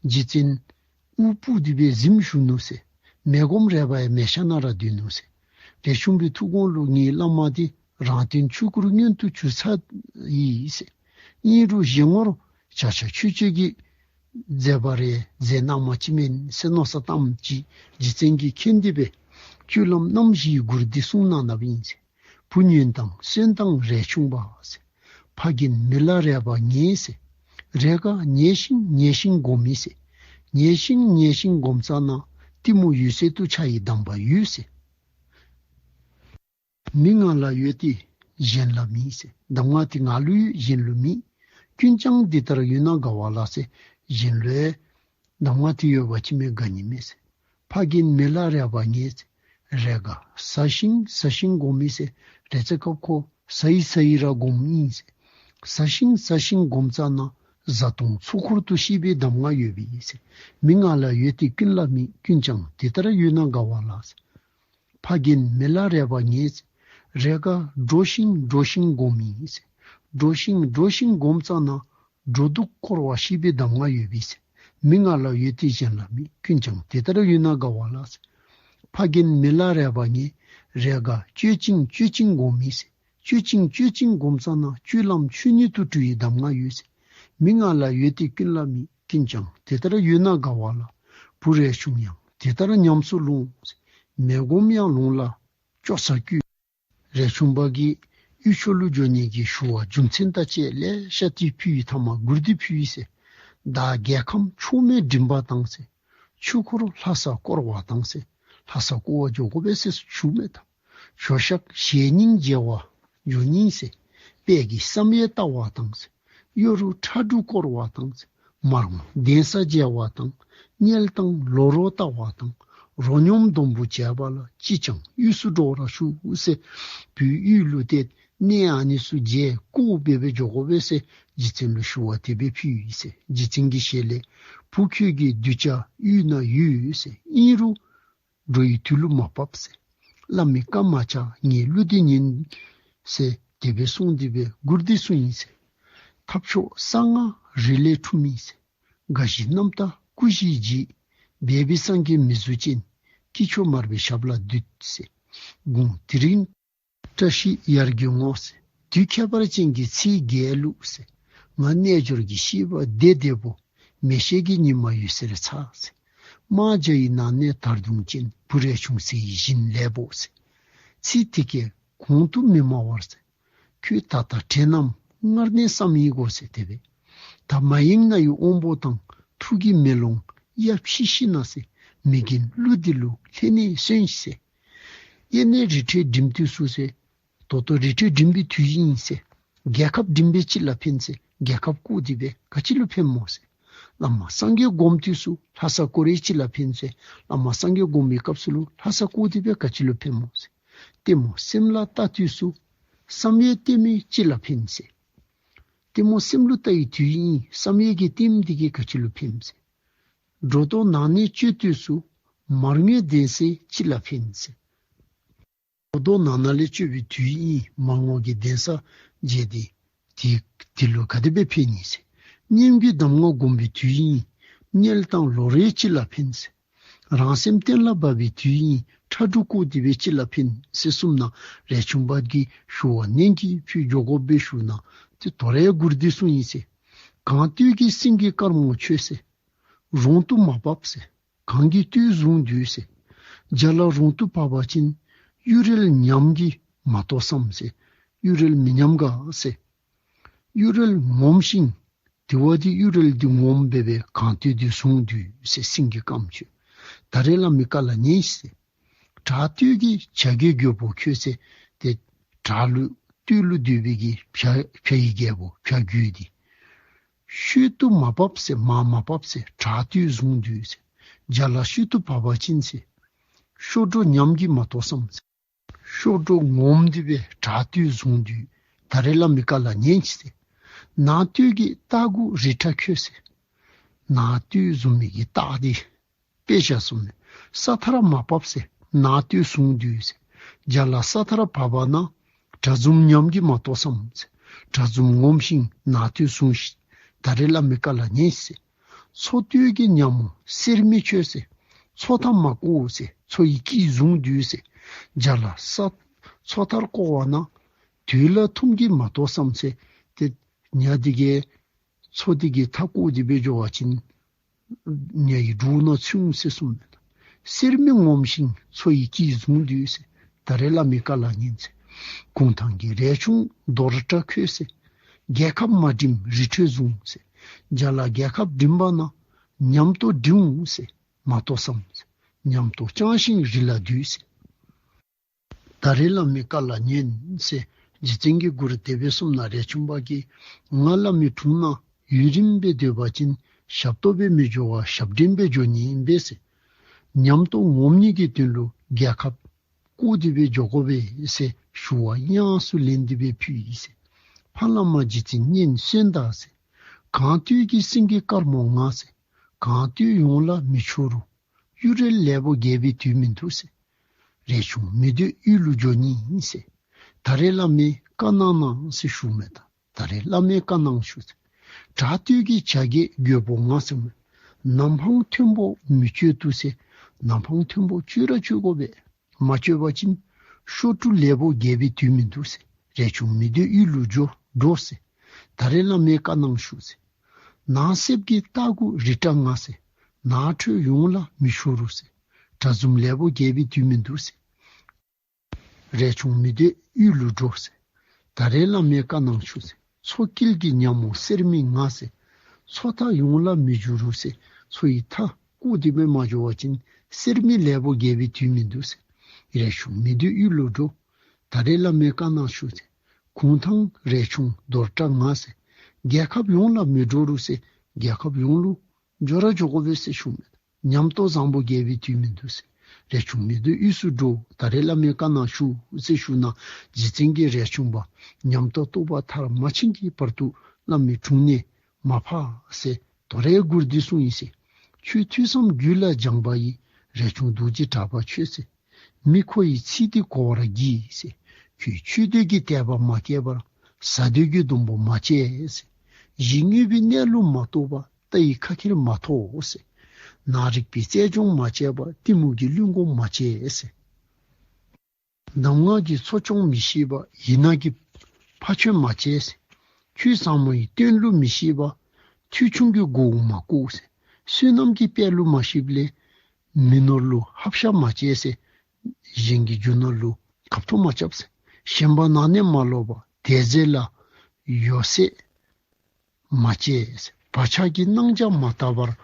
རྗེ་བཙུན་དབུ་སྤུ་དེ་སྦེ་གཟིམ་བཞུགས་ནུག་ཟེར། མལ་སྒོམ་རས་པ་ཡང་མལ་ཤག་ནང་ར་སྡོད་ནུག་ཟེར། རས་ཆུང་པའི་ཐུགས་དགོངས་ལུ་ངེའི་བླ་མ་འདི་རང་དོན་ཆོས་སྐུར་མངོན་དུ་གྱུར་ཚར་ཡི་ཟེར། ཨིན་རུང་གཞན་ངོར་བྱ་བྱ་ཆོས་སྤྱོད་ཀྱི་མཛད་པ་རེ་མཛད་གནངམ་ཅིག་མེན་ཟེར་མནོ་བསམ་བཏངམ་ཅིག་རྗེ་བཙུན་གྱིས་མཁྱེན་ཏེ་སྦེ་སྤྱོད་ལམ་རྣམ་བཞིའི་མགུར་འདི་གསུངས་གནང་གནངམ་ཨིན་ཟེར། བུ་ཉོན་དང་གསོན་དང་རས་ཆུང་པ་ཟེར། ཕ་རྒན་མི་ལ་རས་པ་ངེས་ཟེར། རས་དཀར་ཉལ་ཞིང་ཉལ་ཞིང་སྒོམ་མི་ཟེར། ཉལ་ཞིང་ཉལ་ཞིང་སྒོམ་ཙ་ན་གཏི་མུག་འོད་གསལ་དུ་འཆར་བའི་གདམས་པ་ཡོད་ཟེར། མི་ང་ལ་ཡོད་དེ་གཞན་ལ་མེད་ཟེར། གདམས་ངག་དེ་ང་ལུ་ཡོད་གཞན་ལུ་མེད། ཀུན་ཀྱང་འདི་ལྟར་ཡོད་ན་དགའ་བ་ལགས་ཟེར། གཞན་ལུ་ཡང་གདམས་ངག་དེ་ཡོད་པ་ཅིན་མི་དགའ་ནི་མེད་ཟེར། ཕ་རྒན་མི་ལ་རས་པ་ངེས་ཟེར། རས་དཀར་ཟ་ཞིང་ཟ་ཞིང་སྒོམ་མི་ཟེར། རེ་ཚེ་སྐབས་ཁོ་ཟ་ཡི་ཟ་ཡི་ར་སྒོམ་ཨིན་ཟེར། ཟ་ཞིང་ཟ་ཞིང་སྒོམ་ཙ་ན་བཟའ་བཏུང་ཚོགས་འཁོར་དུ་ཤེས་པའི་གདམས་ངག་ཡོད་པས་ཟེར། མི་ང་ལ་ཡོད་དེ་ཀུན་ལ་མེད། ཀུན་ཀྱང་དེ་ལྟར་ཡོད་ན་དགའ་བ་ལགས་ཟེར། ཕ་རྒན་མི་ལ་རས་པ་ངེས་ཟེར། རས་དཀར་འགྲོ་ཞིང་འགྲོ་ཞིང་སྒོམ་མི་ཟེར། འགྲོ་ཞིང་འགྲོ་ཞིང་སྒོམ་ཙ་ན་འགྲོ་འདུག་སྐོར་བ་ཤེས་པའི་གདམས་ངག་ཡོད་པས་ཟེར། མི་ང་ལ་ཡོད་དེ་གཞན་ལ་མེད། ཀུན་ཀྱང་དེ་ལྟར་ཡོད་ན་དགའ་བ་ལགས་ཟེར། ཕ་རྒན་མི་ལ་རས་པ་ངེས། རས་དཀར་སྤྱོད་ཅིང་སྤྱོད་ཅིང་སྒོམ་མི་ཟེར། སྤྱོད་ཅིང་སྤྱོད་ཅིང་སྒོམ་ཙ་ན་སྤྱོད་ལམ་ཆོས་ཉིད་དུ་གྲོལ་བའི་གདམས་ངག་ཡོད་ཟེར། མི་ང་ལ་ཡོད་དེ་ཀུན་ལ་མེད། ཀུན་ཀྱང་དེ་ལྟར་ཡོད་ན་དགའ་བ་ལགས། བུ་རས་ཆུང་ཡང་དེ་ལྟར་ཉམས་སུ་ལོངས་ཟེར། མལ་སྒོམ་ཡང་ལོང་ལ་ཅོག་ཙེ་བཀོད། རས་ཆུང་པ་གིས་དབུས་ཕྱོགས་ལུ་འགྱོ་ནི་གི་ཞུ་བ་རྒྱུ་མཚན་དང་བཅས་ལེ་ཤ་དེ་ཕུལ་བའི་མཐའ་མ་མགུར་འདི་ཕུལ་ཡི་ཟེར། བདག་རྒྱལ་ཁམས་ཕྱོགས་མེད་འགྲིམ་པ་དང་ཟེར། ཆོས་འཁོར་ལྷ་ས་བསྐོར་བ་དང་ཟེར། ལྷ་ས་བསྐོར་བར་འགྱོ་དགོ་པས་ཟེར་ཞུ་མི་དང་། ཞོ་ཤག་ཞལ་སྙིང་མཇལ་བར་འགྱོ་ནི་ཟེར། དཔལ་གྱི་བསམ་ཡས་བལྟ་བ་དང་ཟེར། གཡོ་རུ་ཁྲ་འབྲུག་བསྐོར་བ་དང་ཟེར། མར་ངོ་གདན་ས་མཇལ་བ་དང་། དམྱལ་དང་ལོ་རོ་བལྟ་བ་དང་། རོ་སྙོམས་སྡོང་པོ་མཇལ་བ་ལ། ཅིས་ཀྱང་དབུས་སུ་འགྲོ་བར་ཞུ་ཟེར། བོད་དབུས་ལུ་ཏེ་གནས་ཨ་ནི་ཚུ་མཇལ་བསྐོར་འབད་སྦེ་འགྱོ་དགོ་པས་ཟེར་རྗེ་བཙུན་ལུ་ཞུ་བ་དེ་སྦེ་ཕུལ་ཡི་ཟེར། རྗེ་བཙུན་གྱི་ཞལ་ལས། བུ་ཁྱོད་ཀྱི་གདུལ་བྱ་དབུས་ན་ཡོད་ཟེར། ཨིན་རུང་འགྲོ་བའི་དུས་ལུ་མ་བབས་ཟེར། བླ་མའི་བཀའ་མ་བཅག་ངས་གླུ་འདི་ཉན་ཟེར་དེ་སྦེ་གསུངས་ཏེ་སྦེ་མགུར་འདི་གསུངས་ཡི་ཟེར། ཐབས་མཆོག་གསང་སྔགས་རི་ལས་འཁྲུངས་མི་ཟེར། དགའ་བཞི་རྣམ་དག་སྐུ་བཞིའི་རྗེ། སྦས་པའི་སངས་རྒྱས་མི་གཟུགས་ཅན། སྐྱེས་མཆོག་མར་པའི་ཞབས་ལ་འདུད་ཟེར། དགུང་དེ་རིང་བཀྲ་ཤིས་ཡར་གྱི་ངོ་ཟེར། དུས་ཁྱད་པར་ཅན་གྱི་ཚེས་བརྒྱད་ལུ་ཟེར། ང་རྣལ་འབྱོར་གྱི་ཤེས་པ་བདེ་བདེ་པོ། མེ་ཤེལ་གྱི་ཉི་མ་འོད་ཟེར་ཚ་ཟེར། དམག་རྒྱ་ཡི་ནང་ནས་དར་གདུང་ཅན། བུ་རས་ཆུང་ཟེར་བའི་བཞིན་ལེགས་པོ་ཟེར། ཚིག་དེ་སྐད་གོང་དུ་མི་སྨྲ་བར་ཟེར། ཁྱོད་ད་ལྟ་དྲན་ནམ་སྔར་ནས་བསམ་ཡི་གོ་ཟེར་དེ་སྦེ། ད་མ་ཡེངས་ན་ཡི་དབང་པོ་དང་། ཐུགས་ཀྱི་མེ་ལོང་གཡབ་ཤིག་ཤིག་ན་ཟེར། མི་རྒན་གླུ་འདི་ལུ་ལྷན་ནེ་གསན་ཤིག་ཟེར། གཡས་ནས་རི་ཁྲོད་འགྲིམ་དུས་སུ་ཟེར། ད་ལྟོ་རི་ཁྲོད་འགྲིམ་པའི་དུས་ཨིན་ཟེར། རྒྱལ་ཁབ་འགྲིམ་པའི་ཅིག་ལ་ཕན་ཟེར། རྒྱལ་ཁབ་བསྐོར་ཏེ་སྦེ་ག་ཅི་ལུ་ཕན་སྨོ་ཟེར། བླ་མ་སངས་རྒྱས་སྒོམ་དུས་སུ་ལྷ་ས་བསྐོར་རེ་ཅིག་ལ་ཕན་ཟེར། བླ་མ་སངས་རྒྱས་སྒོམ་པའི་སྐབས་སུ་ལུ་ལྷ་ས་བསྐོར་ཏེ་སྦེ་ག་ཅི་ལུ་ཕན་སྨོ་ཟེར། ལྟད་མོ་སེམས་ལ་ལྟ་དུས་སུ་བསམ་ཡས་ལྟད་མོའི་ཅིག་ལ་ཕན་ཟེར། ལྟད་མོ་སེམས་ལུ་ལྟ་བའི་དུས་ཨིན། བསམ་ཡས་ཀྱི་ལྟདམོ་འདི་གིས་ག་ཅི་ལུ་ཕནམ་ཟེར། སྒྲོ་འདོགས་ནང་ནས་གཅོད་དུས་སུ་མར་ངོའི་གདན་སའི་ཅིག་ལ་ཕན་ཟེར། སྒྲོ་འདོགས་ནང་ན་ལས་གཅོད་པའི་དུས་ཨིན། མར་ངོ་གི་གདན་ས་མཇལ་ཏེ་དེ་དེ་ལུ་ག་དེ་སྦེ་ཕན་ནི་ཟེར། སྙན་བརྒྱུད་གདམས་ངག་སྒོམ་པའི་དུས་ཨིན། དམྱལ་དང་ལོ་རེའི་ཅིག་ལ་ཕན་ཟེར། རང་སེམས་གཏན་ལ་དབབ་པའི་དུས་ཨིན། ཁྲ་འབྲུག་བསྐོར་ཏེ་སྦེ་ཅིག་ལ་ཕན་ཟེར་གསུངས་ན་རས་ཆུང་པ་གིས་ཞུ་བ་ནན་གྱིས་ཕུལ་འགྱོ་དགོ་པས་ཞུ་ན་ཏེ་དོ་རུང་མགུར་འདི་གསུངས་ཡི་ཟེར། གངས་སྟོད་ཀྱི་སེང་གེ་དཀར་མོ་ཁྱོད་ཟེར། རོང་དུ་མ་བབས་ཟེར། གངས་ཀྱི་སྟོད་བཟུང་དུས་ཟེར། རྒྱ་ལ་རོང་དུ་བབས་པ་ཅིན་གཡུ་རལ་ཉམས་ཀྱིས་མ་དོ་བསམ་ཟེར། གཡུ་རལ་མི་ཉམས་ག་ཟེར། གཡུ་རལ་ངོམས་ཤིང་དེ་བ་དེ་གཡུ་རལ་འདི་ངོམས་སྦེ་སྦེ་གངས་སྟོད་འདི་བཟུང་དུས་ཟེར། སེང་གེ་དཀརམོ་ཁྱོད། ད་རེས་བླ་མའི་བཀའ་ལ་ཉན་ཤིག་ཟེར། བྲག་སྟོད་ཀྱི་བྱ་རྒོད་རྒོད་པོ་ཁྱོད་ཟེར། ཏེ་བྲག་ལུ་སྟོད་ལུ་སྡོད་པའི་གི་བྱ་བྱ་ཡི་རྒོད་པོ་བྱ་རྒོད་འདི། ཤུལ་དུ་མ་བབས་ཟེར། མར་མ་བབས་ཟེར། བྲག་སྟོད་བཟུང་དུས་ཟེར། རྒྱ་ལ་ཤུལ་དུ་བབས་པ་ཅིན་ཟེར། གཤོག་སྒྲོ་ཉམས་ཀྱིས་མ་དོ་བསམ་ཟེར། གཤོག་སྒྲོ་ངོམས་ཏེ་སྦེ་བྲག་སྟོད་བཟུང་དུས། ད་རེས་བླ་མའི་བཀའ་ལ་ཉན་ཟེར། ནགས་སྟོད་ཀྱི་སྟག་གུ་རི་བྲག་ཁོད་ཟེར། ནགས་སྟོད་བཟུང་མི་གི་སྟག་འདི་དཔེ་བཞག་སོང་ནས། ས་མཐར་མ་བབས་ཟེར། ནགས་སྟོད་བཟུང་དུས་ཟེར། རྒྱ་ལ་ས་མཐར་བབས་པ་ན། གྲྭ་བཙུན་ཉམས་ཀྱིས་མ་དོ་བསམ་ཟེར། གྲྭ་བཙུན་ངོམས་ཤིང་ནགས་སྟོད་བཟུང་ཞིག། ད་རེས་བླ་མའི་བཀའ་ལ་ཉན་ཟེར། མཚོ་སྟོད་ཀྱི་ཉ་མོ་གསེར་མིག་ཁྱོད་ཟེར། མཚོ་མཐའ་མ་བསྐོར་ཟེར། མཚོ་ཡི་དཀྱིལ་བཟུང་དུས་ཟེར། རྒྱ་ལ་ས་མཚོ་མཐར་བསྐོར་བ་ན། དུས་ལ་ཐུམ་གྱིས་མ་དོ་བསམ་ཟེར། ཏེ་ཉ་འདི་གིས་མཚོ་འདི་གི་མཐའ་བསྐོར་ཏེ་སྦེ་འགྱོ་བ་ཅིན་ཉ་ཡི་སྒྲོ་ནང་ཚུད་འོང་ཟེར་གསུངས་མས། གསེར་མིག་ངོམས་ཤིང་མཚོ་ཡི་དཀྱིལ་བཟུང་དུས་ཟེར། ད་རེས་བླ་མའི་བཀའ་ལ་ཉན་ཟེར། གུང་ཐང་གི་རས་ཆུང་རྡོར་བྲག་ཁོད་ཟེར། རྒྱལ་ཁབ་མ་འགྲིམ་རི་ཁྲོད་བཟུང་ཟེར། རྒྱ་ལ་རྒྱལ་ཁབ་འགྲིམ་པ་ན། ཉམས་རྟོགས་འགྲིམ་འོང་ཟེར། མ་དོ་བསམ་ཟེར། ཉམས་རྟོགས་བཅང་ཞིང་རི་ལ་འདུས་ཟེར། ད་རེས་བླ་མའི་བཀའ་ལ་ཉན་ཟེར། རྗེ་བཙུན་གྱིས་མགུར་དེ་སྦེ་གསུངས་ན། རས་ཆུང་པ་གིས་ང་བླ་མའི་དྲུང་ན་ཡུན་རིངམོ་སྦེ་སྡོད་པ་ཅིན་ཞབས་ཏོག་སྦེ་མི་འགྱོ་བར་ཞབས་འདྲེན་སྦེ་འགྱོ་ནི་ཨིན་པས་ཟེར། ཉམས་རྟོགས་ངོམས་ནི་གི་དོན་ལུ་རྒྱལ་ཁབ་བསྐོར་ཏེ་སྦེ་འགྱོ་དགོ་པས་ཟེར་ཞུ་བ་དབྱངས་སུ་ལེན་ཏེ་སྦེ་ཕུལ་ཡི་ཟེར། ཕ་བླ་མ་རྗེ་བཙུན་སྙན་གསོན་དག་ཟེར། གངས་སྟོད་ཀྱི་སེང་གེ་དཀར་མོ་ང་ཟེར། གངས་སྟོད་ཡོངས་ལ་མི་ཆོ་རུང་། གཡུ་རལ་ལེགས་པོ་རྒྱས་པའི་དུས་མི་འདུག་ཟེར། རས་ཆུང་མི་སྡོད་གཡུལ་ལུ་འགྱོ་ནི་ཨིན་ཟེར། ད་རེས་བླ་མས་བཀའ་གནང་གནང་ཟེར་ཞུཝ་མས་ད། ད་རེས་བླ་མས་བཀའ་གནང་ཞུ་ཟེར། བྲག་སྟོད་ཀྱི་བྱ་རྒོད་རྒོད་པོ་ང་ཟེར་མས། ནམ་འཕང་མཐོན་པོ་མི་གཅོད་དོ་ཟེར། ནམ་འཕང་མཐོན་པོ་གཅོད་ར་གཅོད་དགོ་པས། མ་གཅོད་པ་ཅིན་གཤོག་སྒྲོ་ལེགས་པོ་རྒྱས་པའི་དུས་མི་འདུག་ཟེར། རས་ཆུང་མི་སྡོད་གཡུལ་ལུ་འགྱོ་འགྲོ་ཟེར། ད་རེས་བླ་མས་བཀའ་གནང་ཞུ་ཟེར། ནགས་གསེབ་ཀྱི་སྟག་གུ་རི་བྲག་ང་ཟེར། ནགས་ཁྲོད་ཡོངས་ལ་མི་ཤོར་རུང་ཟེར། གྲྭ་བཙུན་ལེགས་པོ་རྒྱས་པའི་དུས་མི་འདུག་ཟེར། རས་ཆུང་མི་སྡོད་གཡུལ་ལུ་འགྲོ་ཟེར། ད་རེས་བླ་མས་བཀའ་གནང་ཞུ་ཟེར། མཚོ་དཀྱིལ་གྱི་ཉ་མོ་གསེར་མིག་ང་ཟེར། མཚོ་མཐའ་ཡོངས་ལ་མི་འགྱོ་རུང་ཟེར། མཚོ་ཡི་མཐའ་བསྐོར་ཏེ་སྦེ་མ་འགྱོ་བ་ཅིན་གསེར་མིག་ལེགས་པོ་རྒྱས་པའི་དུས་མི་འདུག་ཟེར། རས་ཆུང་མི་སྡོད་གཡུལ་ལུ་འགྲོ། ད་རེས་བླ་མས་བཀའ་གནང་ཞུ་ཟེར། གུང་ཐང་རས་ཆུང་རྡོར་བྲག་ང་ཟེར། རྒྱལ་ཁབ་ཡོངས་ལ་མི་འགྲོ་རུང་ཟེར། རྒྱལ་ཁབ་ཡོངས་ལུ་འགྱོ་ར་འགྱོ་དགོ་པས་ཟེར་ཞུཝ་མས། ཉམས་རྟོགས་བཟང་པོ་རྒྱས་པའི་དུས་མི་འདུག་ཟེར། རས་ཆུང་མི་སྡོད་གཡུལ་སུ་འགྲོ། ད་རེས་བླ་མས་བཀའ་གནང་ཞུ་ཟེར་ཞུ་ན། རྗེ་བཙུན་གྱིས་རས་ཆུང་པ་ཉམས་རྟོགས་རྟོགས་པ་མཐར་མ་ཕྱིན་གྱི་བར་དུ་བླ་མའི་དྲུང་ནས་མ་འཕགས་ཟེར་དོ་རུང་མགུར་འདི་གསུངས་ཡི་ཟེར། ཁྱོད་ཐོས་བསམ་རྒྱུད་ལ་སྦྱངས་པ་ཡིས། རས་ཆུང་རྡོ་རྗེ་གྲགས་པ་ཁྱོད་ཟེར། མི་ཁོ་ཡི་ཚིག་འདི་གོ་བར་གྱིས་ཟེར། ཁྱོད་ཆོས་འདོད་ཀྱི་དད་པ་མ་སྐྱེས་པར། ཟ་འདོད་ཀྱི་སྡོང་པོ་མ་བཅད་ཟེར། གཞི་དངོས་པོའི་གནས་ལུགས་མ་རྟོགས་པར། རྟ་ཡི་ཁ་ཁྱེར་མ་ཐོགས་ཟེར། ནང་རིག་པའི་རྩལ་སྦྱོང་མ་བྱས་པར། གཏི་མུག་གི་བླུན་རྒོད་མ་བྱས་ཟེར། གདམས་ངག་གི་ཚོགས་སྐྱོང་མི་ཤེས་པར། ཡིག་ནག་གི་ཕ་ཆོས་མ་བྱས་ཟེར། ཆོས་ཟབ་མོ་ཡི་སྟོན་ལུགས་མི་ཤེས་པར། ཐོས་ཆུང་གི་མགོ་བོ་མ་བཀུག་ཟེར། བསོད་ནམས་ཀྱི་དཔལ་ལུགས་མ་ཤེསཔ་ལས། མི་ནོར་ལུ་ཧབ་ཤ་མ་བྱས་ཟེར། གཞན་གྱི་རྒྱུ་ནོར་ལུ་ཁ་ཐུག་མ་རྐྱབ་ཟེར། ཞེན་པ་ནང་ནས་མ་ལོག་པར། དད་རྫས་ལ་ཡོ་བྱད་མ་བྱས་ཟེར། བག་ཆགས་ཀྱི་སྣང་ཆ་མ་བལྟ་བར། འོད་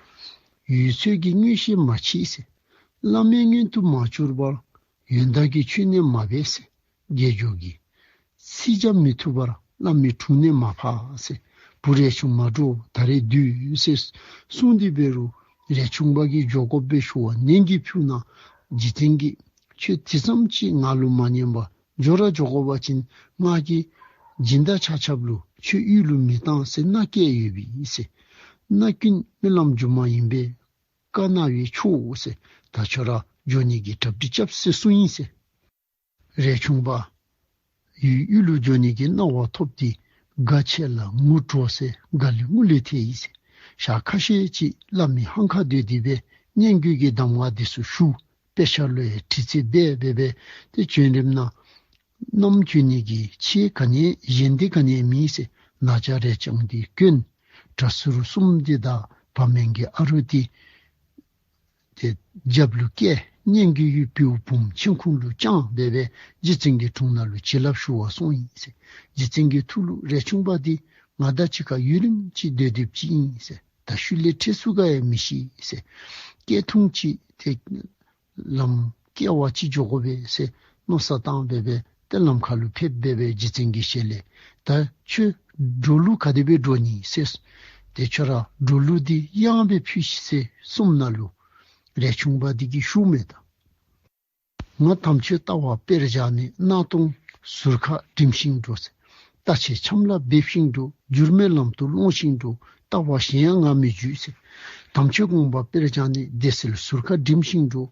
གསལ་གྱི་མངོན་ཤེས་མ་མཆིས་ཟེར། བླ་མའི་མངོན་དུ་མ་གྱུར་པར། ཡོན་བདག་གི་མཆོད་གནས་མ་འབད་ཟེར། དགེ་སྦྱོར་གྱི་ཚིག་རྐྱབ་མི་ཐུབ་པར། བླ་མའི་དྲུང་ནས་མ་འཕགས་ཟེར། བུ་རས་ཆུང་མ་འགྲོ་ད་རེས་སྡོད་ཟེར་གསུངས་ཏེ་འབད་རུང་། རས་ཆུང་པ་གིས་འགྱོ་དགོ་པས་ཞུ་བ་ནན་གྱིས་ཕུལ་ན། རྗེ་བཙུན་གྱིས་ཁྱོད་དེ་ཙམ་ཅིག་ང་ལུ་མ་ཉན་པར་འགྱོ་ར་འགྱོ་དགོ་པ་ཅིན། ང་གིས་སྦྱིན་བདག་ཆ་ཁྱབ་ལུ་ཁྱོད་གཡུལ་ལུ་མི་བཏང་ཟེར་མནའ་བསྐྱལ་ཡོད་པས་ཟེར། མནའ་བསྐྱལ་རྨི་ལམ་སྒྱུ་མ་ཡིན་པས། བཀའ་གནང་བས་ཆོག་ཟེར། ད་ཁྱོད་ར་འགྱོ་ནི་གི་གྲ་སྒྲིག་རྐྱབ་ཟེར་གསུངས་ཡི་ཟེར། རས་ཆུང་པ་ཡུལ་གཡུལ་ལུ་འགྱོ་ནི་གི་གནང་བ་ཐོབ་སྟེ། དགའ་ཆེ་ལ་ངུ་བྲོ་ཟེར། དགའ་ལས་ངུ་ལས་ཐལ་ཡི་ཟེར། ཞག་ཁ་ཤས་ཅིག་བླ་མའི་ཧང་ཁ་སྡོད་དེ་སྦེ་སྙན་བརྒྱུད་ཀྱི་གདམས་ངག་འདི་ཚུ་ཞུ། དཔེ་ཆ་ལུ་ཡང་དྲི་རྩད་འབད་འབད་སྦེ་ཏེ་བྱོན་རནམ་ན། ནམ་བྱོན་ནི་གི་ཆེད་ག་ནི་གཞན་དེ་ག་ནི་མེད་ཟེར། ནག་ཆ་རས་བྱང་དེ་གྱོན། གྲྭ་ཟུར་གསུམ་དེ་དང་བ་མེན་གྱི་ཨ་རུ་དེ་ཏེ་རྒྱབ་ལུ་བཀལ། སྙན་བརྒྱུད་ཀྱི་བེའུ་བུམོ་མཆན་ཁུང་ལུ་དཔྱངས་འབད་སྦེ་རྗེ་བཙུན་གྱི་དྲུང་ནང་ལུ་བྱིན་རླབས་ཞུ་བར་སོང་ཡི་ཟེར། རྗེ་བཙུན་གྱི་ཐུགས་ལུ་རས་ཆུང་པ་འདི་ང་དང་གཅིག་ཁར་ཡུན་རིངམོ་ཅིག་སྡོད་སྡོདཔ་ཅིག་ཨིན་ཟེར། ད་ཤུལ་ལས་འཕྲད་ཚུགས་ག་ཡང་མི་ཤེས་ཟེར། སྐྱེལ་ཐུང་ཅིག་ཏེ་ལམ་སྐྱེལ་བར་ཅིག་འགྱོ་དགོ་པས་ཟེར་མནོ་བསམ་བཏང་འབད་སྦེ་ཏེ་ལམ་ཁ་ལུ་ཕེབས་འབད་སྦེ་རྗེ་བཙུན་གྱི་ཞལ་ལས། ད་ཁྱོད་འགྲོ་ལུགས་ག་དེ་སྦེ་འགྲོ་ནི་ཟེར། ཏེ་ཁྱོད་ར་འགྲོ་ལུགས་འདི་ཡང་སྦེ་ཕུལ་ཤིག་ཟེར་གསུངམ་ད་ལུ། རས་ཆུང་པ་འདི་གིས་ཞུཝ་མས་ད། ང་དམ་ཆོས་ལྟ་བ་དཔེར་བཞག་ནས། གནག་དུང་ཟུར་ཁ་འགྲིམ་ཞིང་འགྲོ་ཟེར། རྟ་ཆས་ཆམ་ལ་འབེབས་ཤིང་འགྲོ། འགྱུར་མེད་ལམ་དུ་སློང་ཞིང་འགྲོ། ལྟ་བ་གཞན་ཡང་ང་མི་འཇུག་ཟེར། དམ་ཆོས་དགོངས་པ་དཔེར་བཞག་ནས། བདེ་གསལ་ཟུར་ཁ་འགྲིམ་ཞིང་འགྲོ།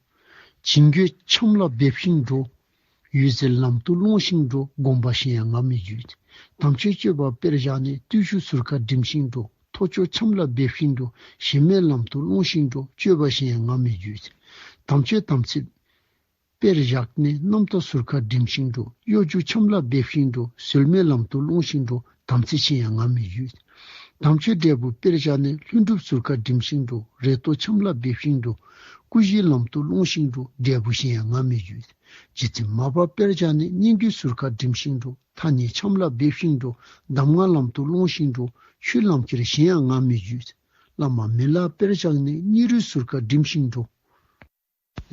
བྱིང་རྒོད་ཆམ་ལ་འབེབས་ཤིང་འགྲོ། འོད་གསལ་ལམ་དུ་སློང་ཞིང་འགྲོ། དགོངས་པ་གཞན་ཡང་ང་མི་འཇུག་ཟེར། དམ་ཆོས་སྤྱོད་པ་དཔེར་བཞག་ནས། བརྟུལ་ཞུགས་ཟུར་ཁ་འགྲིམ་ཞིང་འགྲོ། ཐོ་ཅོ་ཆམ་ལ་འབེབས་ཤིང་འགྲོ། གཞི་མེད་ལམ་དུ་སློང་ཞིང་འགྲོ། སྤྱོད་པ་གཞན་ཡང་ང་མི་འཇུག་ཟེར། དམ་ཆོས་དམ་ཚིག་དཔེར་བཞག་ནས། རྣམ་རྟོག་ཟུར་ཁ་འགྲིམ་ཞིང་འགྲོ། གཡོ་སྒྱུ་ཆམ་ལ་འབེབས་ཤིང་འགྲོ། ཟོལ་མེད་ལམ་དུ་སློང་ཞིང་འགྲོ། དམ་ཚིག་གཞན་ཡང་ང་མི་འཇུག་ཟེར། དམ་ཆོས་འབྲས་བུ་དཔེར་བཞག་ནས། ལྷུན་གྲུབ་ཟུར་ཁ་འགྲིམ་ཞིང་འགྲོ། རེ་ལྟོས་ཆམ་ལ་འབེབས་ཤིང་འགྲོ། སྐུ་བཞིའི་ལམ་དུ་སློང་ཞིང་འགྲོ། འབྲས་བུ་གཞན་ཡང་ང་མི་འཇུག་ཟེར། རྗེ་བཙུན་མར་པ་དཔེར་བཞག་ནས། སྙན་བརྒྱུད་ཟུར་ཁ་འགྲིམ་ཞིང་འགྲོ། ཐ་སྙད་ཆམ་ལ་འབེབས་ཤིང་འགྲོ། གདམས་ངག་ལམ་དུ་སློང་ཞིང་འགྲོ། ཆོས་ལམ་ཁྱེར་གཞན་ཡང་ང་མི་འཇུག་ཟེར། བླ་མ་མི་ལ་དཔེར་བཞག་ནས། སྙིང་རུས་ཟུར་ཁ་འགྲིམ་ཞིང་འགྲོ།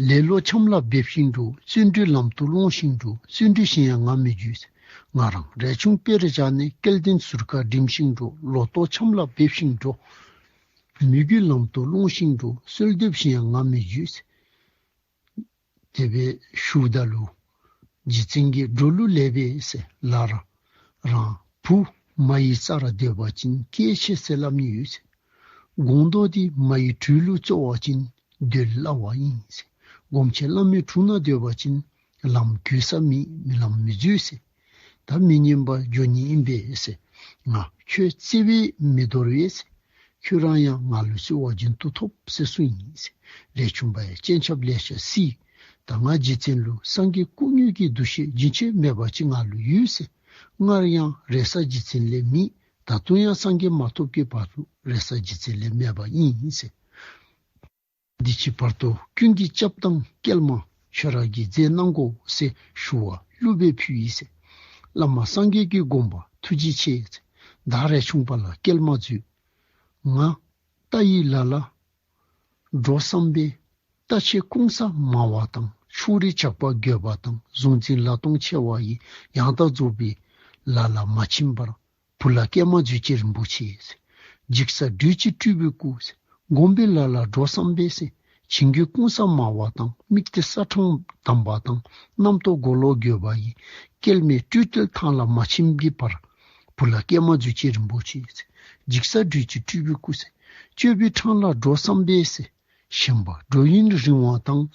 ལེ་ལོ་ཆམ་ལ་འབེབས་ཤིང་འགྲོ། བརྩོན་འགྲུས་ལམ་དུ་སློང་ཞིང་འགྲོ། བརྩོན་འགྲུས་གཞན་ཡང་ང་མི་འཇུག་ཟེར། ང་རང་རས་ཆུང་དཔེར་བཞག་ནས། སྐལ་ལྡན་ཟུར་ཁ་འགྲིམ་ཞིང་འགྲོ། ལོ་ཏོག་ཆམ་ལ་འབེབས་ཤིང་འགྲོ། མོས་གུས་ལམ་དུ་སློང་ཞིང་འགྲོ། གསོལ་འདེབས་གཞན་ཡང་ང་མི་འཇུག་ཟེར། དེ་སྦེ་ཞུཝ་ད་ལུ་རྗེ་བཙུན་གྱིས། འགྲོ་ལུགས་ལེགས་པས་ཟེར་ལར་རང་བུ་མ་ཡི་རྩར་སྡོད་པ་ཅིན། སྐྱེས་ཆེ་ཟེར་སླབ་ནི་ཡོད་ཟེར། སྒོང་རྡོག་འདི་མ་ཡི་དྲོད་ལུ་བཙོ་བ་ཅིན། སྡོད་སླ་བ་ཨིན་ཟེར། སྒོམ་ཆེན་བླ་མའི་དྲུང་ན་སྡོད་པ་ཅིན། ལམ་གྱོད་ས་མེད། མི་ལམ་མི་འཛོལ་ཟེར། ད་མི་སྙན་པ་འགྱོ་ནི་ཨིན་པས་ཟེར། ང་ཁྱོད་བརྩེ་བས་མི་དོར་བས་ཟེར། ཁྱོད་རང་ཡང་ང་ལུ་གསོལ་བ་རྒྱུན་དུ་ཐོབ་ཟེར་གསུངས་ཡི་ཟེར། རས་ཆུང་པ་ཡང་སྤྱན་ཆབ་ལེ་ཤ་བསིལ། ད་ང་རྗེ་བཙུན་ལུ་སངས་རྒྱས་སྐུ་དངོས་ཀྱི་འདུ་ཤེས་རྒྱུན་ཆད་མེད་པ་ཅིག་ང་ལུ་ཡོད་ཟེར། སྔར་ཡང་རེ་ས་རྗེ་བཙུན་ལས་མེད། ད་དུང་ཡང་སངས་རྒྱས་མ་ཐོབ་ཀྱི་བར་དུ་རེ་ས་རྗེ་བཙུན་ལས་མེད་པ་ཨིན་ཟེར། འདི་ཕྱི་བར་དོ་ཀུན་གྱི་སྐྱབས་དང་སྐྱེལ་མ། ཁྱོད་རང་གིས་མཛད་གནང་དགོ་ཟེར་ཞུ་བ་གླུ་སྦེ་ཕུལ་ཡི་ཟེར། བླ་མ་སངས་རྒྱས་ཀྱི་དགོངས་པ་ཐུགས་རྗེ་ཆེ་ཟེར། བདག་རས་ཆུང་པ་ལ་སྐྱེལ་མ་མཛོད། ང་རྟ་ཡི་ལ་ལ་འགྲོ་བསམ་པས། རྟ་ཆས་བསྐུང་ས་མང་བ་དང་། ཕྱུགས་རིགས་ཇག་པ་རྒོད་པ་དང་། གཟུང་འཛིན་ལ་སྟོང་ཆེ་བ་ཡིས། ཡང་དག་རྫོགས་པའི་ལ་ལ་མ་ཕྱིན་པར། བུ་ལ་སྐྱེལ་མ་མཛོད་ཅིག་རིན་པོ་ཆེ་ཟེར། འཇིགས་ས་སྦྲུལ་གྱི་སྤྲུལ་པའི་སྐུ་ཟེར། སྒོམ་པའི་ལ་ལ་འགྲོ་བསམ་པས་ཟེར། བྱིང་རྒོད་བསྐུང་ས་མང་བ་དང་། མིག་ཏོ་ས་ཁྲང་དམ་པ་དང་། རྣམ་རྟོག་མགོ་ལོག་རྒོད་པ་ཡིས། སྐྱེལ་མའི་སྤྲུལ་བསྟོད་ཐང་ལ་མ་ཕྱིན་གྱི་བར། བུ་ལ་སྐྱེལ་མ་མཛོད་ཅིག་རིན་པོ་ཆེ་ཟེར། འཇིགས་ས་སྦྲུལ་གྱི་སྤྲུལ་པའི་སྐུ་ཟེར། སྤྱོད་པའི་འཕྲང་ལ་འགྲོ་བསམ་པས་ཟེར། ཞེན་པ་འགྲོ་ཡུན་རིང་བ་དང་།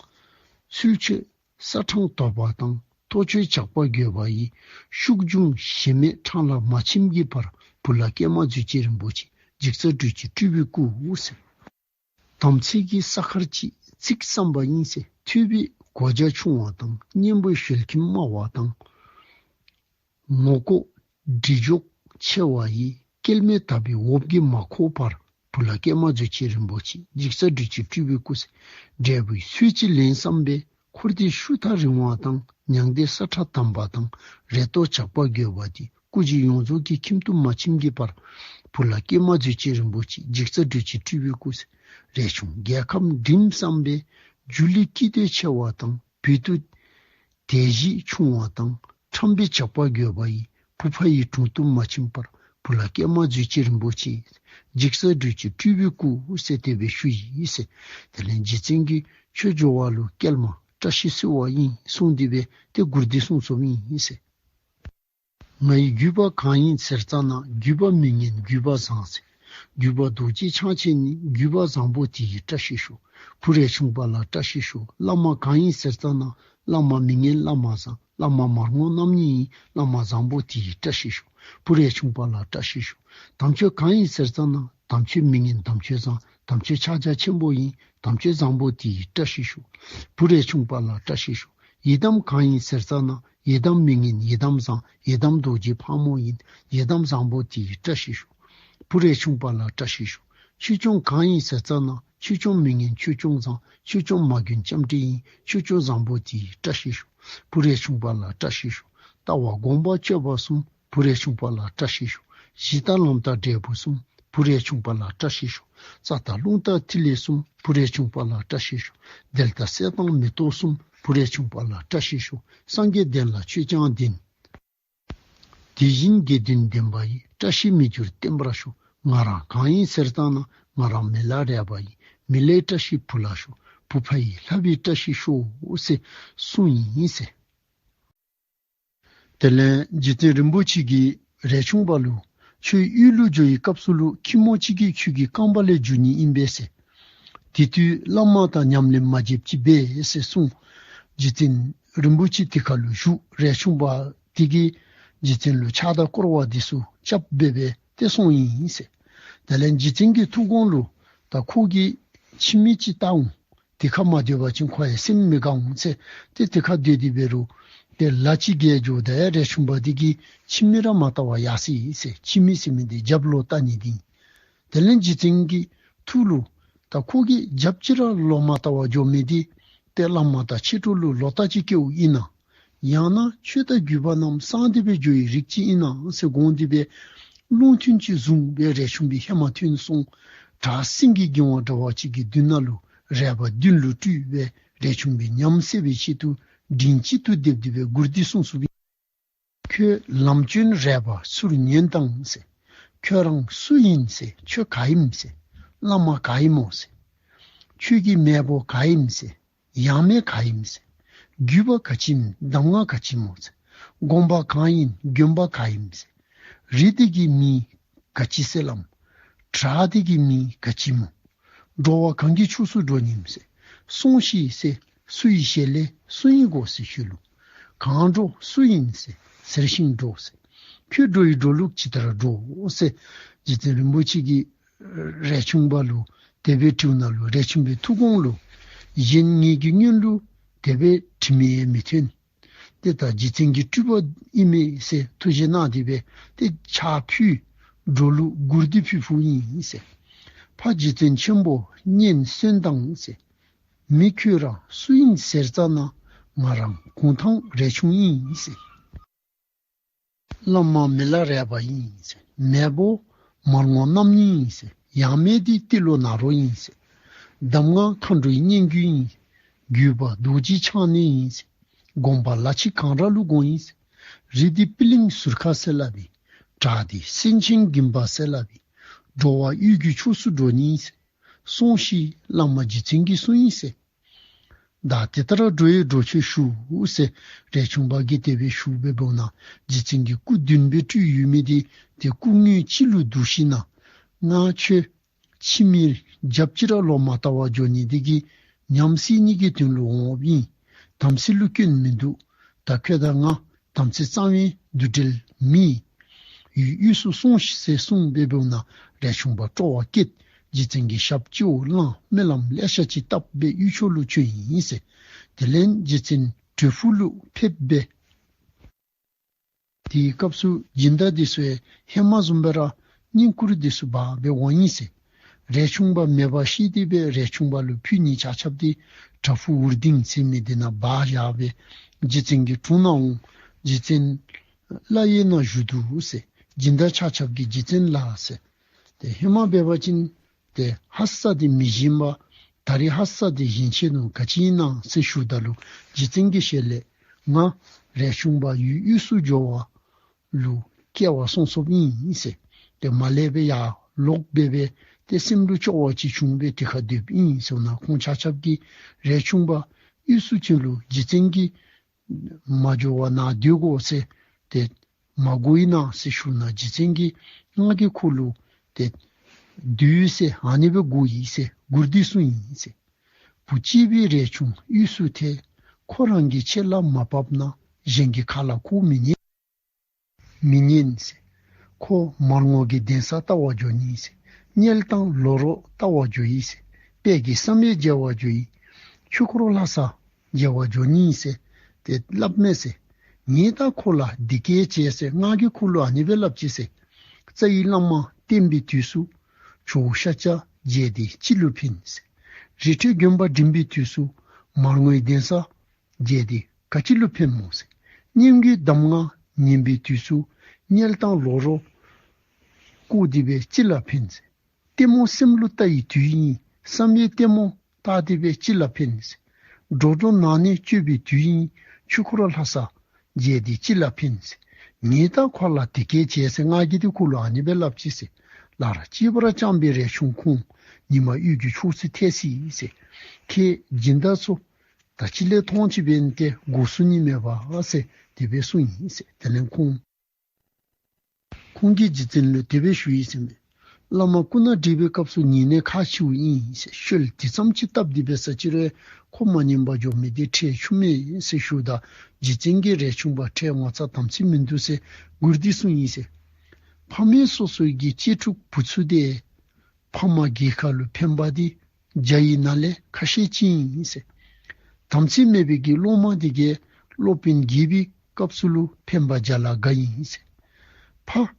ཚུལ་འཆོས་ས་ཁྲང་དོག་པ་དང་། ལྟོ་སྤྱོད་ཇག་པ་རྒོད་པ་ཡིས། ཤུགས་འབྱུང་ཞེན་མེད་འཕྲང་ལ་མ་ཕྱིན་གྱི་བར། བུ་ལ་སྐྱེལ་མ་མཛོད་ཅིག་རིན་པོ་ཆེ། འཇིགས་ས་སྦྲུལ་གྱི་སྤྲུལ་པའི་སྐུ་ཟེར། དམ་ཚིག་གི་ས་མཁར་ཅིག་བརྩིགས་བསམ་པ་ཡིན་ཟེར། ཐོས་པའི་གོ་རྒྱ་ཆུང་བ་དང་། སྙན་པའི་ཞལ་ཁྱིམ་དམའ་བ་དང་། ངོ་ལྐོག་འདྲེ་འཇོག་ཆེ་བ་ཡིས། སྐྱེལ་མའི་དག་པའི་འོབས་ཀྱིས་མ་ཁོག་པར། བུ་ལ་སྐྱེལ་མ་མཛོད་ཅིག་རིན་པོ་ཆེ། འཇིགས་ས་སྦྲུལ་གྱི་སྤྲུལ་པའི་སྐུ་ཟེར། འབྲས་བུའི་ཚུལ་གྱིས་ལེན་བསམ་པས། འཁོར་འདས་ཤུགས་དྲག་རིང་བ་དང་། མྱང་འདས་ས་ཁྲ་དམ་པ་དང་། རེ་ལྟོས་ཇག་པ་རྒོད་པ་འདི། སྐུ་མཆེད་ཡོངས་རྫོགས་ཀྱི་ཁྱིམ་དུ་མ་ཕྱིན་གྱི་བར། བུ་ལ་སྐྱེལ་མ་མཛོད་ཅིག་རིན་པོ་ཆེ། འཇིགས་ས་སྦྲུལ་གྱི་སྤྲུལ་པའི་སྐུ་ཟེར། རས་ཆུང་རྒྱལ་ཁམས་འགྲིམ་བསམ་པས། སྒྱུ་ལུས་སྐྱིད་འདོད་ཆེ་བ་དང་། བོད་དུ་དད་གཞི་ཆུང་བ་དང་། ཁྲམ་པའི་ཇག་པ་རྒོད་པ་ཡིས། བུ་ཕ་ཡི་དྲུང་དུ་མ་ཕྱིན་པར། བུ་ལ་སྐྱེལ་མ་མཛོད་ཅིག་རིན་པོ་ཆེ། འཇིགས་ས་སྦྲུལ་གྱི་སྤྲུལ་པའི་སྐུ་ཟེར་དེ་སྦེ་ཞུ་ཡི་ཟེར། དེ་ལས་རྗེ་བཙུན་གྱིས་ཁྱོད་འགྱོ་བ་ལུ་སྐྱེལ་མ་བཀྲ་ཤིས་གསོལ་བ་ཡིན་གསུངས་ཏེ་སྦེ་དེ་མགུར་འདི་གསུངས་སོཔ་ཨིན་ཟེར། ང་ཡི་བརྒྱུད་པ་གང་ཡིན་ཟེར་ཙ་ན། བརྒྱུད་པ་མི་ངན་བརྒྱུད་པ་བཟང་ཟེར། བརྒྱུད་པ་རྡོ་རྗེ་འཆང་ཆེན་ནི། བརྒྱུད་པ་བཟང་པོ་དེ་ཡིས་བཀྲ་ཤིས་ཤོག། བུ་རས་ཆུང་པ་ལ་བཀྲ་ཤིས་ཤོག། བླ་མ་གང་ཡིན་ཟེར་ཙ་ན། བླ་མ་མི་ངན་བླ་མ་བཟང་། བླ་མ་མར་ངོ་རྣམ་གཉིས་ཡིན། བླ་མ་བཟང་པོ་དེ་ཡིས་བཀྲ་ཤིས་ཤོག། བུ་རས་ཆུང་པ་ལ་བཀྲ་ཤིས་ཤོག། དམ་ཆོས་གང་ཡིན་ཟེར་ཙ་ན། དམ་ཆོས་མི་ངན་དམ་ཆོས་བཟང་། དམ་ཆོས་ཕྱག་རྒྱ་ཆེན་པོ་ཡིན། དམ་ཆོས་བཟང་པོ་དེ་ཡིས་བཀྲ་ཤིས་ཤོག། བུ་རས་ཆུང་པ་ལ་བཀྲ་ཤིས་ཤོག། ཡི་དམ་གང་ཡིན་ཟེར་ཙ་ན། ཡི་དམ་མི་ངན་ཡི་དམ་བཟང་། ཡི་དམ་རྡོ་རྗེ་ཕག་མོ་ཡིན། ཡི་དམ་བཟང་པོ་དེ་ཡིས་བཀྲ་ཤིས་ཤོག། བུ་རས་ཆུང་པ་ལ་བཀྲ་ཤིས་ཤོག། ཆོས་སྐྱོང་གང་ཡིན་ཟེར་ཙ་ན། ཆོས་སྐྱོང་མི་ངན་ཆོས་སྐྱོང་བཟང་། ཆོས་སྐྱོང་མ་མགོན་ལྕམ་དྲལ་ཡིན། ཆོས་སྐྱོང་བཟང་པོ་དེ་ཡིས་བཀྲ་ཤིས་ཤོག། བུ་རས་ཆུང་པ་ལ་བཀྲ་ཤིས་ཤོག། ལྟ་བ་དགོངས་པ་སྤྱོད་པ་གསུམ། བུ་རས་ཆུང་པ་ལ་བཀྲ་ཤིས་ཤོག། གཞི་དང་ལམ་དང་འབྲས་བུ་གསུམ། བུ་རས་ཆུང་པ་ལ་བཀྲ་ཤིས་ཤོག། རྩ་དང་རླུང་དང་ཐིག་ལེ་གསུམ། བུ་རས་ཆུང་པ་ལ་བཀྲ་ཤིས་ཤོག། དལ་དང་བསད་དང་མེ་ཏོག་གསུམ། བུ་རས་ཆུང་པ་ལ་བཀྲ་ཤིས་ཤོག། སངས་རྒྱས་བསྟན་ལ་ཆོས་ཀྱང་ལྡན། དེ་བཞིན་དགེ་འདུན་ལྡན་པ་ཡི། བཀྲ་ཤིས་མི་འགྱུར་བརྟན་པར་ཤོག། ང་རང་གང་ཡིན་ཟེར་ཙ་ན། ང་རང་མི་ལ་རས་པ་ཡིན། མི་ལའི་བཀྲ་ཤིས་བུ་ལ་ཤོག། བུ་ བུ་ཕ་ཡིས་ལྷག་པའི་བཀྲ་ཤིས་ཤོག་ཟེར་གསུངས་ཡི་ཟེར། དེ་ལས་རྗེ་བཙུན་རིན་པོ་ཆེ་གིས་རས་ཆུང་པ་ལུ་ཁྱོད་ཡུལ་ལུ་འགྱོ་བའི་སྐབས་སུ་ལུ་ཁྱི་མོ་ཅིག་གིས་ཁྱོད་ཀྱི་རྐང་པ་ལས་འཇུ་ནི་ཨིན་པས་ཟེར། དེ་དུས་བླ་མ་དང་ཉམས་ལེན་མ་བྱེདཔ་ཅིག་འབད་ཟེར་གསུངས། རྗེ་བཙུན་རིན་པོ་ཆེ་དེ་ཁར་ལུ་བཞུགས། རས་ཆུང་པ་དེ་གིས་རྗེ་བཙུན་ལུ་ཕྱག་དང་བསྐོར་བ་དེ་ཚུ་རྐྱབ་སྦེ་སྦེ་ཏེ་སོང་ཡི་ཟེར། དེ་ལས་རྗེ་བཙུན་གྱི་ཐུགས་དགོངས་ལུ་ད་ཁོ་གིས་ཁྱི་མི་ཅིག་བལྟ་འོང་། དེ་ཁར་མ་སྡོད་པ་ཅིན་ཁོ་ཡང་སེམས་མི་དགའ་འོང་ཟེར། ཏེ་དེ་ཁར་སྡོད་དེ་འབད་རུང་ཏེ་ལ་ཅིག་གིས་འགྱོཝ་ད་ཡང་རས་ཆུང་པ་དེ་གིས་ཁྱི་མི་ར་མ་བལྟ་བར་ཡར་སོ་ཡི་ཟེར། ཁྱི་མི་ཟེར་མི་དེ་རྒྱབ་ལོག་བལྟ་ནི་དེ་ཨིན། དེ་ལས་རྗེ་བཙུན་གྱི་ཐུགས་ལུ་ད་ཁོ་གིས་རྒྱབ་ཅིག་ར་ལོག་མ་བལྟ་བར་འགྱོ་མི་དེ་ཏེ་བླ་མ་དང་ཕྱི་དྲོ་ལུ་ལོག་ལྟ་ཅིག་བསྐྱེདཔ་ཨིན་ན། ཡང་ན་ཆོས་དང་བརྒྱུད་པ་རྣམས་སྲུང་སྟེ་སྦེ་འགྱོ་བའི་རིགས་ཅིག་ཨིན་ན་ཟེར་དགོངས་ཏེ་སྦེ་ལུང་ཐུན་ཅིག་བཟུང་སྦེ་རས་ཆུང་པའི་ཧེ་མ་ཐོན་སོང་། བྲག་སེང་གེ་འགྱིང་བ་འདྲ་བ་ཅིག་གི་མདུན་ན་ལུ་རས་པ་མདུན་ལུ་སྤྲུལ་སྦེ་རས་ཆུང་པའི་ཉམས་སད་པའི་ཆེད་དུ་མགྲིན་གཅིག་ཏུ་སྡེབས་ཏེ་སྦེ་མགུར་འདི་གསུངས་སོ། ཁྱོད་ལམ་སྐྱོན་རས་པ་ཚུར་ཉན་དང་ཟེར། ཁྱོད་རང་སུ་ཨིན་ཟེར། ཁྱོད་ག་ཨིནམ་ཟེར། བླ་མ་ག་ཨིནམ་སྨོ་ཟེར། ཁྱོད་ཀྱི་མེས་པོ་ག་ཨིནམ་ཟེར། ཡང་མེས་ག་ཨིནམ་ཟེར། བརྒྱུད་པ་ག་ཅི་ཨིནམ། གདམས་ངག་ག་ཅི་སྨོ་ཟེར། སྒོམ་པ་གང་ཨིན། དགོན་པ་ག་ཨིནམ་ཟེར། རི་དེ་གི་མིང་ག་ཅི་ཟེར་སླབ་སྨོ། བྲག་དེ་གི་མིང་ག་ཅི་སྨོ། འགྲོ་བ་གང་གི་ཕྱོགས་སུ་འགྲོ་ནི་ཨིནམ་ཟེར། སོང་ཤིག་ཟེར། སུ་ཡི་ཞལ་ལས་སུ་ཨིན་གོ་ཟེར་ཞུ་ལུ། གང་འགྲོ་སུ་ཨིན་ཟེར། ཟེར་ཞིང་འགྲོ་ཟེར། ཁྱོད་འགྲོ་བའི་འགྲོ་ལུགས་ཇི་ལྟར་འགྲོ་ཟེར། རྗེ་བཙུན་རིན་པོ་ཆེ་གིས་རས་ཆུང་པ་ལུ་དེ་སྦེ་དྲིཝ་ད་ལུ་རས་ཆུང་པའི་ཐུགས་དགོངས་ལུ་གཞན་ངེ་གི་སྔོན་ལུ་དེ་སྦེ་དྲི་མི་ཡང་མི་ཐོན། ཏེ་ད་རྗེ་བཙུན་གྱི་སྤྲུལ་པ་ཨིན་མས་ཟེར་ཐུགས་བཞེད་གནང་སྟེ་སྦེ་ཏེ་ཕྱག་ཕུལ། འགྲོ་ལུགས་མགུར་འདི་ཕུལ་ཕུལཝ་ཨིན་ཟེར། ཕ་རྗེ་བཙུན་ཆེན་པོ་སྙན་གསོན་དང་ཟེར། མི་ཁྱོད་རང་སུ་ཨིན་ཟེར་ཙ་ན། ང་རང་གུང་ཐང་རས་ཆུང་ཨིན་ཟེར། བླ་མ་མི་ལ་རས་པ་ཨིན་ཟེར། མེས་པོ་མར་ངོ་རྣམ་གཉིས་ཨིན་ཟེར། ཡང་མེས་འདི་ཏི་ལོ་ནཱ་རོ་ཨིན་ཟེར། གདམས་ངག་མཁའ་འགྲོའི་སྙན་བརྒྱུད་ཨིན། བརྒྱུད་པ་རྡོ་རྗེ་འཆང་གནས་ཨིན་ཟེར། སྒོམ་པ་ལ་ཕྱི་གངས་ར་ལུ་དགོན་ཨིན་ཟེར། རི་འདི་པི་ལིང་ཟུར་ཁ་ཟེར་སླབ་ཨིན། བྲག་འདི་སེང་ཆེན་འགྱིང་བ་ཟེར་སླབ་ཨིན། འགྲོ་བ་ཡུལ་གྱི་ཕྱོགས་སུ་འགྲོ་ནི་ཨིན་ཟེར། སོང་ཤིག་བླ་མ་རྗེ་བཙུན་གྱིས་གསུངས་ཡི་ཟེར། ད་དེ་ལྟར་འགྲོ་ཡི་འགྲོ་ཆོག་ཞུ་ཟེར་རས་ཆུང་པ་གིས་དེ་སྦེ་ཞུ་སྦེ་འབདཝ་ད་རྗེ་བཙུན་གྱི་སྐུ་མདུན་སྦེ་སྤྲུལ་ཡོད་མི་དེ་ཏེ་སྐུ་དངོས་ཅིག་ལུ་འདུག་ཤིག་ན། ང་ཁྱོད་ཁྱིམ་མི་རྒྱབ་ཅིག་ར་ལོག་མ་བལྟ་བར་འགྱོ་ནི་དེ་གིས་ཉམས་སད་ནི་གི་དོན་ལུ་འོངམ་ཨིན། དམ་ཚིག་ལུ་སྐྱོན་མིན་འདུག། ད་ཁྱོད་དང་ང་དམ་ཚིག་གཙང་བའི་འདུ་འབྲལ་མེད། ཡུལ་དབུས་སུ་སོང་ཤིག་ཟེར་གསུངས་སྦེ་འབདཝ་ད་རས་ཆུང་པ་སྤྲོ་བ་སྐྱེས། རྗེ་བཙུན་གྱིས་ཞབས་སྤྱི་བོར་བླངས། སྨོན་ལམ་ལེ་ཤ་ཅིག་བཏབ་སྦེ་དབུས་ཕྱོགས་ལུ་བྱོན་ཡི་ཟེར། དེ་ལས་རྗེ་བཙུན་བྲག་ཕུག་ལུ་ཕེབས་སྦེ། དེའི་སྐབས་སུ་སྦྱིན་བདག་དེ་ཚུ་ཡང་ཧེ་མ་བཟུམ་སྦེ་ར་བསྙེན་བཀུར་དེ་ཚུ་འབག་སྦེ་འོང་ཡི་ཟེར། རས་ཆུང་པ་མེད་པ་ཤེས་ཏེ་སྦེ་རས་ཆུང་པ་ལུ་ཕུལ་ནི་ཆ་ཁྱབ་དེ་བྲག་ཕུག་འུར་ལྡིང་ཟེར་མི་དེ་ནང་འབག་བཞག་སྦེ་རྗེ་བཙུན་གྱི་དྲུང་ནང་འོང་། རྗེ་བཙུན་བླ་ཡི་ནང་བཞུགས་འདུག་ཟེར། སྦྱིན་བདག་ཆ་ཁྱབ་ཀྱིས་རྗེ་བཙུན་ལགས་ཟེར། ཏེ་ཧེ་མ་འབད་བ་ཅིན་ཏེ་ཧ་སག་དེ་མི་བཞེངས་པར་ད་རིས་ཧ་སག་དེ་བཞེངས་ཆི་ནུག། ག་ཅི་ཨིན་ན་ཟེར་ཞུཝ་ད་ལུ་རྗེ་བཙུན་གྱི་ཞལ་ལས་ང་རས་ཆུང་པ་ཡུལ་དབུས་སུ་འགྱོ་བ་ལུ་སྐྱེ་བ་སོང་སོངམ་ཨིན་ཟེར། ཏེ་མ་ལས་སྦེ་ཡར་ལོག་སྦེ་སྦེ་ཏེ་སེམས་ལུ་སྐྱོ་བ་ཅིག་བྱུང་སྦེ་དེ་ཁར་སྡོདཔ་ཨིན་ཟེར། འོ་ན་ཁོང་ཆ་ཁྱབ་ཀྱིས་རས་ཆུང་པ་དབུས་སུ་བྱོན་ལུ་རྗེ་བཙུན་གྱིས་མ་འགྱོ་བར་ནཱ་སྡོད་དགོ་ཟེར་ཏེ་མ་གོ་ཡི་ན་ཟེར་ཞུ་ན་རྗེ་བཙུན་གྱིས་ང་གིས་ཁོ་ལུ་ཏེ་སྡོད་ཟེར་ཨ་ནི་སྦེ་གོ་ཡི་ཟེར་མགུར་འདི་གསུངས་ཡི་ཟེར། བུ་གཅེས་པའི་རས་ཆུང་དབུས་སུ་ཐལ། ཁོ་རང་གི་ཆེད་ལ་མ་བབས་ན། གཞན་གྱི་ཁ་ལ་ཁུག་མི་ཉན། མི་ཉན་ཟེར། ཁོ་མར་ངོ་གི་གདན་ས་བལྟ་བར་འགྱོ་ནི་ཟེར། དམྱལ་དང་ལོ་རོ་བལྟ་བར་འགྱོ་ཡི་ཟེར། དཔལ་གྱི་བསམ་ཡས་མཇལ་བར་འགྱོ་ཡི། ཆོས་འཁོར་ལྷ་ས་མཇལ་བར་འགྱོ་ནི་ཟེར་ཏེ་སླབ་མས་ཟེར། ངེ་ད་ཁོ་ལ་འདི་སྐད་ཅེས་ཟེར། ང་གིས་ཁོ་ལུ་ཨ་ནི་སྦེ་སླབ་ཅི་ཟེར། རྩ་བའི་བླ་མ་བསྟེན་པའི་དུས་སུ་ཇོ་བོ་ཤཱཀྱ་མཇལ་ཏེ་ཅི་ལུ་ཕན་ཟེར། རི་ཁྲོད་དགོན་པ་འགྲིམ་པའི་དུས་སུ་མར་ངོའི་གདན་ས་མཇལ་ཏེ་ག་ཅི་ལུ་ཕན་སྨོ་ཟེར། སྙན་བརྒྱུད་གདམས་ངག་ཉན་པའི་དུས་སུ་དམྱལ་དང་ལོ་རོ་བཀོག་སྟེ་སྦེ་ཅི་ལ་ཕན་ཟེར། ལྟད་མོ་སེམས་ལུ་ལྟ་བའི་དུས་ཨིན། བསམ་ཡས་ལྟད་མོ་བལྟ་སྟེ་སྦེ་ཅི་ལ་ཕན་ཟེར། འགྲོ་དྲུག་ནང་ནས་སྤྱོད་པའི་དུས་ཨིན། ཆོས་འཁོར་ལྷ་ས་མཇལ་ཏེ་ཅི་ལ་ཕན་ཟེར། ངེ་ད་ཁོ་ལ་དེ་སྐད་ཅེས་ཟེར། ང་གིས་ཏེ་ཁོ་ལུ་ཨ་ནི་སྦེ་སླབ་ཅི་ཟེར། ལར་གཅེས་པར་བསྐྱངས་པའི་རས་ཆུང་ཁོང་། ཉི་མ་དབུས་ཀྱི་ཕྱོགས་སུ་ཐལ་སོ་ཡི་ཟེར། ཁྱེད་སྦྱིན་བདག་ཚུ་ད་ཅི་ལས་མཐོང་ཅི་འབད་ནི་དེ་གོ་ཚུགས་ནི་མེད་པ་ཟེར་དེ་སྦེ་གསུངས་ཡི་ཟེར། དེ་ལས་ཁོང་ཁོང་གིས་རྗེ་བཙུན་ལུ་དེ་སྦེ་ཞུ་ཡི་ཟེར་མས། བླ་མ་སྐུ་ན་བགྲེས་པའི་སྐབས་སུ་ཉེ་གནས་ཁག་ཆེཝ་ཨིན་ཟེར། ཤུལ་དེ་ཙམ་ཅིག་བཏབ་སྟེ་འབད་ས་ཅིག་རུང་ཁོ་མ་ཉན་པར་འགྱོ་མི་དེ་ཁྲལ་ཆུང་མས་ཟེར་ཞུཝ་ད་རྗེ་བཙུན་གྱིས་རས་ཆུང་པ་ཁྲལ་ངོ་ཚ་དམ་ཚིག་མིན་འདུག་ཟེར་མགུར་འདི་གསུངས་ཡི་ཟེར། ཕ་མས་སོ་སོའི་གི་གཅེས་ཕྲུག་བུ་ཚུ་དེ་ཕ་མ་རྒས་ཁ་ལུ་ཕན་པ་དེ་བྱ་ཡི་ནང་ལས་ཁ་ཤས་ཅིག་ཨིན་ཟེར། དམ་ཚིག་མེད་པའི་གི་སློབ་མ་དེ་གིས་སློབ་དཔོན་རྒས་པའི་སྐབས་སུ་ལུ་ཕན་པ་བྱ་ལ་དགའ་ཡི་ཟེར། ཕ་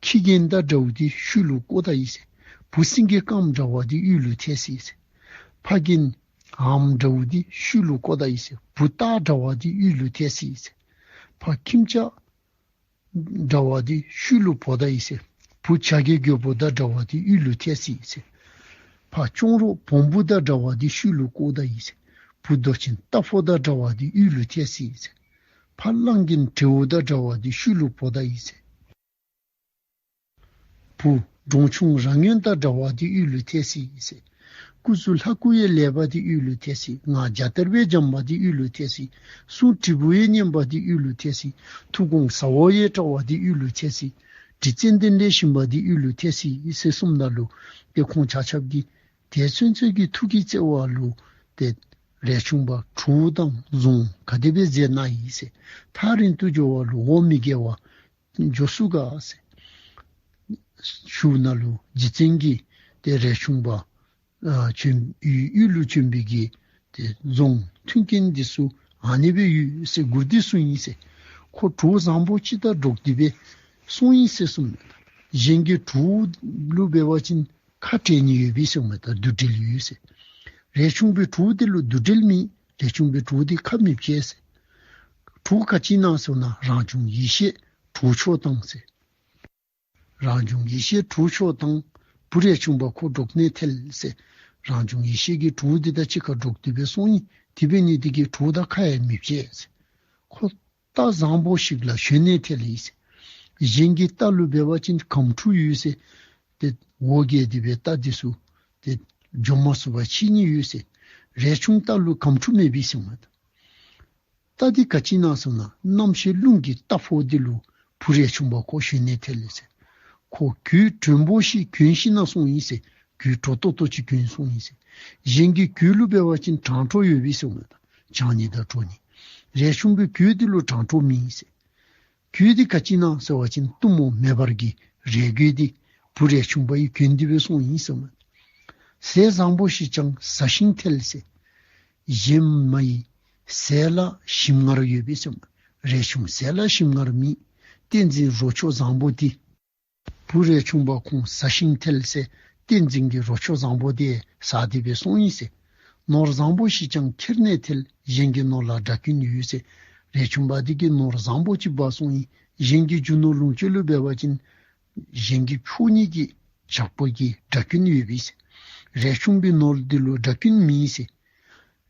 ཁྱི་རྒན་དང་འདྲཝ་དེ་ཤུལ་ལུ་བཀོ་ད་ཡི་ཟེར། བུ་སེང་གེ་དཀརམོ་འདྲཝ་དེ་གཡུས་ལུ་ཐལ་སོ་ཡི་ཟེར། ཕ་རྒན་འམ་འདྲཝ་དེ་ཤུལ་ལུ་བཀོ་ད་ཡི་ཟེར། བུ་སྟག་འདྲཝ་དེ་གཡུས་ལུ་ཐལ་སོ་ཡི་ཟེར། ཕ་ཁྱིམ་བྱ་འདྲཝ་དེ་ཤུལ་ལུ་བོ་ད་ཡི་ཟེར། བུ་བྱ་རྒོད་རྒོད་པོ་དང་འདྲཝ་དེ་གཡུས་ལུ་ཐལ་སོ་ཡི་ཟེར། ཕ་གཅོང་རོ་བོང་བུ་དང་འདྲཝ་དེ་ཤུལ་ལུ་བཀོ་ད་ཡི་ཟེར། བུ་རྡོ་ཆེན་རྟ་ཕོ་དང་འདྲཝ་དེ་གཡུས་ལུ་ཐལ་སོ་ཡི་ཟེར། ཕ་གླང་རྒན་དྲེའུ་དང་འདྲཝ་དེ་ཤུལ་ལུ་བོ་ད་ཡི་ཟེར། བུ་འབྲོང་ཆུང་ར་སྔོན་དང་འདྲཝ་དེ་གཡུས་ལུ་ཐལ་སོ་ཡི་ཟེར། སྐུ་གཟུགས་ལྷ་སྐུ་ཡི་ལེགས་པ་དེ་གཡུས་ལུ་ཐལ་སོ་ཡི། ངག་རྒྱ་དར་བའི་འཇམ་པ་དེ་གཡུས་ལུ་ཐལ་སོ་ཡི། གསུང་དྲིལ་བུ་ཡི་སྙན་པ་དེ་གཡུས་ལུ་ཐལ་སོ་ཡི། ཐུགས་དགོངས་ཟ་འོག་ཡི་བཀྲ་བ་དེ་གཡུས་ལུ་ཐལ་སོ་ཡི། དྲི་ཙན་དན་ལས་ཞིམ་པ་དེ་གཡུས་ལུ་ཐལ་སོ་ཡི་ཟེར་གསུངམ་ད་ལུ་ཏེ་ཁོང་ཆ་ཁྱབ་ཀྱིས་དེ་ཚུན་ཚོད་ཀྱི་ཐུགས་ཀྱི་བརྩེ་བ་ལུ་ཏེ་རས་ཆུང་པ་གྲོགས་དང་གཟུངས་ག་དེ་སྦེ་མཛད་གནང་ཡི་ཟེར། ཐག་རིང་དུ་འགྱོ་བ་ལུ་འོ་མི་དགའ་བར་འགྱོ་ཚུགས་ག་ཟེར་ཞུཝ་ད་ལུ་རྗེ་བཙུན་གྱིས་ཏེ་རས་ཆུང་པ་ཨ་བྱོན་གཡུས་གཡུས་ལུ་བྱོན་པའི་གི་ཏེ་གཟུངས་མཐུན་རྐྱེན་འདི་ཚུ་ཨ་ནི་སྦེ་ཡོད་ཟེར་མགུར་འདི་གསུངས་ཡི་ཟེར། ཁོ་གྲོགས་བཟང་པོ་ཅིག་དང་འགྲོགས་ཏེ་སྦེ་སོང་ཡི་ཟེར་གསུངས་མས། གཞན་གྱི་གྲོགས་ལུ་འབད་བ་ཅིན་ཁ་བྲལ་ནི་ཡོད་པས་གསུངས་མས། ད་འདུ་འབྲལ་ཡོད་ཟེར། རས་ཆུང་པའི་གྲོགས་འདི་ལུ་འདུ་འབྲལ་མེད། རས་ཆུང་པའི་གྲོགས་འདི་ཁ་མི་བྱལ་ཟེར། གྲོགས་ག་ཅི་ཨིན་ན་ཟེར་བ་ཅིན་རང་བྱུང་ཡེ་ཤེས་གྲོགས་མཆོག་དང་ཟེར། རང་བྱུང་ཡེ་ཤེས་གྲོགས་མཆོག་དང་། བུ་རས་ཆུང་པ་ཁོ་འགྲོགས་ནས་ཐལ་ཟེར། རང་བྱུང་ཡེ་ཤེས་ཀྱི་གྲོགས་འདི་དང་གཅིག་ཁར་འགྲོགས་ཏེ་སྦེ་སོང་ཡི། དེ་འབད་ནི་དེ་གིས་གྲོགས་དང་ཁ་ཡང་མི་བྱལ་ཟེར། ཁོ་རྟ་བཟང་པོ་ཞིག་ལ་ཞོན་ནས་ཐལ་ཡི་ཟེར། གཞན་གྱི་རྟ་ལུ་འབད་བ་ཅིན་གམ་ཕྲུག་ཡོད་ཟེར། ཏེ་འོ་བརྒྱལ་ཏེ་སྦེ་རྟ་འདི་ཚུ་ཏེ་འགྱོ་མ་ཚུགས་པར་ཤི་ནི་ཡོད་ཟེར། རས་ཆུང་རྟ་ལུ་གམ་ཕྲུག་མེད་པས་གསུངས་མས། རྟ་འདི་ག་ཅི་ཨིན་ན་ཟེར་བ་ཅིན་རྣམ་ཤེས་རླུང་གི་རྟ་ཕོ་འདི་ལུ་བུ་རས་ཆུང་པ་ཁོ་ཞོན་ནས་ཐལ་ཡི་ཟེར། ཁོ་གོས་དྲོན་པོ་ཞིག་གྱོན་ཞིན་ན་སོང་ཡི་ཟེར། གོས་དྲོ་ཏོག་ཏོ་ཅིག་གྱོན་སོང་ཡི་ཟེར། གཞན་གྱི་གོས་ལུ་འབད་བ་ཅིན་གྲང་དྲོ་ཡོད་པས་གསུངས་མས། ད་གྱང་ནི་དང་དྲོ་ནི། རས་ཆུང་པའི་གོས་འདི་ལུ་གྲང་དྲོ་མེད་ཟེར། གོས་འདི་ག་ཅི་ཨིན་ན་ཟེར་བ་ཅིན་གཏུམ་མོ་མེ་འབར་གྱི་རས་གོས་འདི་བུ་རས་ཆུང་པ་ཡིས་གྱོན་ཏེ་སྦེ་སོང་ཡི་ཟེར་མས། ཟས་བཟང་པོ་ཞིག་ཀྱང་ཟ་ཞིང་ཐལ་ཟེར། གཞན་མ་ཡི་ཟས་ལ་ཞིམ་མངར་ཡོད་པས་གསུངས་མས། རས་ཆུང་ཟས་ལ་ཞིམ་མངར་མེད། བསྟན་འཛིན་རོ་མཆོག་བཟང་པོ་འདི་བུ་རས་ཆུང་པ་ཁོང་ཟ་ཞིང་ཐལ་ཟེར། བསྟན་འཛིན་གྱི་རོ་མཆོག་བཟང་པོ་དེ་ཟ་སྟེ་སྦེ་སོང་ཡི་ཟེར། ནོར་བཟང་པོ་ཞིག་ཀྱང་ཁྱེར་ནས་ཐལ། གཞན་གྱི་ནོར་ལ་དགྲ་རྐྱེན་ཡོད་ཟེར། རས་ཆུང་པ་འདི་གིས་ནོར་བཟང་པོ་ཅིག་འབག་སོང་ཡི། གཞན་གྱི་རྒྱུ་ནོར་ལོངས་སྤྱོད་ལུ་འབད་བ་ཅིན་གཞན་གྱི་ཕྱོགས་གཉིས་ཀྱི་ཇག་པ་གི་དགྲ་རྐྱེན་ཡོད་པས་ཟེར། རས་ཆུང་པའི་ནོར་འདི་ལུ་དགྲ་རྐྱེན་མེད་ཟེར།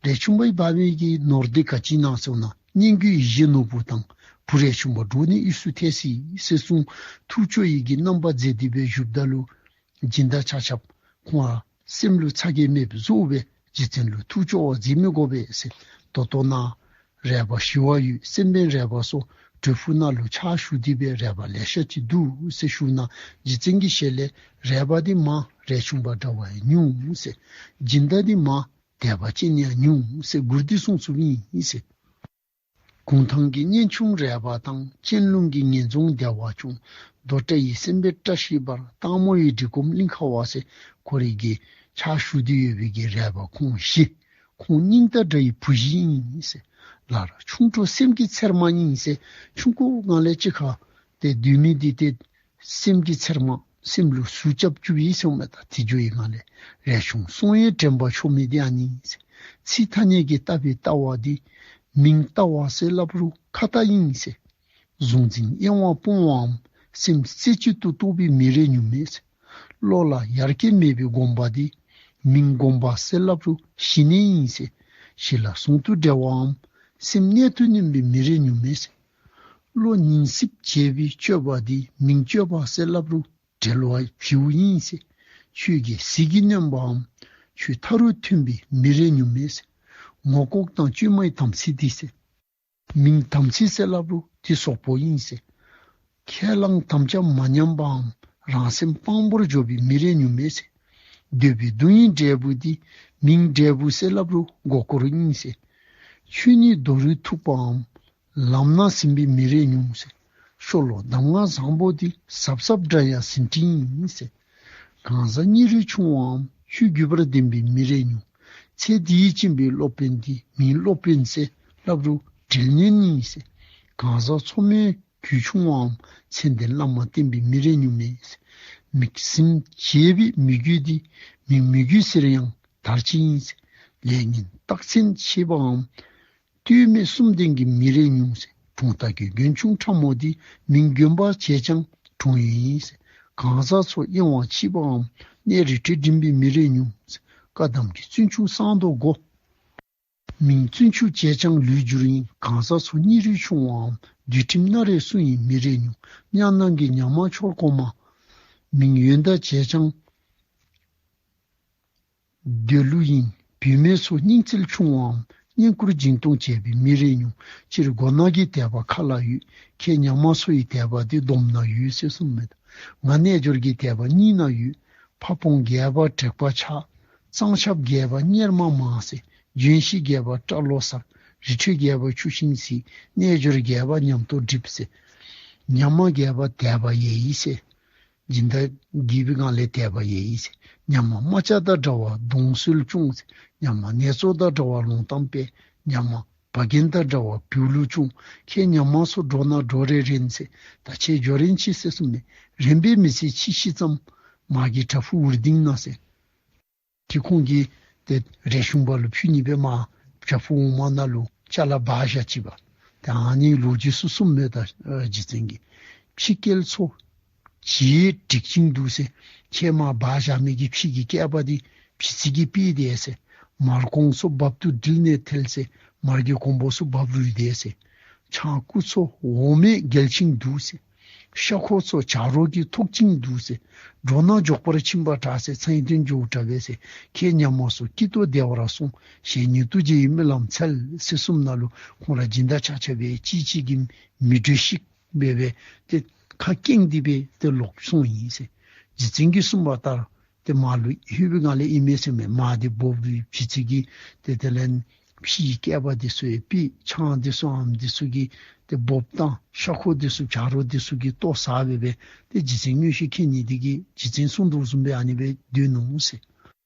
རས་ཆུང་པ་ཡིས་འབག་མི་གི་ནོར་འདི་ག་ཅི་ཨིན་ན་ཟེར་བ་ཅིན་སྙན་བརྒྱུད་ཡིད་བཞིན་ནོར་བུ་དང་བུ་རས་ཆུང་པ་འགྲོགས་ནས་དབུས་སུ་ཐལ་ཟེར་གསུངས། ཐུགས་སྐྱོ་ཡི་གི་རྣམ་པ་མཛད་དེ་སྦེ་བཞུགསཔ་ད་ལུ་སྦྱིན་བདག་ཆ་ཁྱབ་ཁོང་ཨ་སེམས་ལུ་ཚ་གྱང་མེདཔ་བཟོ་སྦེ་རྗེ་བཙུན་ལུ་ཐུགས་སྐྱོ་བ་མཛད་མི་དགོ་པས་ཟེར། ད་ལྟོ་ནཱ་རས་པ་ཞི་བ་འོད་སེམས་དཔའི་རས་པ་སོགས་གྲུབ་ཕུག་ནང་ལུ་ཕྱག་ཞུ་སྟེ་སྦེ་རས་པ་ལེ་ཤ་ཅིག་འདུག་ཟེར་ཞུཝ་ད་རྗེ་བཙུན་གྱི་ཞལ་ལས་རས་པ་འདི་མང་རས་ཆུང་པ་འདྲ་བ་ཡང་ཉུང་ཟེར། སྦྱིན་བདག་འདི་མང་དད་པ་ཅན་ཡང་ཉུང་ཟེར་མགུར་འདི་གསུངས་ཚུལ་ཨིན་ཟེར། གུང་ཐང་གི་གཉན་ཆུང་རས་པ་དང་། གཅན་ལུང་གི་ངན་རྫོང་བདེ་བ་སྐྱོང་། རྡོ་བྲག་ཡིད་སེམས་དཔའི་བཀྲ་ཤིས་འབར། སྟག་མོ་ཡི་གྲི་གུམ་གླིང་ཁ་བ་ཟེར། ཁོ་རའི་གི་ཕྱག་ཞུ་སྟེ་ཡོད་པའི་གི་རས་པ་ཁོང་བཞི། ཁོང་སྙིང་དང་འདྲ་བའི་བུ་བཞི་ཨིན་ཟེར། ལར་ཆུང་འགྲོ་སེམས་ཀྱི་ཚེར་མ་ཨིན་ཟེར། ཆུང་ཀུའི་སྒང་ལས་གཅིག་ཁར་ཏེ་སྡོད་མི་འདི་ཏེ་སེམས་ཀྱི་ཚེར་མ་སེམས་ལུ་ཟུག་རྐྱབ་བཅུགཔ་ཨིན་ཟེར་མས། ད་དེ་འགྱོ་བའི་སྒང་ལས་རས་ཆུང་སོང་ཡང་དྲན་པ་ཆོག་མི་འདི་ཨ་ནི་ཨིན་ཟེར། ཚིག་ཐ་སྙད་ཀྱིས་བཏགས་པའི་ལྟ་བ་འདི་མིང་ལྟ་བ་ཟེར་སླབ་རུང་ཁ་ལྟ་ཨིན་ཟེར། གཟུང་འཛིན་གཡེང་བ་སྤོང་བའམ་སེམས་རྩེ་གཅིག་ཏུ་རྟོགས་པའི་མི་རེ་ཉུང་མས་ཟེར། བློ་ལ་ཡར་སྐྱེ་མེད་པའི་སྒོམ་པ་འདི་མིང་སྒོམ་པ་ཟེར་སླབ་རུང་ཞི་གནས་ཨིན་ཟེར། ཞི་ལ་ཟུང་དུ་འབྲེལ་བའམ་སེམས་གནད་དུ་བསྣུན་པའི་མི་རེ་ཉུང་མས་ཟེར། བློ་ཉིང་སྲིབ་བྱེད་པའི་སྤྱོད་པ་འདི་མིང་སྤྱོད་པ་ཟེར་སླབ་རུང་བྲེལ་བ་བྱེཝ་ཨིན་ཟེར། ཁྱོད་ཀྱིས་ཟིལ་གྱིས་གནོན་པའམ། ཁྱོད་མཐའ་རུ་ཐོན་པའི་མི་རེ་ཉུང་མས་ཟེར། ངོ་ལྐོག་དང་བཅོས་མའི་དམ་ཚིག་འདི་ཟེར། མིང་དམ་ཚིག་ཟེར་སླབ་རུང་དེ་སོག་པོ་ཨིན་ཟེར། ཁས་བླངས་དམ་བཅའ་མ་ཉམས་པའམ། རང་སེམས་དཔང་པོར་འཇོག་པའི་མི་རེ་ཉུང་མས་ཟེར། འདོད་པའི་གདུང་ཡི་འབྲས་བུ་འདི། མིང་འབྲས་བུ་ཟེར་སླབ་རུང་མགོ་སྐོར་ཨིན་ཟེར། ཆོས་ཉིད་རྡོ་རུས་ཐུག་པའམ། ལམ་སྣ་ཟིན་པའི་མི་རེ་ཉུང་ཟེར། ཤོ་ལོ་གདམས་ངག་བཟང་པོ་འདི། ཟབ་ཟབ་འདྲ་ཡང་ཟིན་བྲིས་ཨིན་ཟེར། གང་ཟག་སྙིང་རུས་ཆུང་བའམ། ཆོས་བརྒྱུད་པར་ལྡན་པའི་མི་རེ་ཉུང་། ཚེ་འདིའི་སྦྱིན་པའི་སློབ་དཔོན་འདི། མིང་སློབ་དཔོན་ཟེར་སླབ་རུང་འབྲེལ་ཉན་ཨིན་ཟེར། གང་ཟག་མཚོ་མོའི་རྒྱུད་ཆུང་བའམ། མཚན་ལྡན་བླ་མ་བསྟེན་པའི་མི་རེ་ཉུང་མས་ཟེར། མིག་ཟིམ་བྱས་པའི་མི་རྒྱུད་འདི། མིང་མི་རྒྱུད་ཟེར་ཡང་དར་ཅིག་ཨིན་ཟེར། ལས་ངན་རྟགས་མཚན་ཆེ་བའམ། ལྟོས་མེད་གསུམ་ལྡན་གྱི་མི་རེ་ཉུང་ཟེར། གྲོང་རྟགས་ཀྱི་མགོན་ཆུང་ཕྲ་མོ་འདི། མིང་དགོན་པ་བྱས་ཀྱང་གྲོང་ཡུལ་ཨིན་ཟེར། གང་ཟག་ཚོ་གཡེང་བ་ཆེ་བའམ། གནས་རི་ཁྲོད་འགྲིམ་པའི་མི་རེ་ཉུང་ཟེར། བཀའ་གདམས་ཀྱི་བཙུན་ཆུང་གསང་མདོག་གོ། མིང་བཙུན་ཆུང་བྱས་ཀྱང་ལུས་འགྱུར་ཨིན། གང་ཟག་ཚོ་སྙིང་རུས་ཆུང་བའམ། འདུལ་ཁྲིམས་སྣ་རེ་སྲུང་བའི་མི་རེ་ཉུང་། གཉའ་ནང་གི་ཉ་མ་འཆོར་གོང་མ། མིང་ཡོན་བདག་བྱས་ཀྱང་འདོད་ལུགས་ཨིན། བུད་མེད་ཚོ་སྙིང་བརྩེ་ཆུང་བའམ། བསྙེན་བཀུར་སྦྱིན་གཏོང་བྱས་པའི་མི་རེ་ཉུང་། སྤྱིར་མགོ་ནག་གི་དད་པ་ཁ་ལ་ཡོད། ཁྱེད་ཉ་མ་ཚོ་ཡི་དད་པ་འདི་སྡོམ་ན་ཡོད་ཟེར་གསུངས་མས། ང་རྣལ་འབྱོར་གྱི་དད་པ་སྙིང་ན་ཡོད། ཕ་བོང་རྒྱས་པ་དྲེགས་པ་ཆགས། གཙང་ཆབ་རྒྱས་པ་གཉེར་མ་མང་ཟེར། ལྗོན་ཤིང་རྒྱས་པ་སྐྲ་ལོ་སར། རི་ཁྲོད་རྒྱས་པ་ཆུ་ཤིང་བསིལ། རྣལ་འབྱོར་རྒྱས་པ་ཉམས་རྟོགས་འགྲིབ་ཟེར། ཉ་མ་རྒྱས་པ་དད་པ་ཡལ་ཡི་ཟེར། སྦྱིན་བདག་རྒྱས་པའི་སྒང་ལས་དད་པ་ཡལ་ཡི་ཟེར། ཉ་མ་རྨ་བྱ་དང་འདྲ་བར་གདོང་གསོལ་སྐྱོང་ཟེར། ཉ་མ་ནེ་ཙོ་དང་འདྲ་བར་ལོང་གཏམ་སྤེལ། ཉ་མ་བ་རྒན་དང་འདྲ་བར་བུ་ལུ་ཆུང་། ཁྱེད་ཉ་མ་ཚོ་འགྲོ་ན་འགྲོ་རན་རན་ཟེར། ད་ཁྱེད་འགྱོ་རན་ཅི་ཟེར་གསུངས་མས། རན་པའི་མི་ཚེ་ཕྱི་ཤི་ཙམ། མ་གི་བྲག་ཕུག་འུར་ལྡིང་ན་ཟེར། དེ་ཁོང་གིས་ཏེ་རས་ཆུང་པ་ལུ་ཕུལ་ནི་སྦེ་མར་བྲག་ཕུག་འོག་མ་ནང་ལུ་ཅ་ལ་སྦ་བཞག་ཅི་པ། ཏེ་ཨ་ནི་ལོ་རྒྱུས་ཚུ་གསུངམ་མས་ད་རྗེ་བཙུན་གྱིས། ཕྱི་སྐྱེལ་ཚོ་བྱིའི་དྲེག་ཅིང་འདུག་ཟེར། ཁྱེད་མར་སྦ་བཞག་མི་གི་ཕྱི་གི་སྐྱེས་པ་འདི་བྱི་ཙི་གིས་ཕུད་དེས་ཟེར། མར་གོང་ཚོ་རྦབ་ཏུ་དྲིལ་ནས་ཐལ་ཟེར། མར་གྱི་གོང་བུ་ཚུ་རྦབ་རུལ་དེས་ཟེར། ཆང་ཀུ་ཚོ་འོ་མས་རྒྱལ་ཅིང་འདུག་ཟེར། ཤ་ཁོ་ཚོ་བྱ་རོག་གིས་ཐོག་ཅིང་འདུག་ཟེར། འགྲོ་ན་མགྱོགས་པར་ཕྱིན་པ་དྲག་ཟེར། ཚེ་ཡི་དོན་མགྱོགས་དྲག་པས་ཟེར། ཁྱེད་ཉ་མ་ཚོ་སྐྱིད་ཏོག་བདེ་བར་སོང་། གཞན་ཉིད་ཐུགས་རྗེ་ཡི་སྨོན་ལམ་འཚལ་ཟེར་གསུངམ་ནང་ལུ་ཁོང་ར་སྦྱིན་བདག་ཆ་ཁྱབ་སྦེ་གཅིག་གཅིག་གིས་མིག་འགྲོས་ཤིག་སྦེ་སྦེ་ཏེ་ཁ་སྐྱེངས་ཏེ་སྦེ་ཏེ་ལོག་སོང་ཡི་ཟེར། རྗེ་བཙུན་གྱིས་གསུངས་པ་ལྟར་ཏེ་མར་ལུ་ལྷོད་པའི་སྒང་ལས་ཨིན་མས་ཟེར་མས། མར་འདི་རྦབ་རུལ་བྱི་ཙི་གིས་ཏེ་དེ་ལས་ཕྱིའི་སྐྱེས་པ་འདི་ཚུ་ཡང་ཕུད། ཆང་འདི་ཚུ་ཨམ་འདི་ཚུ་གིས་ཏེ་རྦབ་བཏང་། ཤ་ཁོ་འདི་ཚུ་བྱ་རོག་འདི་ཚུ་གིས་ལྟོ་ཟ་སྦེ་སྦེ་ཏེ་རྗེ་བཙུན་མངོན་ཤེས་མཁྱེན་ནི་འདི་གིས་རྗེ་བཙུན་གསུང་དོ་བཟུམ་སྦེ་ཨ་ནི་སྦེ་སྡོད་ནུག་ཟེར།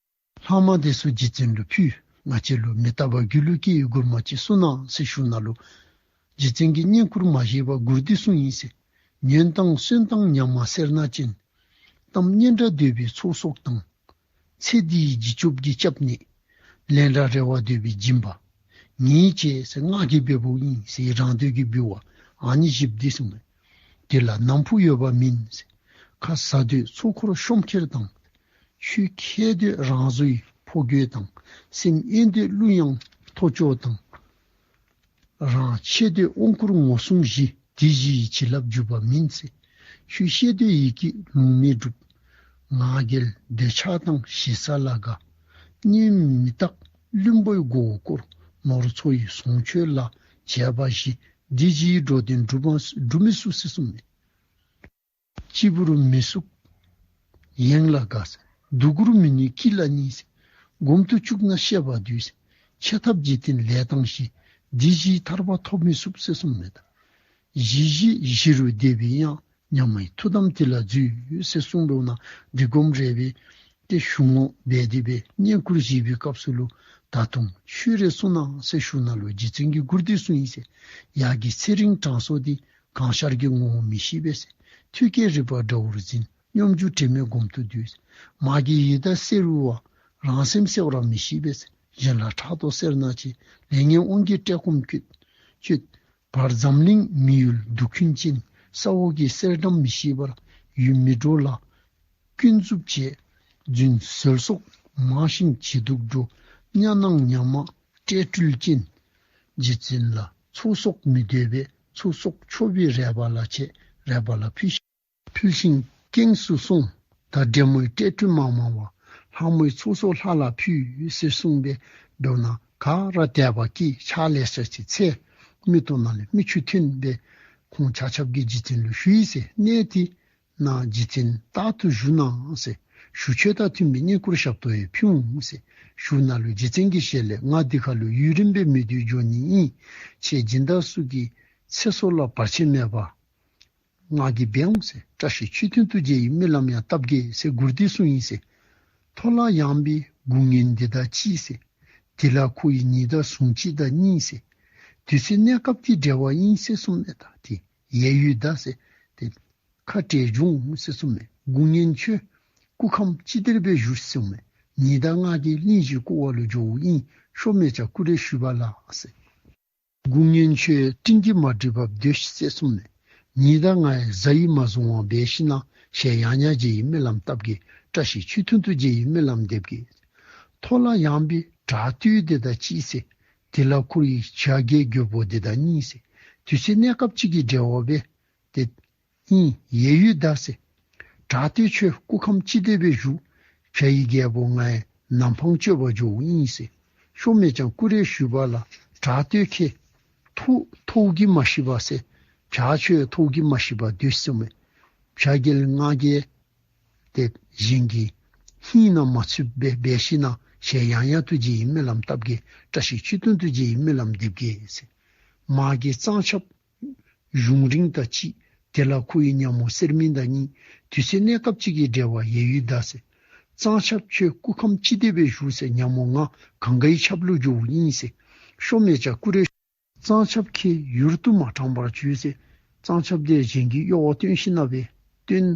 ལྷག་མ་འདི་ཚུ་རྗེ་བཙུན་ལུ་ཕུལ། ང་བཅས་ལུ་མི་རྟག་པ་རྒྱུད་ལུ་སྐྱེ་བའི་མགུར་མ་ཅིག་གསུང་གནང་ཟེར་ཞུཝ་ནང་ལུ་རྗེ་བཙུན་གྱིས་བསྙེན་བཀུར་མ་བཞེས་པར་མགུར་འདི་གསུངས་ཡི་ཟེར། ཉོན་དང་སུན་དང་ཉམས་མ་སེར་སྣ་ཅན། གཏམ་སྙན་གྲགས་འདོད་པའི་ཚོགས་གསོག་དང་། ཚེ་འདིའི་བརྗིད་སྐྱོབ་ཀྱི་སྐྱབས་གནས། ལན་གྲངས་རེ་བ་འདོད་པའི་སྦྱིན་པ། ངེས་བྱས་ཟེར་ང་གིས་འབདཝ་ཨིན་ཟེར་རང་འདོད་ཀྱིས་འབུལ་བ་ཨ་ནི་བཞིཔོ་འདི་གསུངས་མས། དེ་ལ་ནམ་ཕུགས་ཡོད་པ་མིན་ཟེར། ཁ་ཟ་འདོད་ཚོགས་འཁོར་ཤོམ་ཁྱེར་དང་། ཆོས་མཁས་འདོད་རང་བཟོ་ཡི་ཕོ་རྒོད་དང་། སེམས་གཡེང་འདོད་གླུ་དབྱངས་ཐོ་ཅོ་དང་། རང་ཆེ་འདོད་དབང་བསྐུར་ངོ་སྲུང་བཞི། དེ་བཞི་ཡི་བྱིན་རླབས་འཇུག་པ་མིན་ཟེར། ཆོས་བཤད་འདོད་ཡིད་ཀྱིས་ལུང་མི་སྒྲུབ། ང་རྒྱལ་འདོད་ཆགས་དང་ཞེ་ས་ལ་དགའ། གཉེན་མི་རྟག་བླུན་པོའི་མགོ་བོ་བསྐོར། ནོར་འཚོ་ཡི་ཟོང་ཆོས་ལ་བྱས་པ་བཞི། དེ་བཞི་ཡི་འགྲོ་དོན་སྒྲུབ་མ་སྒྲུབ་མི་ཚུགས་ཟེར་གསུངས་མས། སྤྱིལ་བུར་མི་ཚུགས་ཡེངས་ལ་དགའ་ཟེར། སྡུག་གུར་མི་ནུས་སྐྱིད་ལ་གཉིད་ཟེར། སྒོམ་དུ་བཅུག་ན་ཤེས་པ་འདུས་ཟེར། ཆེ་ཐབས་འཇིག་རྟེན་ལས་དང་བཞི། འདི་བཞིའི་ཐར་པ་ཐོབ་མི་ཚུགས་ཟེར་གསུངས་མས་ད། གཞི་བཞི་གཞི་རུ་བསྡད་པའི་དབྱངས། ཉམས་མའི་ཐུགས་དམ་དེ་ལ་འཛུལ་ཟེར་གསུངས་པས་ན། འདི་སྒོམ་རེ་བའི་ཏེ་གཞུང་ངོ་སྦེ་དེ་སྦེ་བསྙེན་བཀུར་བཞེས་པའི་སྐབས་སུ་ལུ་ད་དུང་ཆོས་རེ་གསུང་གནང་ཟེར་ཞུ་ན་ལུ་རྗེ་བཙུན་གྱིས་མགུར་འདི་གསུངས་ཡི་ཟེར། ཡར་གྱི་ཚེ་རིང་གྲངས་སོགས་འདི། གང་ཤར་གྱི་ངོ་བོ་མི་ཤེས་པས་ཟེར། ཐོད་རྒལ་རིག་པ་དགྲ་བོར་འཛིན། སྙོམས་འཇུག་དྲི་མས་སྒོམ་དུ་འདུས་ཟེར། མ་གི་ཡི་དྭགས་གསེར་འུར་བ། རང་སེམས་གསལ་བར་མི་ཤེས་པས་ཟེར། གཞན་ལ་ཕྲག་དོག་སེར་སྣ་ཆེ། ལས་ངན་དབང་གིས་བཀྲེས་སྐོམ་སྤྱོད། སྤྱོད། བར་འཛམ་གླིང་མི་ཡུལ་སྡུག་ཀུན་ཅན། ས་འོག་གི་གསེར་ཌམ་མི་ཤེས་པར། ཡུལ་མི་འགྲོ་ལ་ཀུན་རྫུབ་བྱེད། རྫུན་ཟོལ་ཟོག་མང་ཞིང་ཇེ་སྡུག་འགྲོ། གཉའ་ནང་ཉ་མ་བཀྲེས་སྤྲུལ་ཅན། རྗེ་བཙུན་ལ་ཚོགས་གསོག་མི་འདོད་པས། ཚོགས་གསོག་ཆོག་པའི་རས་པ་ལ་བྱས། རས་པ་ལ་ཕུལ་ཕུལ་ཞིང་སྐྱེངས་སུ་སོང་ ད་འདྲེ་མོའི་སྐྲ་བྲེགས་མ་མང་བ། ལྷ་མོའི་ཚོགས་གསོག་ལྷ་ལ་ཕུལ་ཟེར་གསུངས་པས། མདོར་ན་ག་ར་དད་པ་སྐྱེས་ཕྱག་ལེ་ཤ་ཅིག་འཚལ། མིག་ཏོ་ནང་ལས་མིག་ཆུ་ཐོན་པས། ཁོང་ཆ་ཁྱབ་ཀྱིས་རྗེ་བཙུན་ལུ་ཞུ་ཡི་ཟེར། གནས་དེ་ན་རྗེ་བཙུན་རྟག་ཏུ་བཞུགས་གནང་ཟེར། ཞུ་མཆོད་དང་མཐུན་པའི་བསྙེན་བཀུར་ཞབས་ཏོག་ཡང་ཕུལ་འོང་ཟེར། བཞུགས་གནང་ལུ་རྗེ་བཙུན་གྱི་ཞལ་ལས། ང་འདི་ཁ་ལུ་ཡུན་རིངམོ་སྦེ་མི་སྡོད་འགྱོ་ནི་ཨིན། ཁྱེད་སྦྱིན་བདག་ཚུ་གི་ཚེ་སྲོག་ལ་བར་ཆད་མེད་པར་ང་གིས་འབད་འོང་ཟེར། བཀྲ་ཤིས་ཆོས་མཐུན་ཐུགས་རྗེ་ཡི་སྨོན་ལམ་ཡང་བཏབ་གེ་ཟེར་མགུར་འདི་གསུངས་ཡི་ཟེར། མཐོ་ལ་ཡངས་པའི་སྒོ་ངན་འདི་དང་གཅིག་ཟེར། དེ་ལ་ཁོ་ཡི་ཉི་ཟླ་ཟུང་གཅིག་དང་གཉིས་ཟེར། དུས་ཚོད་གནས་སྐབས་ཀྱི་འབྲེལ་བ་ཨིན་ཟེར་གསུངས་མས། ད་དེ་ཡལ་ཡོད་ད་ཟེར། དེ་ཁ་བྲལ་འགྱོ་འོང་ཟེར་གསུངས་མས། སྒོ་ངན་ཁྱོད་སྐུ་ཁམས་ཅི་བདེ་སྦེ་བཞུགས་ཟེར་གསུངས་མས། ཉི་ཟླ་ང་གིས་གླིང་བཞི་བསྐོར་བ་ལུ་འགྱོཝ་ཨིན། ཤོ་མེ་ལྕང་ཀུ་རེ་ཞུ་བ་ལ་ཟེར། སྒོ་ངན་ཁྱོད་སྤྲིན་གྱིས་མ་བསྒྲིབས་པར་སྡོད་ཤིག་ཟེར་གསུངས་མས། ཉི་ཟླ་ང་ཡང་གཟའ་ཡིས་མ་བཟུང་བར་འབད་ཞིནམ་ན་ཞལ་ཡང་ཡང་མཇལ་བའི་སྨོན་ལམ་བཏབ་གེ། བཀྲ་ཤིས་ཆོས་མཐུན་ཐུགས་རྗེ་ཡི་སྨོན་ལམ་འདེབས་གེ། མཐོ་ལ་ཡངས་པའི་བྲག་སྟོད་འདི་དང་གཅིག་ཟེར། དེ་ལ་ཁོ་ཡི་བྱ་རྒོད་རྒོད་པོ་འདི་དང་གཉིས་ཟེར། དུས་ཚོད་གནས་སྐབས་ཅིག་གི་འབྲེལ་བ་སྦེ་དེ་ཨིན། ཡལ་ཡོད་ད་ཟེར། བྲག་སྟོད་ཁྱོད་སྐུ་ཁམས་ཅི་བདེ་སྦེ་བཞུགས། བྱ་ཡི་རྒོད་པོ་ང་ཡང་ནམ་འཕང་གཅོད་པར་འགྱོཝ་ཨིན་ཟེར། ཤོ་མེ་ལྕང་ཀུ་རེ་ཞུ་བ་ལ། བྲག་སྟོད་ཁྱོད་ཐོག་ཐོག་གིས་མ་ཤིག་པར་ཟེར། བྱ་ཁྱོད་ཐོག་གིས་མ་ཤིག་པར་སྡོད་ཟེར་གསུངས་མས། བྱ་རྒོད་ང་རྒོད་དེ་གཞན་གྱི་ཧིང་ནང་མ་ཚུད་པར་འབད་ཞིནམ་ན་ཞལ་ཡང་ཡང་ཐུགས་རྗེ་ཡི་སྨོན་ལམ་བཏབ་གེ། བཀྲ་ཤིས་ཆོས་མཐུན་ཐུགས་རྗེ་ཡི་སྨོན་ལམ་འདེབས་གེ་ཟེར། མ་གི་གཙང་ཆབ་གཞུང་རིང་དང་གཅིག། དེ་ལ་ཁོ་ཡི་ཉ་མོ་གསེར་མིག་དང་གཉིས། དུས་ཚོད་གནས་སྐབས་ཅིག་གི་འབྲེལ་བ་ཡལ་ཡོད་ད་ཟེར། གཙང་ཆབ་ཁྱོད་སྐུ་ཁམས་ཅི་བདེ་སྦེ་བཞུགས་ཟེར། ཉ་མོ་ང་གངྒཱའི་ཆབ་ལུ་འགྱོཝ་ཨིན་ཟེར། ཤོ་མེ་ལྕང་ཀུ་རེ། གཙང་ཆབ་ཁྱོད་ཡུལ་དུ་མ་དྲངས་པར་བྱོས་ཟེར། གཙང་ཆབ་དེ་གཞན་གྱི་གཡོག་བསྟེན་ཞིནམ་ན་སྦེ་སྟོན་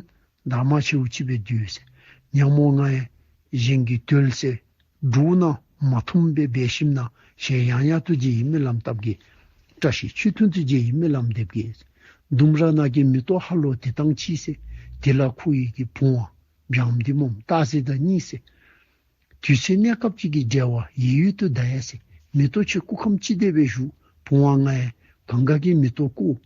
དར་མ་ཆེཝ་ཅིག་སྦེ་སྡོད་ཟེར། ཉ་མོ་ང་ཡང་གཞན་གྱི་དོལ་ཟེར་འབྲུག་ནང་མ་འཐུམ་པར་འབད་ཞིནམ་ན་ཞལ་ཡང་ཡང་ཐུགས་རྗེ་ཡི་སྨོན་ལམ་བཏབ་གེ། བཀྲ་ཤིས་ཆོས་མཐུན་ཐུགས་རྗེ་ཡི་སྨོན་ལམ་འདེབས་གེ། ལྡུམ་ར་ནང་གི་མེ་ཏོག་ཧ་ལོ་དེ་དང་གཅིག་ཟེར། དེ་ལ་ཁོ་ཡི་གི་བུང་བ་བྱམས་ཏེ་མོ་སྟག་གཟིག་དང་གཉིས་ཟེར། དུས་ཚོད་གནས་སྐབས་ཅིག་གི་འབྲེལ་བ་ཡལ་ཡོད་དོ་ད་ཡ་ཟེར། མེ་ཏོག་ཁྱོད་སྐུ་ཁམས་ཅི་བདེ་སྦེ་བཞུགས། བུང་བ་ང་ཡང་གངྒཱ་གི་མེ་ཏོག་བཀོ།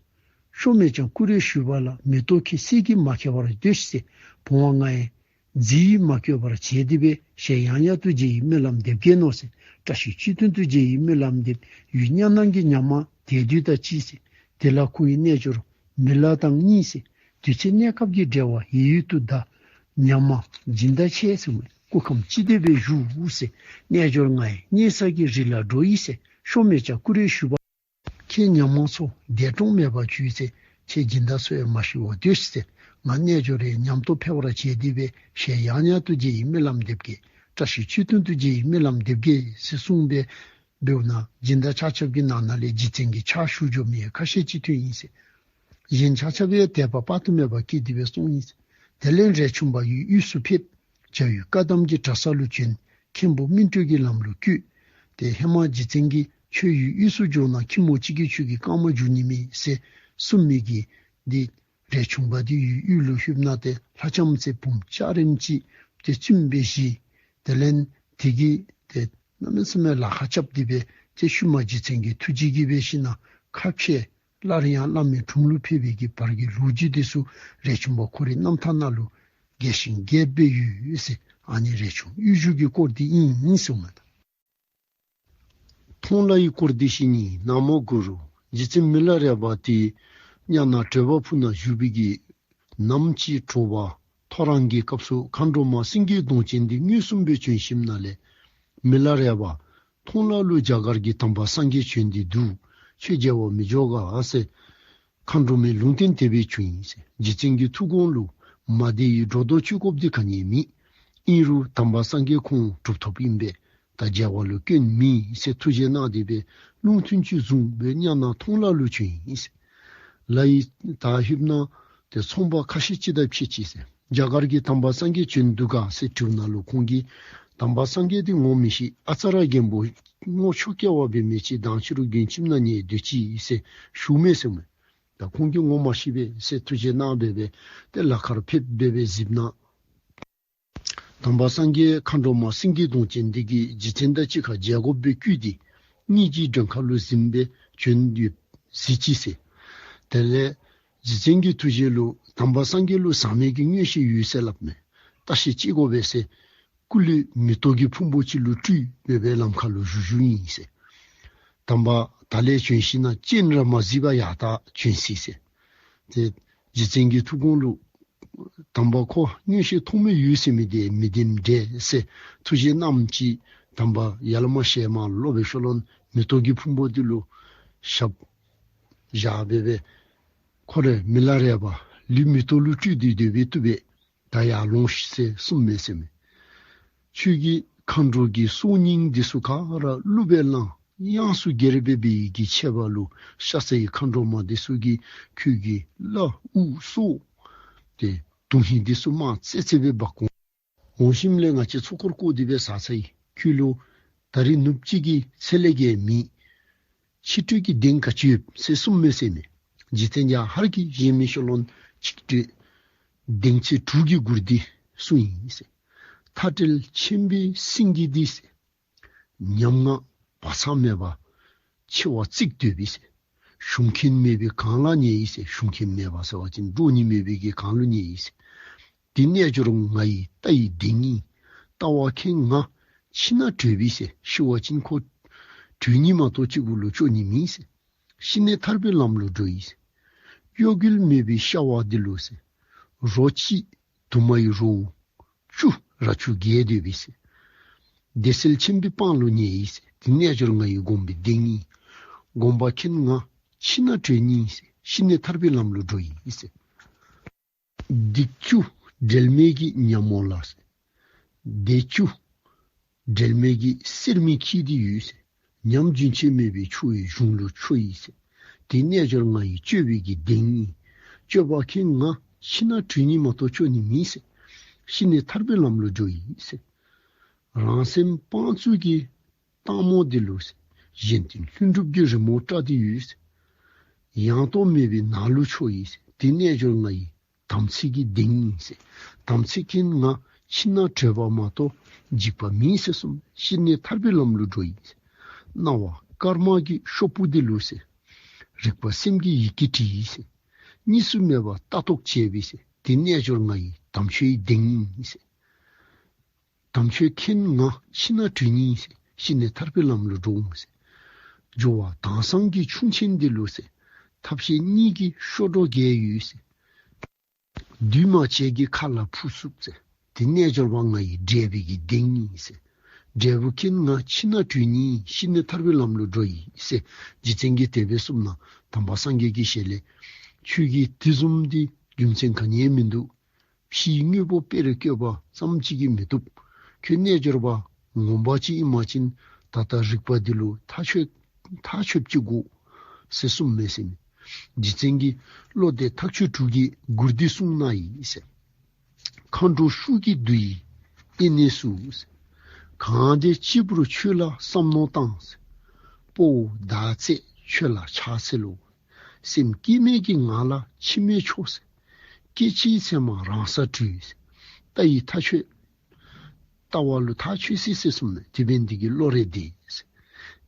ཤོ་མེ་ལྕང་ཀུ་རེ་ཞུ་བ་ལ། མེ་ཏོག་ཁྱོད་གསེར་གྱིས་མ་ཁྱབ་པར་སྡོད་ཤིག་ཟེར། བུང་བ་ང་ཡང་རྫི་ཡིས་མ་བསྐྱོད་པར་བྱས་ཏེ་སྦེ་ཞལ་ཡང་ཡང་ཐུགས་རྗེ་ཡི་སྨོན་ལམ་འདེབས་གེ་མནོ་ཟེར། བཀྲ་ཤིས་ཆོས་མཐུན་ཐུགས་རྗེ་ཡི་སྨོན་ལམ་འདེབས། ཡུལ་གཉའ་ནང་གི་ཉ་མ་དེ་དུས་དང་གཅིག་ཟེར། དེ་ལ་ཁོ་ཡི་རྣལ་འབྱོར་མི་ལ་དང་གཉིས་ཟེར། དུས་ཚོད་གནས་སྐབས་ཀྱི་འབྲེལ་བ་ཡལ་ཡོད་དོ་ད། ཉ་མ་སྦྱིན་བདག་ཆེ་ཟེར་མས། སྐུ་ཁམས་ཅི་བདེ་སྦེ་བཞུགས་ཟེར། རྣལ་འབྱོར་ང་ཡང་སྙེ་ས་གི་རི་ལ་འགྲོ་ཡི་ཟེར། ཤོ་མེ་ལྕང་ཀུ་རེ་ཞུ་བ། ཁྱེད་ཉ་མ་ཚུ་འདས་གྲོངས་མེད་པར་བྱོས་ཟེར། ཁྱེད་སྦྱིན་བདག་ཚུ་ཡང་མ་ཤི་བར་སྡོད་ཤིག་ཟེར། ང་རྣལ་འབྱོར་རེ་ཉམས་རྟོགས་འཕེལ་བར་བྱས་ཏེ་སྦེ་ཞལ་ཡང་ཡང་ཐུགས་རྗེ་ཡི་སྨོན་ལམ་འདེབས་གེ། བཀྲ་ཤིས་ཆོས་མཐུན་ཐུགས་རྗེ་ཡི་སྨོན་ལམ་འདེབས་གེ་ཟེར་གསུངས་པས། འབདཝ་ན་སྦྱིན་བདག་ཆ་ཁྱབ་ཀྱི་ནང་ན་ལས་རྗེ་བཙུན་གྱི་ཕྱག་ཞུ་འགྱོ་མི་ཁ་ཤས་ཅིག་ཐོན་ཡི་ཟེར། གཞན་ཆ་ཁྱབ་ཡང་དད་པ་དཔག་ཏུ་མེད་པ་སྐྱེས་ཏེ་སྦེ་སོང་ཡི་ཟེར། དེ་ལས་རས་ཆུང་པ་ཡི་དབུས་སུ་ཕེབས། བྱ་ཡུལ་བཀའ་གདམས་ཀྱི་གྲྭ་ས་ལུ་བྱོན། མཁན་པོ་སྨིན་གྲོལ་གྱི་ལམ་ལུ་བཀོད། ཏེ་ཧེ་མ་རྗེ་བཙུན་གྱིས་ཁྱོད་ཡི་དབུས་སུ་འགྱོ་ན་ཁྱི་མོ་ཅིག་གིས་ཁྱོད་ཀྱི་རྐངམ་འཇུ་ནི་མས་ཟེར་གསུངས་མི་གི་འདི་རས་ཆུང་པ་འདི་ཡི་དབུས་ལུ་ལྷོདཔ་ད་ཏེ་ལྷ་ལྕམ་ཟེར་བུམོ་འཇའ་རིསམོ་ཅིག་ཏེ་བཙུན་སྦེ་བཞེས། དེ་ལས་དེ་གིས་ཏེ་གནམ་མེད་ས་མེད་ལཱ་ཁག་རྐྱབ་སྟེ་སྦེ་ཏེ་ཤུལ་མ་རྗེ་བཙུན་གྱི་ཐུགས་རྗེ་གིས་འབད་ཞིནམ་ན་ཁ་ཕྱེ། སླར་ཡང་བླ་མའི་དྲུང་ལུ་ཕེབས་པའི་གི་བར་གྱི་ལོ་རྒྱུས་འདི་ཚུ་རས་ཆུང་པ་ཁོ་རའི་རྣམ་ཐར་ནང་ལུ་རྒྱས་ཤིང་རྒྱསཔ་སྦེ་ཡོད་ཟེར། ཨ་ནི་རས་ཆུང་དབུས་བཞུགས་ཀྱི་སྐོར་འདི་ཨིན་ཟེར་མས། མཐོང་ལྷ་ཡི་སྐོར་འདི་ཞུ་ནི་ན་མོ་གུ་རུ། རྗེ་བཙུན་མི་ལ་རས་པ་དེ་ཡང་ན་གྲོད་པ་ཕུག་ན་བཞུགས་པའི་གི་ནམ་ཅིག་དྲོ་པ་ཐོ་རངས་ཀྱི་སྐབས་སུ་མཁའ་འགྲོ་མ་སེང་གེའི་གདོང་ཅན་འདི་མངོན་སུམ་སྦེ་བྱོན་ཞིནམ་ལས་མི་ལ་རས་པ་མཐོང་ལྷ་ལུ་རྒྱ་གར་གྱི་དམ་པ་སངས་རྒྱས་བྱོན་ཏེ་འདུག། ཁྱོད་མཇལ་བར་མི་འགྱོ་ག་ཟེར་མཁའ་འགྲོ་མའི་ལུང་བསྟན་དེ་སྦེ་བྱུང་ཡི་ཟེར། རྗེ་བཙུན་གྱི་ཐུགས་དགོངས་ལུ་མ་དེ་ཡི་སྒྲོ་འདོགས་གཅོད་དགོཔ་འདི་ག་ནི་ཡང་མེད། ཨིན་རུང་དམ་པ་སངས་རྒྱས་ཁོང་གྲུབ་ཐོབ་ཨིན་པས། ད་མཇལ་བ་ལུ་སྐྱོན་མེད་ཟེར་ཐུགས་རྗེ་གནང་སྟེ་སྦེ་ལུང་བསྟན་ཅིག་བཟུང་སྦེ་ཡང་ན་མཐོང་ལྷ་ལུ་བྱོན་ཡི་ཟེར། ལྷ་ཡི་ད་ལྷོདཔ་ད་ཏེ་ཚོང་པ་ཁ་ཤས་ཅིག་དང་ཕྱད་ཅི་ཟེར། རྒྱ་གར་གྱི་དམ་པ་སངས་རྒྱས་བྱོན་འདུག་ག་ཟེར་དྲིཝ་ད་ལུ་ཁོང་གིས་དམ་པ་སངས་རྒྱས་འདི་ངོ་མི་ཤེས། ཨ་ཙ་ར་རྒན་པོ་ངོ་ཆོས་སྐལ་བ་འབད་མི་ཅིག་དང་ཕྱི་རུ་མགོན་ཁྱིམ་ནང་ཉལ་སྡོད་ཅི་ཟེར་ཞུཝ་མས་ཟེར་མས། ད་ཁོང་གིས་ངོ་མ་ཤེས་པས་ཟེར་ཐུགས་རྗེ་གནང་སྦེ་སྦེ་ཏེ་ལ་ཁར་ཕེབས་སྦེ་སྦེ་གཟིགསཔ་ད་དམ་པ་སངས་རྒྱས་མཁའ་འགྲོ་མ་སེང་གེའི་གདོང་ཅན་འདི་གིས་རྗེ་བཙུན་དང་གཅིག་ཁར་མཇལ་དགོཔ་སྦེ་བསྐུལ་ཏེ་སྙིང་རྗེའི་མགྲོན་ཁང་ལུ་གཟིམས་སྦེ་བྱོན་ཏེ་གཟིགས་ཅི་ཟེར། དེ་ལས་རྗེ་བཙུན་གྱི་ཐུགས་རྗེ་ལུ་དམ་པ་སངས་རྒྱས་ལུ་ཟག་མེད་ཀྱི་མངོན་ཤེས་ཡོད་ཟེར་སླབ་མས། བརྟག་ཞིབ་ཅིག་དགོ་པས་ཟེར། སྐུ་ལུས་མེ་ཏོག་གི་ཕུང་པོ་ཅིག་ལུ་སྤྲུལ་སྦེ་སྦེ་ལམ་ཁ་ལུ་བཞུགས་བཞུགསཔ་ཨིན་ཟེར། དམ་པ་ད་ལས་བྱོན་ཞིནམ་ན་སྤྱན་ར་མ་གཟིགས་པར་ཡར་ད་བྱོན་ཅི་ཟེར། ཏེ་རྗེ་བཙུན་གྱི་ཐུགས་དགོངས་ལུ་དམ་པ་ཁོ་མངོན་ཤེས་ཐོགས་མེད་ཡོད་ཟེར་མི་འདི་མི་བདེན་འདྲས་ཟེར་ཐུགས་བཞེད་གནངམ་ཅིག་དམ་པ་ཡར་ལས་མར་ཞལ་མར་ལོག་པའི་ཤུལ་ལུ་མེ་ཏོག་གི་ཕུང་པོ་འདི་ལུ་ཞབས་བཞག་སྦེ་སྦེ་ཁོ་ར་མི་ལ་རས་པ་ལུས་མེ་ཏོག་ལུ་སྤྲུལ་ཏེ་སྡོད་པའི་བཏུབ་པས། ད་ཡར་ལོངས་ཤིག་ཟེར་གསུངམ་མས་ཟེར་མས། ཁྱོད་ཀྱིས་མཁའ་འགྲོ་གི་སྲོག་སྙིང་འདི་ཚུ་ག་ར་བླུག་སྦེ་བླངས། དབྱངས་སུ་གྱེར་སྦེ་འབད་བའི་གི་ཆད་པ་ལུ་ཤ་ཟའི་མཁའ་འགྲོ་མ་འདི་ཚུ་གིས་ཁྱོད་ཀྱི་བླ་དབུ་སྲོག་ཏེ་དོན་ཧིང་འདི་ཚུ་མར་ཙེ་ཙེ་སྦེ་འབག་འོང་། འོང་ཞིནམ་ལས་ང་བཅས་ཚོགས་འཁོར་བསྐོར་ཏེ་སྦེ་བཟའ་ཚར་ཡི། ཁྱོད་ལུ་ད་རིས་ནུབ་གཅིག་གི་ཚེ་ལས་ཀྱི་མེད། ཕྱི་སྤྲོད་ཀྱི་གདེང་ག་ཅི་ཡོད་ཟེར་གསུངམ་མས་ཟེར་མས། རྗེ་བཙུན་ཡར་ཧར་གྱི་བཞེངས་མི་ཤུལ་ལུ་ཕྱི་སྤྲོད་གདེང་ཚད་དྲུག་གི་མགུར་འདི་གསུངས་ཡི་ཟེར། མཐའ་བྲལ་ཆེན་པོའི་སེང་གེ་འདི་ཟེར། ཉམ་ང་བག་ཚ་མེད་པར་མཆེ་བ་གཙིགས་སྡོད་པས་ཟེར། ཞུམ་མཁན་མེད་པའི་གངས་ལ་ཉལ་ཡི་ཟེར། ཞུམ་མཁན་མེད་པ་ཟེར་བ་ཅིན་འགྲོ་ནི་མེད་པའི་གི་གངས་ལུ་ཉལ་ཡི་ཟེར། དེ་རྣལ་འབྱོར་ང་ཡི་རྟ་ཡི་གདེང་ཨིན། ལྟ་བ་མཁན་ང་ཤི་ན་བྲོས་པས་ཟེར། ཤི་བ་ཅིན་ཁོ་བྲོས་ནི་མ་གཏོགས་གཅིག་པུ་ལུ་ལྕོགས་ནི་མེད་ཟེར། ཤི་ནས་ཐར་པའི་ལམ་ལུ་འགྲོ་ཡི་ཟེར། གཡོ་འགུལ་མེད་པའི་ཤ་བ་འདི་ལུ་ཟེར། རོ་གཅིག་དུ་མ་ཡི་རོ་བཅུ་ར་ཆུ་རྒྱས་སྡོད་པས་ཟེར། བདེ་གསལ་ཆེན་པོའི་སྤང་ལུ་ཉལ་ཡི་ཟེར། དེ་རྣལ་འབྱོར་ང་ཡི་སྒོམ་པའི་གདེང་ཨིན། སྒོམ་པ་མཁན་ང་ཤི་ན་བྲོས་ནི་ཨིན་ཟེར། ཤི་ནས་ཐར་པའི་ལམ་ལུ་འགྲོ་ཡི་ཟེར། སྡིག་བཅུ་འབྲལ་མེད་ཀྱི་ཉ་མོ་ལ་ཟེར། སྡིག་བཅུ་འབྲལ་མེད་ཀྱི་སེར་མིག་ཁྱེར་ཏེ་ཡོད་ཟེར། ཉམས་རྒྱུན་ཆད་མེད་པའི་ཆུ་ཡི་གཞུང་ལུ་འཕྱོ་ཡི་ཟེར། དེ་རྣལ་འབྱོར་ང་ཡི་སྤྱོད་པའི་གི་གདེང་ཨིན། སྤྱོད་པ་མཁན་ང་ཤི་ན་བྲོས་ནི་མ་གཏོགས་ལྕོགས་ནི་མེད་ཟེར། ཤི་ནས་ཐར་པའི་ལམ་ལུ་འགྲོ་ཡི་ཟེར། རང་སེམས་སྤང་བཙུགས་ཀྱི་སྟག་མོ་འདི་ལུ་ཟེར། གཞན་དོན་ལྷུན་གྲུབ་ཀྱི་རི་མོ་བཀྲ་སྟེ་ཡོད་ཟེར། ཡང་དོ་མེད་པའི་ནགས་ལུ་འཕྱོ་ཡི་ཟེར། དེ་རྣལ་འབྱོར་ང་ཡི་དམ་ཚིག་གི་གདེང་ཨིན་ཟེར། དམ་ཚིག་མཁན་ང་ཤི་ན་བྲོས་པ་མ་གཏོགས་འཇིགས་པ་མེད་ཟེར་གསུངས། ཤི་ནས་ཐར་པའི་ལམ་ལུ་འགྲོ་ཡི་ཟེར། སྣང་བ་དཀར་དམར་གྱི་ཤོག་བུ་འདི་ལུ་ཟེར། རིག་པ་སེམས་ཀྱི་ཡི་གེ་བྲིས་ཡི་ཟེར། གཉིས་སུ་མེད་པར་ལྟ་རྟོག་བྱེད་པས་ཟེར། དེ་རྣལ་འབྱོར་ང་ཡི་དམ་ཆོས་ཀྱི་གདེང་ཨིན་ཟེར། དམ་ཆོས་མཁན་ང་ཤི་ན་བྲོས་ནི་ཨིན་ཟེར། ཤི་ནས་ཐར་པའི་ལམ་ལུ་འགྲོ་འོང་ཟེར། སྦྱོར་བ་དྭངས་སང་གི་ཁྱུང་ཆེན་འདི་ལུ་ཟེར། ཐབས་ཤེས་གཉིས་ཀྱི་གཤོག་སྒྲོ་རྒྱས་ཡོད་ཟེར། བདུད་དམག་བྱེད་ཀྱི་ཁ་ལ་འཕུར་ཚུགས་ཟེར། དེ་རྣལ་འབྱོར་པ་ང་ཡི་འབྲས་བུའི་གི་གདེང་ཨིན་ཟེར། འབྲས་བུ་མཁན་ང་ཤི་ན་བྲོས་ནི་ཨིན། ཤི་ནས་ཐར་པའི་ལམ་ལུ་འགྲོ་ཡི་ཟེར། རྗེ་བཙུན་གྱིས་དེ་སྦེ་གསུངས་ན་དམ་པ་སངས་རྒྱས་ཀྱི་ཞལ་ལས། ཁྱོད་ཀྱིས་དེ་བཟུམ་འདི་རྒྱུ་མཚན་ག་ནི་ཡང་མིན་འདུག། ཕྱིའི་དངོས་པོ་དཔེར་བཀོད་པ་ཙམ་ཅིག་གིས་མི་བཏུབ། ཁྱོད་རྣལ་འབྱོར་པ་ངོ་མ་ཅིག་ཨིན་པ་ཅིན་ད་ལྟ་རིག་པ་འདི་ལུ་ཐག་ཆོད་ཐག་ཆོད་ཅིག་དགོ་ཟེར་གསུངས་མས་ཟེར་མས། རྗེ་བཙུན་གྱིས་བློ་གཏད་ཐག་ཆོད་དྲུག་གི་མགུར་འདི་གསུངས་གནང་ཡི་ཟེར། མཁའ་འགྲོ་ཤུགས་ཀྱིས་བསྡུ་ཡི་ཨེ་གནས་སུ་ཟེར། གང་དེ་སྤྱི་བོར་ཆོས་ལ་བསམ་མནོ་བཏང་ཟེར། དཔའ་བོ་བདག་བརྩེགས་ཆོས་ལ་ཕྱག་འཚལ་ལོ། སེམས་སྐྱེ་མེད་ཀྱི་ངང་ལ་ཕྱིན་མི་ཆོག་ཟེར། སྐད་ཅིག་མཚན་མ་རང་སར་གྲོལ་ཟེར། ལྟ་ཡི་ཐག་ཆོད། ལྟ་བ་ལུ་ཐག་ཆོད་ཅི་ཟེར་གསུངས་མས། དེ་འབད་ནི་འདི་གིས་བློ་རེ་བདེ་ཟེར།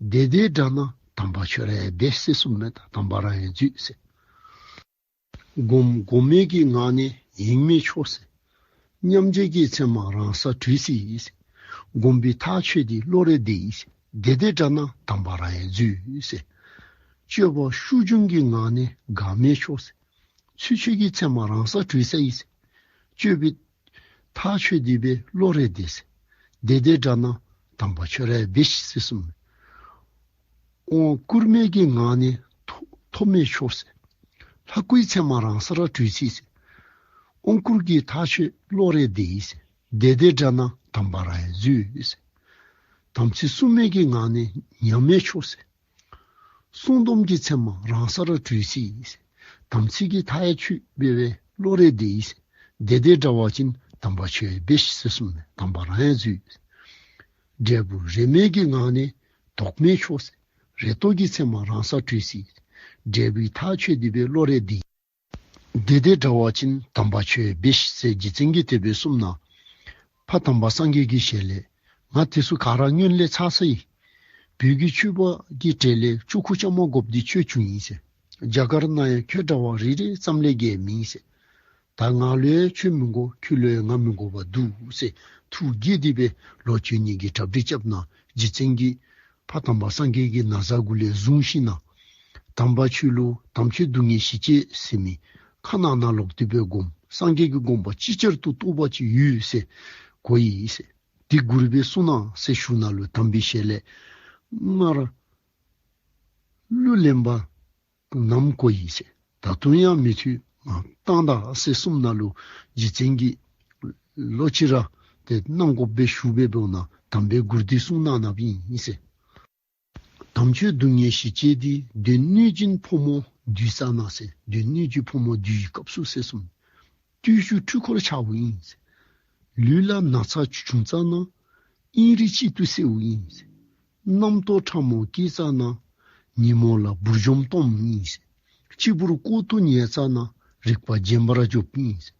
བདེ་བདེ་འདྲ་ན་དམ་པ་ཁྱོད་ར་འབད་ཟེར་གསུངས་མས། ད་དམ་པ་རང་ཡང་འཛོལ་ཟེར། སྒོམ་སྒོམ་མེད་ཀྱི་ངང་ནས་ཡེངས་མི་ཆོག་ཟེར། མཉམ་རྗེས་ཀྱི་མཚན་མ་རང་སར་གྲོལ་ཅི་ཟེར། སྒོམ་པའི་ཐག་ཆོད་དེ་བློ་རེ་བདེ་ཟེར། བདེ་བདེ་འདྲ་ན་དམ་པ་རང་ཡང་འཛོལ་ཟེར། སྤྱོད་པ་ཤུགས་འབྱུང་གི་ངང་ནས་འགག་མི་ཆོག་ཟེར། ཚུལ་འཆོས་ཀྱི་མཚན་མ་རང་སར་གྲོལ་ཅི་ཟེར། སྤྱོད་པའི་ཐག་ཆོད་དེ་སྦེ་བློ་རེ་བདེ་ཟེར། བདེ་བདེ་འདྲ་ན་དམ་པ་ཁྱོད་ར་འབད་ཤིག་ཟེར་གསུངས་མས། དབང་བསྐུར་མེད་ཀྱི་ངང་ནས་ཐོ་ཐོབ་མི་ཆོག་ཟེར། ལྷ་སྐུའི་མཚན་མ་རང་སར་གྲོལ་ཅི་ཟེར། དབང་བསྐུར་གྱི་ཐག་ཆོད་བློ་རེ་བདེ་ཟེར། བདེ་བདེ་འདྲ་ན་དམ་པ་རང་ཡང་འཛོལ་ཟེར། དམ་ཚིག་བསྲུང་མེད་ཀྱི་ངང་ནས་ཉམས་མི་ཆོག་ཟེར། བསྲུང་སྡོམ་གྱི་མཚན་མ་རང་སར་གྲོལ་ཅི་ཟེར། དམ་ཚིག་གི་ཐག་ཡང་ཆོད་པའི་བློ་རེ་བདེ་ཟེར། བདེ་བདེ་འདྲ་བ་ཅིན་དམ་པ་ཁྱོད་ཡང་འབད་ཤིག་ཟེར་གསུངས་མས། དམ་པ་རང་ཡང་འཛོལ་ཟེར། འབྲས་བུ་རེ་མེད་ཀྱི་ངང་ནས་ལྡོག་མི་ཆོག་ཟེར། རེ་དོགས་ཀྱི་མཚན་མ་རང་སར་གྲོལ་ཅི་ཟེར། འབྲས་བུའི་ཐག་ཆོད་དེ་སྦེ་བློ་རེ་བདེ། བདེ་བདེ་འདྲ་བ་ཅིན་དམ་པ་ཁྱོད་ཡང་འབད་ཤིག་ཟེར་རྗེ་བཙུན་གྱིས་དེ་སྦེ་གསུངས་ན། ཕ་དམ་པ་སངས་རྒྱས་ཀྱི་ཞལ་ལས། ང་དེ་ཚུ་ག་ར་སྔོན་ལས་ཚར་ཚར་ཡི། བོད་ཀྱི་ཆོས་པ་གི་གྲལ་ལས་ཆོ་ག་བཅའ་མར་དགོཔ་འདི་ཁྱོད་བྱུང་ཡི་ཟེར། རྒྱ་གར་ནང་ཡང་ཁྱོད་འདྲ་བ་རེ་རེ་ཙམ་ལས་བརྒལ་མེད་ཟེར། ད་ང་ལུ་ཡང་ཁྱོད་མི་དགོ། ཁྱོད་ལུ་ཡང་ང་མི་དགོ་པར་འདུག་ཟེར་ཐུགས་དགྱེས་ཏེ་སྦེ་ལོ་བཅུ་གཉིས་ཀྱི་གྲ་སྒྲིག་རྐྱབ་ནུག། རྗེ་བཙུན་གྱིས་ཕ་དམ་པ་སངས་རྒྱས་ཀྱི་ན་བཟའ་གུ་ལས་བཟུང་ཞིནམ་ལས་དམ་པ་ཁྱོད་ལུ་དམ་ཆོས་སྡུག་བསྔལ་ཞི་བྱེད་ཟེར་མི་ཁ་ནང་ན་ལོག་སྟེ་སྦེ་སྒོམ། སངས་རྒྱས་ཀྱི་དགོངས་པ་ཅིག་ཅར་དུ་རྟོགས་པ་ཅིག་ཡོད་ཟེར་གོ་ཡི་ཟེར། དེ་མགུར་སྦེ་གསུང་གནང་ཟེར་ཞུ་ནུག་ལོ། དམ་པའི་ཞལ་ལས་སྔར་གླུ་ལེན་པ་ནམ་གོ་ཡི་ཟེར། ད་དུང་ཡང་མི་ཐུབ། མ་བཏང་ད་ཟེར་གསུངམ་ད་ལུ་རྗེ་བཙུན་གྱིས་ལོག་ཅི་ར་ཏེ་གནང་དགོཔ་སྦེ་ཞུ་སྦེ་འབདཝ་ད་དམ་པའི་མགུར་འདི་གསུང་གནང་གནངམ་ཨིན་ཟེར། དམ་ཆོས་སྡུག་བསྔལ་ཞི་བྱེད་འདི། གདོན་གནོད་སྦྱིན་ཕོ་མོ་འདུས་ཙ་ན་ཟེར། གདོན་གནོད་སྦྱིན་ཕོ་མོ་འདུས་སྐབས་སུ་ཟེར་གསུངས། བརྟུལ་ཞུགས་འཁྲུལ་འཁོར་ཆགས་པ་ཨིན་ཟེར། ལུས་ལ་ན་ཚ་བྱུང་ཙ་ན་ཨིན་རིག་གཅིག་ཏུ་སེལཝ་ཨིན་ཟེར། རྣམ་རྟོག་ཕྲ་མོ་སྐྱེས་ཙ་ན་ཉོན་མོངས་ལ་འབུར་འཇོམས་གཏོང་ཨིན་ཟེར། གཅིག་པུར་ལྐོག་ཏུ་ཉལ་ཙ་ན་རིག་པ་རྗེན་པར་འཇོམས་ཨིན་ཟེར།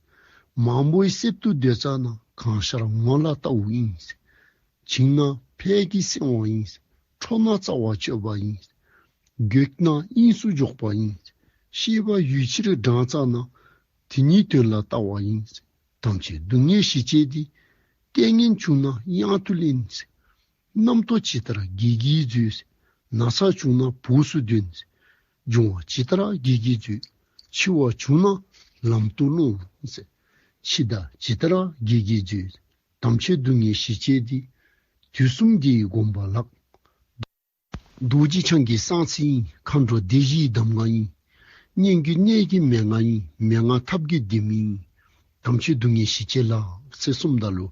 མང་པོའི་གསེབ་ཏུ་སྡོད་ཙ་ན་གང་ཤར་ངོ་ལ་བལྟཝ་ཨིན་ཟེར། བྱིང་ན་ཕས་ཀྱིས་སེལ་བ་ཨིན་ཟེར། ཁྲོ་ན་རྩ་བ་གཅོད་པ་ཨིན་ཟེར། འགྱོད་ན་དབྱིངས་སུ་འཇོག་པ་ཨིན་ཟེར། ཤེས་པ་ཡུད་ཕྱིར་བགྲང་ཙ་ན་དེ་ཉིད་དོན་ལ་ལྟ་བ་ཨིན་ཟེར། དམ་ཆོས་སྡུག་བསྔལ་ཞི་བྱེད་འདི། ལྟས་ངན་བྱུང་ན་གཡང་དུ་ལེན་ཟེར། རྣམ་རྟོག་ཇི་ལྟར་བགེགས་ཀྱིས་འཛོལ་ཟེར། ན་ཚ་བྱུང་ན་བོགས་སུ་འདོན་ཟེར། འབྱུང་བ་ཇི་ལྟར་བགེགས་ཀྱིས་འཛོལ། འཆི་བ་བྱུང་ན་ལམ་དུ་སློང་ཟེར། འཆི་བདག་ཇི་ལྟར་བགེགས་ཀྱིས་འཛོལ། དམ་ཆོས་སྡུག་བསྔལ་ཞི་བྱེད་འདི། དུས་གསུམ་དགེ་བའི་སྒོམ་པ་ལགས། རྡོ་རྗེ་འཆང་གི་གསང་ཚིག་ཨིན། མཁའ་འགྲོ་སྡེ་བཞིའི་གདམས་ངག་ཨིན། སྙན་བརྒྱུད་གནད་ཀྱི་མན་ངག་ཨིན། མན་ངག་ཐབས་ཀྱི་ལྡེ་མིག་ཨིན། དམ་ཆོས་སྡུག་བསྔལ་ཞི་བྱེད་ལགས་ཟེར་གསུངམ་ད་ལུ་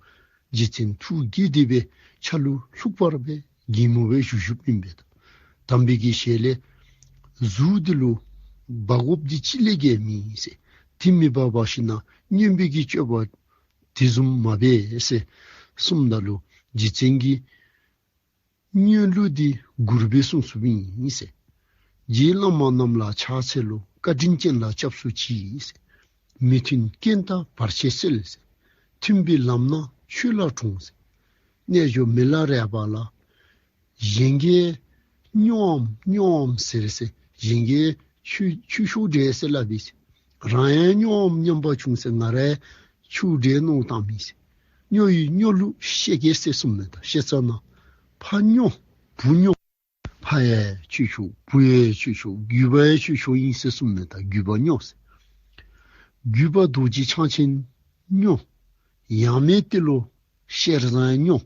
རྗེ་བཙུན་ཐུགས་དགྱེས་ཏེ་སྦེ་ཕྱག་ལུ་ལྷུག་པར་སྦེ་གད་མོ་སྦེ་བཞུགས་བཞུགསཔ་ཨིན་པས། དམ་པའི་གི་ཞལ་ལས་གཟུགས་འདི་ལུ་འབག་དགོཔ་འདི་གཅིག་ལས་བརྒལ་མེད་ཟེར། དེ་མི་འབག་འབག་ཞིནམ་ལས་སྨྱོན་པའི་གི་སྤྱོད་པ་དེ་བཟུམ་མ་འབད་ཟེར་གསུངམ་ད་ལུ་རྗེ་བཙུན་གྱིས་སྨྱོན་ལུགས་འདི་མགུར་སྦེ་གསུངས་གསུངསམ་ཨིན་ཟེར། རྗེ་བླ་མ་རྣམས་ལ་ཕྱག་འཚལ་ལོ། བཀའ་དྲིན་ཅན་ལ་སྐྱབས་སུ་མཆི་ཟེར། མི་མཐུན་རྐྱེན་དང་བར་ཆད་སེལ་ཟེར། མཐུན་པའི་ལམ་སྣ་ཆོས་ལ་དྲོངས་ཟེར། རྣལ་འབྱོར་མི་ལ་རས་པ་ལ། གཞན་གྱིས་སྨྱོའམ་སྨྱོའམ་ཟེར་ཟེར། གཞན་གྱིས་ཁྱོད་ཁྱོད་ཤོབ་འདྲེས་ཟེར་སླབ་པས་ཟེར། རང་ཡང་སྨྱོའམ་སྨྱོན་པ་བྱུང་ཟེར། ང་ར་ཡང་ཤོབ་འདྲེས་མནོ་བཏངམ་ཨིན་ཟེར། སྨྱོ་ཡི་སྨྱོ་ལུགས་ཤེས་གེ་ཟེར་གསུངམ་མས། ད་ཤེས་ཙ་ན་ཕ་སྨྱོ་བུ་སྨྱོ། ཕ་ཡང་ཁྱོད་ཤོབ་བུ་ཡང་ཁྱོད་ཤོབ་རྒྱུད་པ་ཡང་ཁྱོད་ཤོབ་ཨིན་ཟེར་གསུངམ་མས། ད་རྒྱུད་པ་སྨྱོ་ཟེར། རྒྱུད་པ་རྡོ་རྗེ་འཆང་ཆེན་སྨྱོ། ཡང་མེད་ཏེ་ལོ་ཤེར་བཟང་སྨྱོ།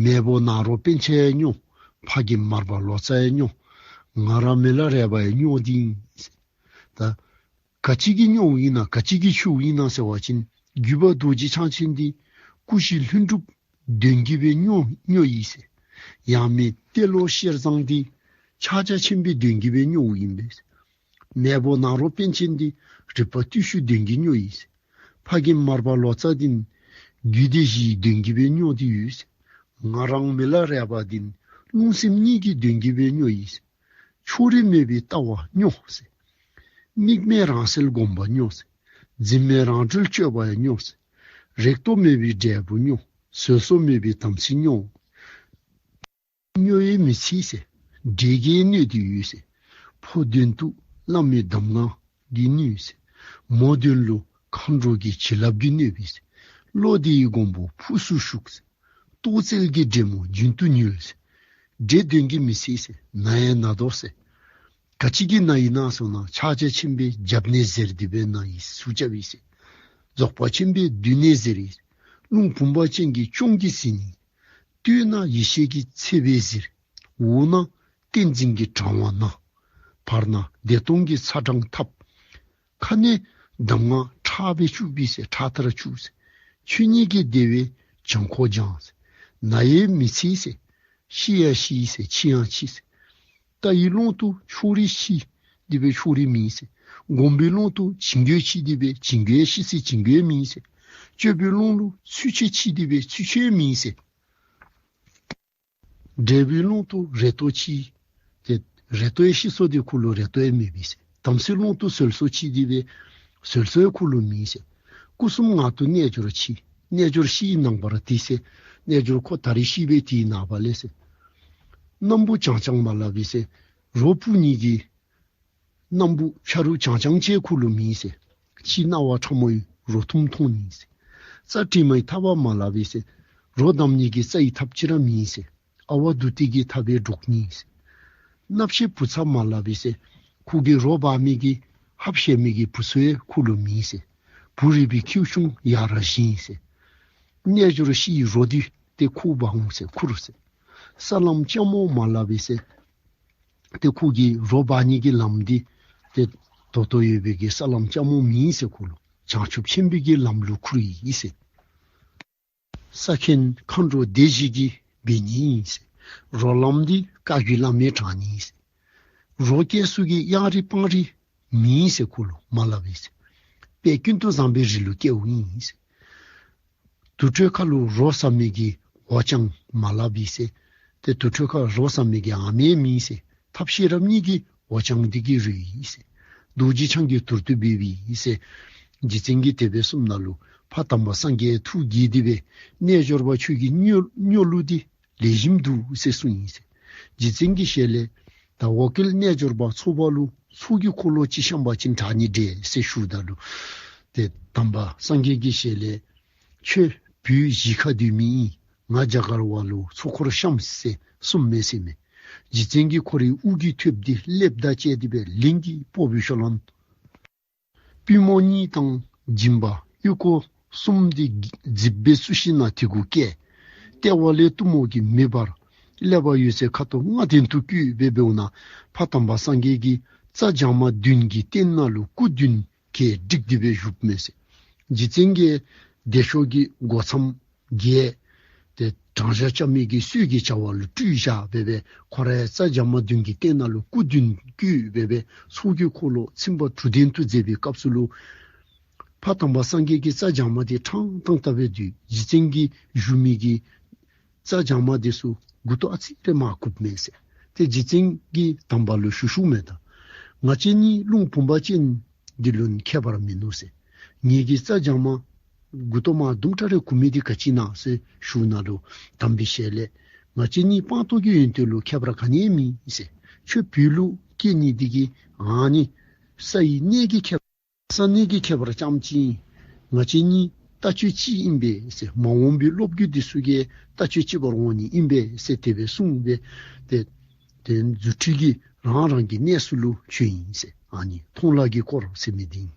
མེས་པོ་ནཱ་རོ་པཎ་ཆེན་ཡང་སྨྱོ། ཕ་རྒན་མར་པ་ལོ་ཙཱ་ཡང་སྨྱོ། ང་ར་མི་ལ་རས་པ་ཡང་སྨྱོ་འདི་ཨིན་ཟེར། ད་ག་ཅི་གིས་སྨྱོཝ་ཨིན་ན་ག་ཅི་གིས་ཁྱོད་ཨིན་ན་ཟེར་བ་ཅིན་རྒྱུད་པ་རྡོ་རྗེ་འཆང་ཆེན་འདི་སྐུ་བཞི་ལྷུན་གྲུབ་དོན་གྱིས་སྦེ་སྨྱོ་སྨྱོ་ཡི་ཟེར། ཡང་མེད་ཏེ་ལོ་ཤེར་བཟང་འདི་ཕྱག་རྒྱ་ཆེན་པོའི་དོན་གྱིས་སྦེ་སྨྱོཝ་ཨིན་པས། མེས་པོ་ནཱ་རོ་པཎ་ཆེན་འདི་རིག་པ་བརྟུལ་ཞུགས་དོན་གྱིས་སྨྱོ་ཡི་ཟེར། ཕ་རྒན་མར་པ་ལོ་ཙཱ་འདི་རྒྱུད་སྡེ་བཞིའི་དོན་གྱིས་སྦེ་སྨྱོ་སྟེ་ཡོད་ཟེར། ང་རང་མི་ལ་རས་པ་འདི་རླུང་སེམས་གཉིས་ཀྱི་དོན་གྱིས་སྦེ་སྨྱོ་ཡི་ཟེར། ཕྱོགས་རིས་མེད་པའི་ལྟ་བ་སྨྱོ་ཟེར། དམིགས་མེད་རང་གསལ་སྒོམ་པ་སྨྱོ་ཟེར། འཛིན་མེད་རང་གྲོལ་སྤྱོད་པ་ཡང་སྨྱོ་ཟེར། རེག་ཏོ་མེད་པའི་འབྲས་བུ་སྨྱོ། བཟོད་གསོལ་མེད་པའི་དམ་ཚིག་སྨྱོ། སྨྱོ་ཡིས་མི་ཚིག་ཟེར། འདྲེ་གིས་གནོད་དེ་ཡོད་ཟེར། ཕོ་དོན་དུ་བླ་མའི་གདམས་ངག་གིས་གནོད་ཟེར། མོ་དོན་ལུ་མཁའ་འགྲོ་གི་བྱིན་རླབས་ཀྱིས་གནོད་པས་ཟེར། བློ་བདེ་བའི་མགོན་པོ་ཕུགས་སུ་ཞུགས་ཟེར། རྟོག་བཙལ་གྱི་འདྲེ་མོ་རྒྱུན་དུ་ཉུལ་ཟེར། འདྲེ་གདོན་གྱིས་མི་ཚིག་ཟེར། ན་ཡང་ན་དོ་ཟེར། ག་ཅི་གིས་ན་ཡི་ན་ཟེར་ན་ཕྱག་རྒྱ་ཆེན་པོའི་རྒྱབ་ནས་གཟེར་ཏེ་སྦེ་ན་ཡི་ཟེར་རྐྱབ་ཡི་ཟེར། རྫོགས་པ་ཆེན་པོའི་མདུན་ནས་གཟེར་ཡི་ཟེར། རླུང་བུམ་པ་ཅན་གྱི་གཅོང་གིས་ཟིན་ཡི། སྟོད་ན་ཡེ་ཤེས་ཀྱི་ཚེ་འབད་གཟེར། འོག་ན་ཏིང་འཛིན་གྱི་བྲང་བ་ན། བར་ན་བདེ་སྟོང་གི་ཚ་གྲང་འཐབ། ཁ་ནས་གདམས་ངག་ཁྲག་སྦེ་བཅུག་པས་ཟེར། ཁྲག་ལྟར་བཅུག་ཟེར། ཆོས་ཉིད་ཀྱི་བདེ་བས་བྱང་ཁོག་སྦྱང་ཟེར། ན་ཡང་མི་ཚིག་ཟེར། ཤི་ཡང་ཤི་ཟེར། འཆི་ཡང་འཆི་ཟེར། ལྟ་བའི་ཀློང་དུ་ཕྱོགས་རིས་ཤི་སྟེ་སྦེ་ཕྱོགས་རིས་མེད་ཟེར། སྒོམ་པའི་ཀློང་དུ་བྱིང་རྒོད་ཤི་སྟེ་སྦེ་བྱིང་རྒོད་ཤི་ཟེར། བྱིང་རྒོད་མེད་ཟེར། སྤྱོད་པའི་ཀློང་ལུ་ཚུལ་འཆོས་ཤི་སྟེ་སྦེ་ཚུལ་འཆོས་མེད་ཟེར། འབྲས་བུའི་ཀློང་དུ་རེ་ལྟོས་ཤི། ཏེ་རེ་ལྟོས་ཤི་སོང་སྟེ་ཁོ་ལུ་རེ་ལྟོས་མེད་པས་ཟེར། དམ་ཚིག་ཀློང་དུ་བཟོད་གསོལ་ཤི་སྟེ་སྦེ་བཟོད་གསོལ་ཁོ་ལུ་མེད་ཟེར། སྐུ་གསུམ་ངང་དུ་རྣལ་འབྱོར་ཤི། རྣལ་འབྱོར་ཤི་ནངས་པར་དེ་ཟེར། རྣལ་འབྱོར་ཁོ་ད་རིས་ཤི་སྦེ་དེའི་ནངས་པ་ལས་ཟེར། སྣམ་བུ་རྐྱང་རྐྱང་མ་ལགས་པས་ཟེར། རོ་སྤུ་གཉིས་ཀྱི་སྣམ་བུ་ཕྱ་རུ་རྐྱང་རྐྱང་ཅིག་ཁོ་ལུ་མེད་ཟེར། ཕྱི་སྣང་བ་ཕྲ་མོ་ཡི་ རོ་འཐུང་འཐུང་ནི་ཟེར། རྩྭ་དྲི་མ་ཡི་ཐག་པ་མ་ལགས་པས་ཟེར། རོ་བསྡམ་ནི་གི་རྩྭ་ཡི་ཐགཔ་ཅིག་ར་མེད་ཟེར། ཨ་ཝ་དུ་ཏི་གི་ཐག་པས་འདྲོག་ནི་ཟེར། སྣབས་ཤེལ་བུ་ཚ་མ་ལགས་པས་ཟེར། ཁོ་གིས་རོ་འབག་མི་གི་ཧབ་བཤལ་མི་གི་བུ་ཚུ་ཡང་ཁོ་ལུ་མེད་ཟེར། བུ་རིགས་པའི་ཁྱེའུ་ཆུང་ཡར་ར་བཞེངས་ཟེར། རྣལ་འབྱོར་བཤེས་རོ་འདི་ཏེ་ཁོ་འབག་འོང་ཟེར། ཁོ་རུ་ཟེར། ས་ལམ་ལྕགས་མོ་མ་ལགས་པས་ཟེར། ཏེ་ཁོ་གིས་རོ་འབག་ནི་གི་ལམ་འདི་ཏེ་ད་ལྟོ་ཡོད་པའི་གི་ས་ལམ་ལྕགས་མོ་མེད་ཟེར། ཁོ་ལུ་བྱང་ཆུབ་ཆེན་པོའི་གི་ལམ་ལུ་ཁོ་ར་ཡོད་ཟེར། ས་མཁན་མཁའ་འགྲོ་སྡེ་བཞི་གིས་འབད་ནི་ཨིན་ཟེར། རོ་ལམ་འདི་བཀའ་བརྒྱུད་བླ་མས་དྲངས་ནི་ཨིན་ཟེར། རོ་སྐྱེས་ཚུ་གི་གཡང་རིགས་སྤང་རིགས་མེད་ཟེར། ཁོ་ལུ་མ་ལགས་པས་ཟེར། དཔལ་ཀུན་ཏུ་བཟང་པོའི་རིགས་ལུ་སྐྱེཝ་ཨིན་ཟེར། དུར་ཁྲོད་ཁ་ལུ་རོ་ཟ་མི་གི་འོ་ལྕང་མ་ལགས་པས་ཟེར། ཏེ་དུར་ཁྲོད་ཁར་རོ་ཟ་མི་གི་ཨ་མེན་མེད་ཟེར། ཐབས་ཤེས་རབ་གཉིས་ཀྱི་འོ་ལྕང་འདི་གིས་རོལ་ཡི་ཟེར། རྡོ་རྗེ་འཆང་གིས་དུར་དུ་འབད་བའི་ཟེར། རྗེ་བཙུན་གྱིས་དེ་སྦེ་གསུངམ་ད་ལུ་ཕ་དམ་པ་སངས་རྒྱས་ཐུགས་དགྱེས་ཏེ་སྦེ་རྣལ་འབྱོར་པ་ཁྱོད་ཀྱི་སྨྱོ་སྨྱོ་ལུགས་འདི་ལེགས་ཤོམ་འདུག་ཟེར་གསུངས་ཡི་ཟེར། རྗེ་བཙུན་གྱི་ཞལ་ལས་ད་འོ་སྐོལ་རྣལ་འབྱོར་པ་ཚོགས་པ་ལུ་ཚོགས་ཀྱི་འཁོར་ལོ་ཅིག་བཤམས་པ་ཅིན་དྲག་ནི་འདྲས་ཟེར་ཞུཝ་ད་ལུ་ཏེ་དམ་པ་སངས་རྒྱས་ཀྱི་ཞལ་ལས་ཁྱོད་བོད་གཞིས་ཁ་སྡོད་མི་ཨིན། ང་རྒྱ་གར་བ་ལུ་ཚོགས་འཁོར་བཤམས་ཟེར་གསུངམ་མས་ཟེར་མས། རྗེ་བཙུན་གྱིས་ཁོ་རའི་དབུ་གི་ཐོདཔ་འདི་ཀླདཔ་དང་བཅས་ཏེ་སྦེ་གླིང་གི་སྤོ་བོའི་ཤོ་ལོ་ཀ་པུས་མོ་གཉིས་དང་སྦྱིན་པ་ཨོལ་ཀོ་གསུམ་འདི་རྫིགཔ་སྦེ་བཙུགས་ཞིནམ་ལས་དེ་གུ་བཀལ། ལྟེ་བ་ལས་གཏུམ་མོ་གི་མེ་འབར། ཀླད་པ་ཡོད་ཚད་ཁ་དོག་ལྔ་ལྡན་དུ་བཀོད་སྦེ་འབདཝ་ད་ཕ་དམ་པ་སངས་རྒྱས་ཀྱིས་རྩྭ་སྦྱངམ་བདུན་གྱི་སྟེང་ན་ལུ་སྐུ་བདུན་གྱིས་བསྒྲིགས་ཏེ་སྦེ་བཞུགསཔ་མས་ཟེར། རྗེ་བཙུན་གྱིས་བདེ་མཆོག་གི་སྒོ་མཚམས་བརྒྱད་ཏེ་བྲང་ཤ་རྐྱབ་མི་གི་སྲོད་ཀྱི་བྱ་བ་ལུ་སྤྲུལ་བཞག་སྦེ་སྦེ་ཁོ་ར་རྩྭ་སྦྱངམ་བདུན་གྱི་སྟེང་ན་ལུ་སྐུ་བདུན་བཀོད་སྦེ་སྦེ་ཚོགས་ཀྱི་འཁོར་ལོ་ཚན་པ་དྲུག་ལྡན་དུ་མཛད་པའི་སྐབས་སུ་ལུ་ཕ་དམ་པ་སངས་རྒྱས་ཀྱིས་རྩྭ་སྦྱངམ་འདི་ཕྲང་ཏང་ཏ་སྦེ་འདུག། རྗེ་བཙུན་གྱིས་བཞུགས་མི་གི་རྩྭ་སྦྱངམ་འདི་ཚུ་མགུ་ཏོ་ཨ་ཙི་རེ་མར་བཀུགཔ་མས་ཟེར། ཏེ་རྗེ་བཙུན་གྱིས་དམ་པ་ལུ་ཞུ་ཞུཝ་མས། ད་ང་བཅས་གཉིས་རླུང་བུམ་པ་ཅན་འདི་ལུ་ཁྱད་པར་མིན་ནུག་ཟེར། ངེ་གི་རྩྭ་སྦྱངམ་མགུ་ཏོ་མར་དུམ་གྲ་རེ་བཀུག་མི་འདི་ག་ཅི་ཨིན་ན་ཟེར་ཞུཝ་ད་ལུ་དམ་པའི་ཞལ་ལས་ང་བཅས་གཉིས་སྤངས་རྟོགས་ཀྱི་ཡོན་ཏན་ལུ་ཁྱད་པར་ག་ནི་ཡང་མེད་ཟེར། ཁྱོད་བོད་ལུ་སྐྱེ་ནི་འདི་གིས་ཨ་ནི་ས་ཡི་གནས་ཀྱི་ཁྱད་ས་གནས་ཀྱི་ཁྱད་པར་ཙམ་ཅིག་ཨིན། ང་བཅས་གཉིས་ལྟ་སྤྱོད་གཅིག་ཨིན་པས་ཟེར། མ་འོངས་པའི་སློབ་བརྒྱུད་འདི་ཚུ་གིས་ལྟ་སྤྱོད་གཅིག་པར་འོང་ནི་ཨིན་པས་ཟེར་དེ་སྦེ་གསུངས་སྦེ་ཏེ་ཏེ་རྫུ་འཕྲུལ་གྱིས་རང་རང་གི་གནས་སུ་ལུ་བྱོན་ཡི་ཟེར། ཨ་ནི་མཐོང་ལ་གི་སྐོར་ཟེར་མི་འདི་ཨིན།